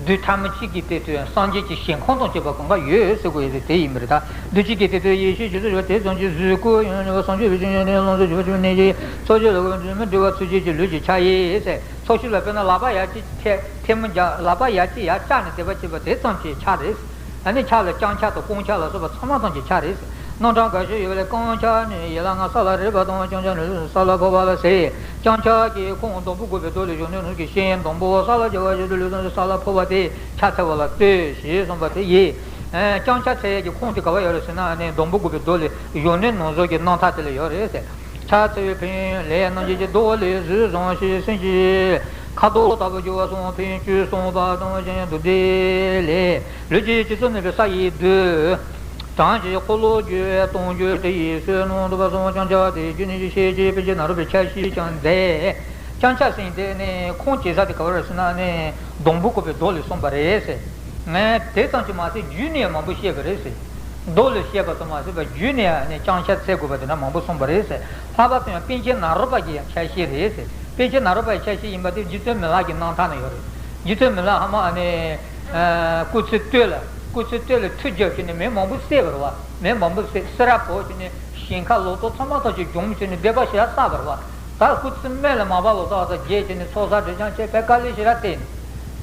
བདུད་ཕྲ་མོ་གཅིག་གི་སྟེང་དུ་སངས་རྒྱས་ཀྱི་ཞིང་ཁམས་དང་བཅས་པ་གང་ག་ཡོད་ཟེར་དགོས་ཡོད་དེ་དེ་ཡིན་པ་རེད་ད། བདུད་གཅིག་གི་སྟེང་དུ་ཡེ་ཤེས་ཇི་ཙམ་ཡོད་དེ་ཙམ་གྱིས་གཟུགས་སྐུ་ཡོན་ལ་སངས་རྒྱས་པའི་སྤྱན་ཡོན་ཏན་ལོངས་སུ་གྱུར་པ་ཆོས་ཉིད་ཀྱི་ཚོགས་ཀྱི་ལུས་ཀུན་འདྲེས་མ་འདྲེས་པ་ཚུལ་གཅིག་གི་ལུས་ཀྱི་ཕྱག་ཡིན་ཟེར། ཚོགས་ཤེས་ལ་དཔེར་ན་ལག་པ་ཡར་གཅིག་ཐལ་ཐལ་མོ་རྒྱག་ལག་པ་ཡར་གཅིག་ཡར་བཀྱགས་ནས་བསྡད་པ་བྱས་པ་དེ་ཙམ་གྱིས་ཕྱག་རེད། ཨ་ནི་ཕྱག་ལ་བརྐྱང་ཕྱག་དང་བརྐྱང་ཕྱག་ལ་སོགས་པ་ཚང་མ་ཐམས་ཅད་ཕྱག་རེད། རྣམ་གྲངས་འགའ་ཞིག་ཡོད་པ་ལས་བརྐྱང་ཕྱག་ནི་ཡན་ལག་ལྔ་ས་ལ་རེག་པ་དང་། བརྐྱང་ཕྱག་ནི་ལུས་ས་ལ་ཕོག་པ་ལ་ཟེར། བརྐྱང་ཕྱག་གི་ཁོངས་སྡོང་པོ་བཀོད་པའི་མདོ་ལས་གཞོན་ནུའི་ནོར་གྱི་ཤེས་སྡོང་པོ་ས་ལ་རྒྱལ་བ་ཞིག་ཏུ་ལུས་ས་ལ་ཕོག་པ་དེ་ཕྱག་འཚལ་བ་ལ་ལྟོས་ཞེས་གསུངས་པ་དེ་ཡིན། བརྐྱང་ཕྱག་འཚལ་ཡས་ཀྱི་ཁོངས་དེ་ག་པར་ཡོད་རེད་ཟེར་ན་ནི་སྡོང་པོ་བཀོད་པའི་མདོ་ལས་གཞོན་ནུའི་ནོར་བཟང་གི་རྣམ་ཐར་དེ་ལ་ཡོད་རེད་ཟེར། ཕྱག་འཚལ་བའི་ཕན་ཡོན་ལས། རྣམ་མཁྱེན་གྱི་མདོ་ལས། གཟུགས་བཟང་ཞིང་སེམས་ཀྱི་ཁ་དོག་ལྟ་བུར་གྱུར་པ་གསུམ་ཕན་ཡོན་བཅུ་གསུངས་པ་དང་། གཞན་ཡང་མདོ་སྡེ་ལས། ལུས་ཀྱི་སྤྱི་གཙུག་ནས་བུད་ས་ཡི་བདུད་དང་ཀྱི་འཁོར་ལོ་བསྒྱུར་བའི་གཏོང་རྒྱུ་དེ་ཡི་སྲོལ་རྣམས་འདུག་པ་གསུམ། བརྐྱང་ཕྱག་དེ་རྒྱུ་ནི་ཤེས་བྱའི་པཎ་ཆེན་ནཱ་རོ་པའི་ཕྱག་བཞེས་ཀྱང་མཛད། བརྐྱང་ཕྱག་ཟེར་དེ་ནི་ཁུངས་སྐྱེལ་ས་དེ་ག་པར་རེད་ཟེར་ན་ནི་སྡོང་པོ་བཀོད་པའི་མདོ་ལས་གསུངས་པ་རེད་ཟེར། ངས་དེ་ཙམ་གྱིས་མ་ཟད་རྒྱུད་ནས་ཡང་མང་པོ་བཤད་པ་རེད་ཟེར། མདོ་ལས་བཤད་པ་ཙམ་མ་ཟད་པར་རྒྱུད་ནས་ཡང་ནི་བརྐྱང་ཕྱག་འཚལ་དགོས་པ་དེ་འདྲ་མང་པོ་གསུངས་པ་རེད་ཟེར། ལྷག་པར་དུ་ཡང་པཎ་ཆེན་ནཱ་རོ་པ་གི་ཡང་ཕྱག་བཞེས་རེད་ཟེར། པཎ་ཆེན་ནཱ་རོ་པ་ཡི་ཕྱག་བཞེས་ཡིན་པ་དེ་རྗེ་བཙུན་མི་ལ་གི་རྣམ་ཐར་ན་ཡོད་རེད། རྗེ་བཙུན་མི་ལ་ཧ་མ་ཨ་ནི། སྐུ་ཚེ་སྟོད་ལ་སྐུ་ཚེ་སྟོད་ལ་མཐུ་རྒྱབ་བྱས་ནས་མི་མང་པོ་བསད་པ་རེད་བ། མི་མང་པོ་བསད་བསད་ར་བོར་བྱས་ནས་ཞིང་ཁ་ལོ་ཏོག་ཚང་མ་ཐམས་ཅད་གྱོང་བྱས་ནས་སྡིག་པ་ཞེ་དྲག་བསགས་པ་རེད་བ། ད་སྐུ་ཚེ་སྨད་ལ་མར་པ་ལོ་ཙཱ་བ་དང་མཇལ་བྱས་ནས་ཚོགས་བསགས་སྒྲིབ་སྦྱང་བྱས་པའི་དཀའ་ལས་ཞེ་དྲག་བརྟེན་ནས།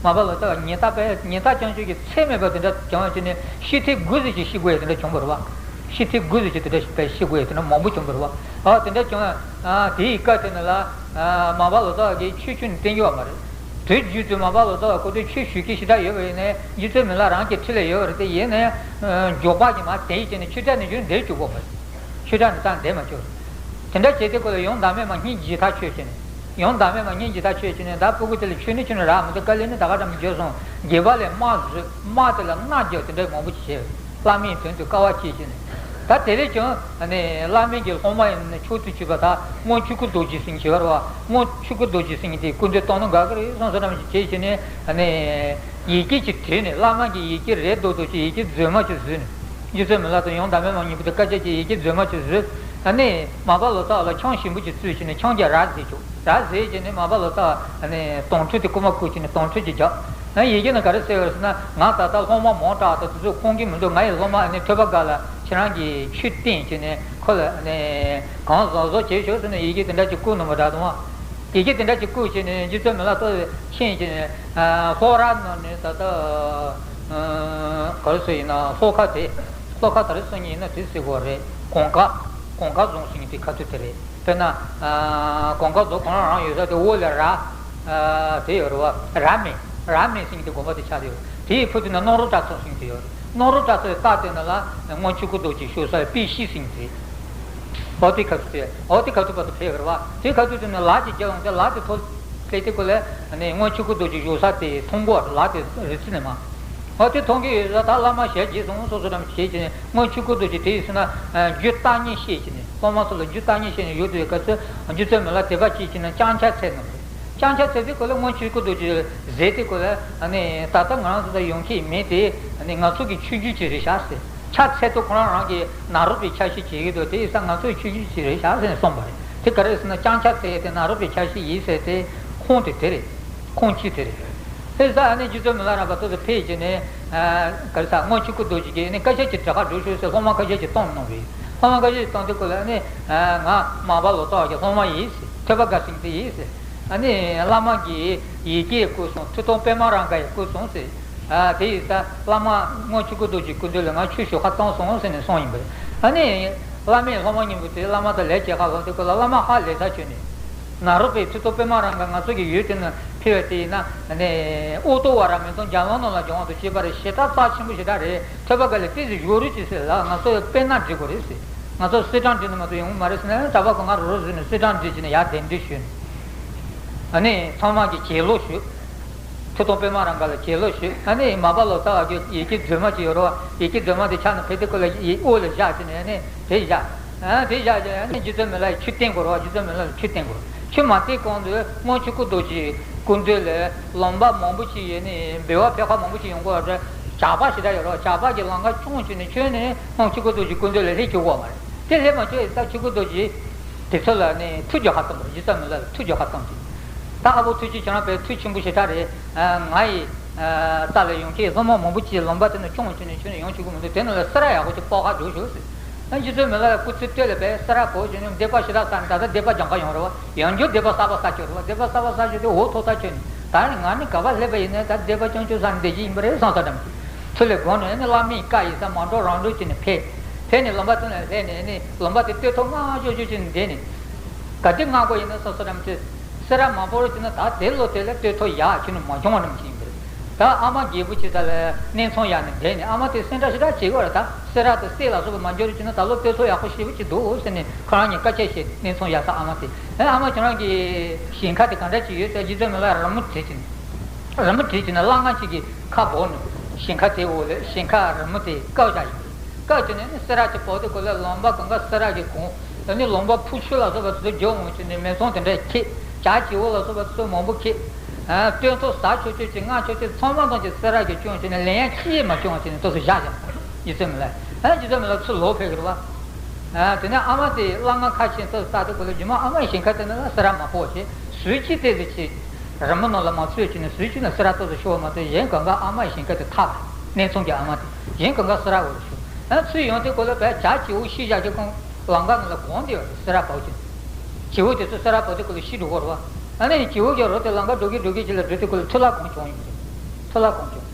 མར་པ་ལོ་ཙཱ་བ་ཉི་ཟླ་པའི་ཉི་ཟླ་རྐྱང་ཤོས་ཀྱི་ཚད་མེད་པ་དེ་འདྲ་བྱུང་བ་བྱས་ནས་ཤི་ཐེངས་དགུ་ཙམ་ཞིག་ཤི་དགོས་ཡ་དེ་འདྲ་བྱུང་བ་རེད་བ། ཤི་ཐེངས་དགུ་ཙམ་ཞིག་དེ་འདྲ་ཞིག་པའི་ཤི་དགོས་ཡ་དེ་འདྲ་མང་པོ་བྱུང་བ་རེད་བ། ཨ་དེ་འདྲ་བྱུང་བ་དེའི་སྐབས་དེ་ནི་ལ་མར་པ་ལོ་ཙཱ་བ་གིས་ཆོས་ཁྱོན་ནས་བསྟན་གྱི་ཡོད་མ་རེད། དུས་རྒྱུན་དུ་མར་པ་ལོ་ཙཱ་བ་ཁོ་ཚོས་ཆོས་ཞུ་མཁན་ཞེ་དྲག་ཡོད་པ་ཡིན་ནའི་རྗེ་བཙུན་མི་ལ་རང་གི་འཁྲིས་ལ་ཡོད་པ་རེད་དེ། ཡིན་ནའི་མགྱོགས་པ་གི་མར་དེད་བྱས་ནས་ཆོས་གྲྭ་ནས་ཡར་འདེད་བཅུག་དགོས་པ་རེད། ཆོས་གྲྭ་ནས་ད་འདེད་མ་བཅུག་དེ་འདྲ་བྱས་དེ་ཁོ་ལ་ཡོངས་བདག་མེད་མ་སྙིང་རྗེ་ཐག་ཆོད་བྱས་ནས། ཡོངས་བདག་མེད་མ་སྙིང་རྗེ་ཐག་ཆོད་བྱས་ནས། ད་སྤུ་གུ་དེ་ལ་ཆོས་ནི་ཆོས་ནི་རག་མི་འདུག་དཀའ་ལས་ནི་ད་ག་འདྲ་མི་འགྱོ་སོང་། དགེ་བ་ལས་དམག་བཟོས། དམག་དེ་ལ་མནའ་བརྒྱབ། དེ་འདྲ་མང་པོ་ཅིག་བྱས། བླ་མའི་དོན་དུ་དཀའ་བ་སྤྱད་བྱས་ནས། ད་དེ་ལས་ཀྱང་ནི་བླ་མའི་གི་སློབ་མ་ཡིན་ན་མཆོག་ཏུ་གྱུར་པ་ད་རྔོག་ཆོས་སྐུ་རྡོ་རྗེ་ཟེར་མཁན་བྱེད་པ་རེད་བ། རྔོག་ཆོས་སྐུ་རྡོ་རྗེ་ཟེར་མཁན་དེ་སྐུ་མདུན་གཏོང་ན་དགའ་གི་རེད་བསམ་བསམ་འདྲ་མི་ཅིག་བྱས་བྱས་ནས་ནི་ཡི་གེ་ཅིག་བྲིས་ནས། བླ་མ་གི་ཡི་གེ་རེ་རྡོག་རྡོག་ཅིག་ཡི་གེ་རྫུན་མ་ཅིག་བཟོས་ནས། རྗེ་བཙུན་མི་ལ་དང་ཡོངས་བདག་མེད་མ་གཉིས་པོ་དེ་སྐད་ཆ་གཅིག་ཡི་གེ་རྫུན་མ་ཅིག་བཟོས། ཨ་ནི་མར་པ་ལོ་ཙཱ་བ་ལ་ཆང་ཞིམ་པོ་ཅིག་བཙོས་བྱས་ནས་ཆང་གིས་ར་བཟས་བཅུག་ར་བཟས་བྱས་ནས་མར་པ་ལོ་ཙཱ་བ་ཨ་ནི་དོང་ཁྲོ་དེ་རྐུན་མ་བརྐུས་བྱས་ནས་དོང་ཁྲོ་ཅིག་བརྒྱབ། ཨ་ཡི་གེ་ནང་ག་རེ་གསལ་བ་རེད་ཟེར་ན། ང་ད་ལྟ་སློབ་མ་མང་དྲགས་ད་དེ་ཚོ་ཁོམ་གྱི་མི་འདུག་ང་ཡི་སློབ་མ་ཨ་ནི་ཐོས་པ་དགའ་ལ་ཁྱེད་རང་གིས་ཆོས་བསྟན་བྱས་ནས་ཁོ་ལ་ཨ་ནི་གང་བཟང་བཟང་བྱེད་ཤོག་ཟེར་ནས་ཡི་གེ་དེ་འདྲ་ཅིག་བསྐུར་གནང་བ་འདྲ་འདུག་ཨ། ཡི་གེ་དེ་འདྲ་ཅིག་བསྐུར་བྱས་ནས་རྗེ་བཙུན་མི་ལ་ཏོག་ཙམ་ཕྱིན་བྱས་ནས། ཨ་ལྷོ་ར་ནང་ནས་ད་ལྟ་ཨ་ག་རེ་ཟེར་ཡིན་ན། ལྷོ་ཁ་དེ། ལྷོ་ཁ་ག་རེ་ཟེར་མཁན་ཡིན་ན་དེ་ཟེར་དགོས་རེད། གོང་དཀར། གོང་དཀར་རྫོང་ཟེར་མཁན་དེ་ཁ་ཐུག་དེ་རེད། དཔེར་ན་ཨ་གོང་དཀར་རྫོང་ཁོ་རང་རང་ཡོད་ས་དེ་འོག་ལ་ར་ཨ་དེ་ཡོད་རེད་བ། ར་སྨད། ར་སྨད་ཟེར་མཁན་དེ་དགོན་པ་དེ་ཆགས་ཡོད། དེའི་ཕུ་དུ་ན་སྣང་རུ་གྲྭ་ཚང་ཟེར་མཁན་དེ་ཡོད་རེད། སྣང་རུ་གྲྭ་ཚང་ལྟག་དེ་ན་ལ་རྔོག་ཆོས་སྐུ་རྡོ་རྗེ་བཞུགས་ས་དཔལ་ཤེས་ཟེར་མཁན་དེ། འོ་དེ་ཁ་ཐུག་དེ། འོ་དེ་ཁ་ཐུག་བར་དུ་ཕེབས་པ་རེད་བ། དེ་ཁ་ཐུག་དེ་ནས་ལ་ཅིག་རྒྱབ་ཡོང་སྟེ། ལ་དེ་ཐོག་ལ་དེ་ཁོ་ལ་ནི་རྔོག་ཆོས་སྐུ་རྡོ་རྗེ་བཞུགས་ས་དེ་མཐོང་གི་ཡོད་རེད། ལ་དེ་རི་རྩེ་ནས་མར། འོ་དེ་མཐོང་གི་ཡོད་ས། ད་བླ་མ་ཞལ་གྱིས་གསུངས་སོ་སོ་འདྲ་མི་བྱེད་བྱས་ནས། རྔོག་ཆོས་སྐུ་རྡོ་རྗེ་དེ་ཡིན་ཟེར་ན་རྒྱུ་བརྟག་གཉིས་བཤད་བྱས་ནས། སློབ་མ་ཚོ་ལ་རྒྱུ་བརྟག་གཉིས་བཤད་ནས་ཡོད་དུས་སྐབས་སུ་རྗེ་བཙུན་མི་ལ་དད་པ་སྐྱེས་བྱས་ནས་བརྐྱངས་ཕྱག་འཚལ་གནང་བ་རེད། བརྐྱངས་ཕྱག་འཚལ་དུས་ཁོ་ལ་རྔོག་ཆོས་སྐུ་རྡོ་རྗེ་ཟེར་དེ་ཁོ་ལ་ནི་ད་ལྟ་ང་རང་ཚོ་ད་ཡོང་མཁན་མེད་དེ། ནི་ང་ཚོ་གི་ཆོས་བརྒྱུད་ཅིག་རེད་ཤག་ཟེར། ཕྱག་འཚལ་དུས་ཁོ་རང་རང་གི་ནཱ་རོ་པའི་ཆ་ཤས་བྱེད་ཀྱི་འདུག་དེ་ཡིན་ཙང་ང་ཚོའི་ཆོས་བརྒྱུད་ཅིག་རེད་ཤག་ཟེར་ནས་གསུངས་པ་རེད། དེ་ག་རེ་ཟེར་ན་བརྐྱངས་ཕྱག་འཚལ་ཡས་དེ་ནཱ་རོ་པའི་ཆ་ཤས་ཡིན་ཟེར་དེ་ཁུངས་དེ་དེ་རེད། ཁུངས་གཅིག་དེ་རེད། དེ་ཡིན་ཙང་ཨ་ནི་རྗེ་བཙུན་མི་ལ་རས་པ་ཏོག་ཙམ་ཕེབས་བྱས་ནས། ཨ་ག་རེ་ཟེར། རྔོག་ཆོས་སྐུ་རྡོ་རྗེ་གིས་ནི་སྐད་ཆ་ཅིག་དྲི་ག་འགྲོ་ཤོག་ཟེར། སློབ་མ་ཁ་ཤས་ཅིག་བཏང་གནང་བས། སློབ་མ་ཁ་ཤས་ཅིག་བཏང་དུས་ཁོ་ལ་ནི་ཨ་ང་མར་པ་ལོ་ཙཱ་བ་གི་སློབ་མ་ཡིན་ཟེར། ཐོས་པ་དགའ་ཟེར་མཁན་དེ་ཡིན་ཟེར། ཨ་ནི་བླ་མ་གིས་ཡི་གེ་བསྐུར་སོང་། ཐུགས་དམ་པད་མ་རཱ་ག་ཡིས་བསྐུར་སོང་ཟེར། ཨ་དེ་ཡིན་ཙང་བླ་མ་རྔོག་ཆོས་སྐུ་རྡོ་རྗེའི་སྐུ་མདུན་ལ་ང་ཆོས་ཞུ་ག་བཏང་སོང་ཟེར་ནས་གསུངས་ཡིན་པ་རེད། ཨ་ནི་བླ་མས་སློབ་མ་གཉིས་པོ་དེ། བླ་མ་དང་ལས་བྱེད་ཁག་ལོག་དེ་ཁོ་ལ། བླ་མ་ཧ་ལས་ཚར་ཁྱོད་ནི། ནཱ་རོ་པའི་ཐུགས་དམ་པད་མ་རཱ་ག་ང་ཚོ་གི་ཡུལ་དེ་ན་ཕེབས་པ་དེ་ཡིན་ན་ནི་ཨུ་ཏོ་བ་ར་མེ་ཏོག་འཇམ་ལོང་རྣམས་ལ་སྦྱོང་བ་དང་བཅས་པ་རེད། ཞེ་དྲག་རྩ་ཆེན་པོ་ཞེ་དྲག་རེད། ཐོས་པ་དགའ་ལ་ཏོག་ཙམ་བཞུགས་རོགས་གྱིས་ཟེར་ལ། ང་ཚོ་དཔེར་ན་འབྲི་དགོས་རེད་ཟེར། ང་ཚོ་གསེར་སྦྲང་འབྲི་ན་མ་གཏོགས་ཡོང་གི་མ་རེད་ཟེར་ནས། གྲྭ་པ་ཁོ་ང་རོ་རོ་བཟོས་ནས་གསེར་སྦྲང་འབྲི་བྱས་ནས་ཡར་གདན་འདྲེན་ཞུས་ནས། ཨ་ནི་ཚང་མ་གིས་གྱེན་ལོག་ཞུས། ཐུགས་དམ་པད་མ་རཱ་ག་ལ་གྱེན་ལོག་ཞུས། ཨ་ནི་མར་པ་ལོ་ཙཱ་བ་གི་ཡི་གེ་རྫུན་མ་ཅིག་ཡོད་རེད་བ། ཡི་གེ་རྫུན་མ་དེ་ཕྱག་ནང་ཕུད་དེ་ཁོ་ལ་ཡི་དབུ་ལ་བཞག་བྱས་ནས། ཨ་ནི་དེ་བཞག་ཨ་དེ་བཞག་བྱས། ཨ་ནི་རྗེ་བཙུན་མི་ལ་ཡིས་ཆོས་བསྟན་དགོས་རེད་བ། རྗེ་བཙུན་མི་ལ་ལ་ཆོས་བསྟན་དགོས་རེད། ཆོས་མ་བསྟན་གོང་དུ་རྔོག་ཆོས་སྐུ་རྡོ་རྗེའི་སྐུ་མདུན་ལ་ལམ་པ་མང་པོ་ཅིག་ཡོད་ནི། འབུལ་བ་ཕེབས་ཁག་མང་པོ་ཅིག་ཡོང་གི་ཡོད་རེད། ཇག་པ་ཞེ་དྲག་ཡོད་རེད་བ། ཇག་པ་གིས་ལམ་ཁ་སྐྱོང་བྱས་ནས་ཁྱོན་ནས་རྔོག་ཆོས་སྐུ་རྡོ་རྗེའི་སྐུ་མདུན་ལ་སླེབས་བཅུག་གི་ཡོད་མ་རེད། དེ་སླེབས་མ་བཅུག་ཡས་ད་ཆོས་སྐུ་རྡོ་རྗེ་དེ་ཚོ་ལ་ནི་ཐུགས་རྒྱལ་ཁ་བཏང་བ་རེད། རྗེ་བཙུན་མི་ལ་ལ་ཐུགས་རྒྱལ་ཁ་བཏང་སྟེ། ད་ཨ་ཕོ་ཐུགས་རྗེ། ཁྱེད་རང་དཔེ་མཐུ་ཆེན་པོ་ཞེ་དྲག་རེད། ང་ཡི་རྩ་ལ་ཡོང་མཁན་སློབ་མ་མང་པོ་ཅིག་ལམ་པ་དེ་ནས་སྐྱོང་བྱས་ནས་ཁྱོན་ནས་ཡོང་ཆོག་གི་མི་འདུག་དེ་ནང་ལ་སེ་ར་ཡག་པོ་ཅིག་ཕོག་ག་འགྲོ་ཤོག་ཟེར། ཨ་རྗེ་བཙུན་མི་ལ་ལ་སྐུ་ཚེ་སྟོད་ལ་དཔེ་སེ་ར་ཕོག་བྱས་ནས་སྡིག་པ་ཞེ་དྲག་བསགས་ནས། ད་ལྟ་སྡིག་པ་སྦྱང་ག་ཡོང་རེད་བ། ཡང་བསྐྱར་སྡིག་པ་གསར་པ་བསགས་ཀྱི་རེད་བ། སྡིག་པ་གསར་པ་བསགས་བྱས་ཏེ་འོ་ཐོག་ཐག་ཆོད་ནས། ད་ནི་ང་ནི་ག་པར་སླེབས་པ་ཡིན་ནའི་ད་སྡིག་པ་སྐྱོན་བརྗོད་བསགས་ནས་བསྡད་ཀྱི་ཡིན་པ་རེད་བསམ་ས་འདྲ་མི་འདུག་ཐུགས་ལས་དགོངས་ནས་ནི་བླ་མའི་བཀའ་ཡིན་ས་མ་འགྲོ་རང་འགྲོ་བྱས་ནས་ཕེབས། ཕེབས་ནས་ལམ་པ་དེ་ནས་སླེབས་ནས་ནི་ལམ་པ་དེ་སྟོད་ཐོག་སྔ་ཤོས་ཤོས་བྱས་ནས་བསྡད་ནས། ག་དུས་སྔ་དགོས་ཡིན་ན་བསམ་ས་འདྲ་མི་འདུག་སེ་ར་མ་ཕོག་རོགས་བྱས་ན་ད་དེ་ལོ་དེ་ལ་སྟོད་ཐོག་ཡག་ཁྱོན་ནས་མ་བྱུང་བ་འདྲ་མི་ཅིག་ཡིན་པ་རེད། ད་ཨ་མ་རྒད་པོ་ཅིག་ས་ལ་གནས་ཚང་གཡར་ནས་བསྡད་ནས། ཨ་མ་དེ་སེམས་ཁྲལ་ཞེ་དྲག་བྱེད་ཀྱི་ཡོད་རེད། ད་སེ་ར་དང་སྟོད་ལ་སོགས་པ་མ་འགྱུར་བྱས་ན་ད་ལོ་སྟོད་ཐོག་ཡག་པོ་ཞེ་པོ་ཅིག་འདུག་ཟེར་ནས་ཁོ་རང་གཉིས་སྐད་ཆ་བཤད། གནས་ཚང་གཡར་ས་ཨ་མ་དེ། ཨེ་ཨ་མ་ཁྱེད་རང་གི་ཞིང་ཁ་དེ་ག་འདྲ་ཅིག་ཡོད་ཟེར། རྗེ་བཙུན་མི་ལ་རི་མོ་བྲིས་བྱས་ནས། རི་མོ་བྲིས་བྱས་ནས་སླ་ང་ཅིག་གིས་ཁ་སྦུབ་ནས་ཞིང་ཁ་དེའི་འོག་ལ་ཞིང་ཁ་རི་མོ་དེ་བཀབ་བཞག་ཡིན། བཀབ་བྱས་ནས་ནི་སེ་ར་ཅིག་ཕོག་དུས་ཁོ་ལ་ལམ་པ་གང་ག་སེ་ར་གི་གོང་། ཨ་ནི་ལམ་པ་ཕུ་ཆུ་ལ་སོགས་པ་དེ་ཚོ་རྒྱུག་འོང་བྱས་ནས་མེ་ཚང་དེ་འདྲ་ཁེབས། བྱ་བྱིའུ་ལ་སོགས་པ་དེ་ཚོ་མང་པོ་ཁེབས། ཨ་སྟོད་ཐོག་ཟ་ཆོག་ཆོག་ཅིག་མངགས་ཆོག་ཅིག་ཚང་མ་ཐམས་ཅད་སེ་ར་གིས་སྐྱོང་བྱས་ནས་ལན་ཡང་ཅི་ཡང་མ་བྱུང་བ་བྱས་ནས་ཏོག་ཙམ་བཞག་བཞག་རྗེ་བཙུན་མི་ལ། ཨ་རྗེ་བཙུན་མི་ལ་ཚུར་ལོག་ཕེབས་ཀྱི་རེད་བ། ཨ་དེ་ནས་ཨ་མ་དེ་སླ་ང་ཁ་ཆེ་ཏོག་ཙམ་བལྟས་དུས་ཁོ་ལ་རྗེས་མ་ཨ་མའི་ཞིང་ཁ་དེ་ནང་ལ་སེ་ར་མ་ཕོག་བྱས། ཟུར་གཅིག་དེ་ཚོ་ཅིག་རི་མོ་ནང་ལ་མ་ཚུད་བྱས་ནས་ཟུར་གཅིག་ན་སེ་ར་ཏོག་ཙམ་ཤོར་བ་མ་གཏོགས། གཞན་གང་ག་ཨ་མའི་ཞིང་ཁ་དེ་ཐག་རེད། གནས་ཚང་གི་ཨ་མ་དེ། གཞན་གང་ག་སེ་ར་འོག་ལ་ཤོར། ཨ་ཚུར་ཡོང་དུས་ཁོ་ལ་བས་བྱ་བྱིའུ་ཤི་བཞག་རྒྱུ་ཁོང་ལམ་ཁ་ནང་ལ་གོན་བསྡད་ཡོད་རེད། སེ་ར་བབས་བྱས། བྱིའུ་དེ་ཚོ་སེ་ར་བབས་དུས་ཁོ་ལ་ཤི་འགྲོ་གི་རེད་བ། ཨ་ནི་བྱིའུ་གི་རོ་དེ་ལམ་ཁ་འགྲོ་གི་འགྲོ་གི་ཅིག་ལ་འགྲོ་དུས་ཁོ་ལ་འཕྲུལ་ལག་གང་བྱུང་ཡོད་རེད། ཚུར་ལ་གོམས་བྱུང་།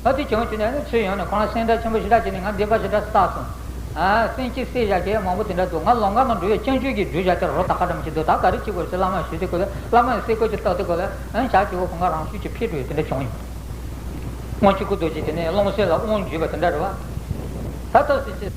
ཨ་དེ་བྱུང་བྱུང་ནས་ནི་ཚུར་ཡོང་ནས་ཁོང་ལ་སེམས་ཐག་ཆེན་པོ་ཞེ་དྲག་བྱས་ནས་ང་འདི་པ་ཞེ་དྲག་བསགས་སོང་། ཨ་སེམས་ཅན་བསད་བཞག་མཁན་མང་པོ་དེ་འདྲ་འདུག་ང་ལམ་ཁ་ནང་འགྲོ་བའི་སྤྱང་ཀི་གི་འགྲུལ་བཞག་དེ་རོ་ད་ག་འདྲ་མི་ཤེས་འདུག་ད་ག་རེ་བྱེད་དགོས་ཟེར་བླ་མ་ཞུས་དུས་སྐབས་ལ་བླ་མ་ཡིས་སེ་གོལ་གྱི་བཏགས་དུས་སྐབས་ལ་ཨ་བྱ་བྱེད་པོ་ཁོང་ཁ་རང་ཤུགས་ཀྱིས་འཕེལ་འགྲོ་ཡི་དེ་འདྲ་བྱུང་ཡོད། དབང་ཕྱུག་སྐུ་རྡོ་རྗེ་དེ་ནས་ཀློང་གསལ་ལ་དབང་བརྒྱུད་པ་དེ་འདྲ་རེད་བ། ད་ཐབས་ཟེར་ཅི།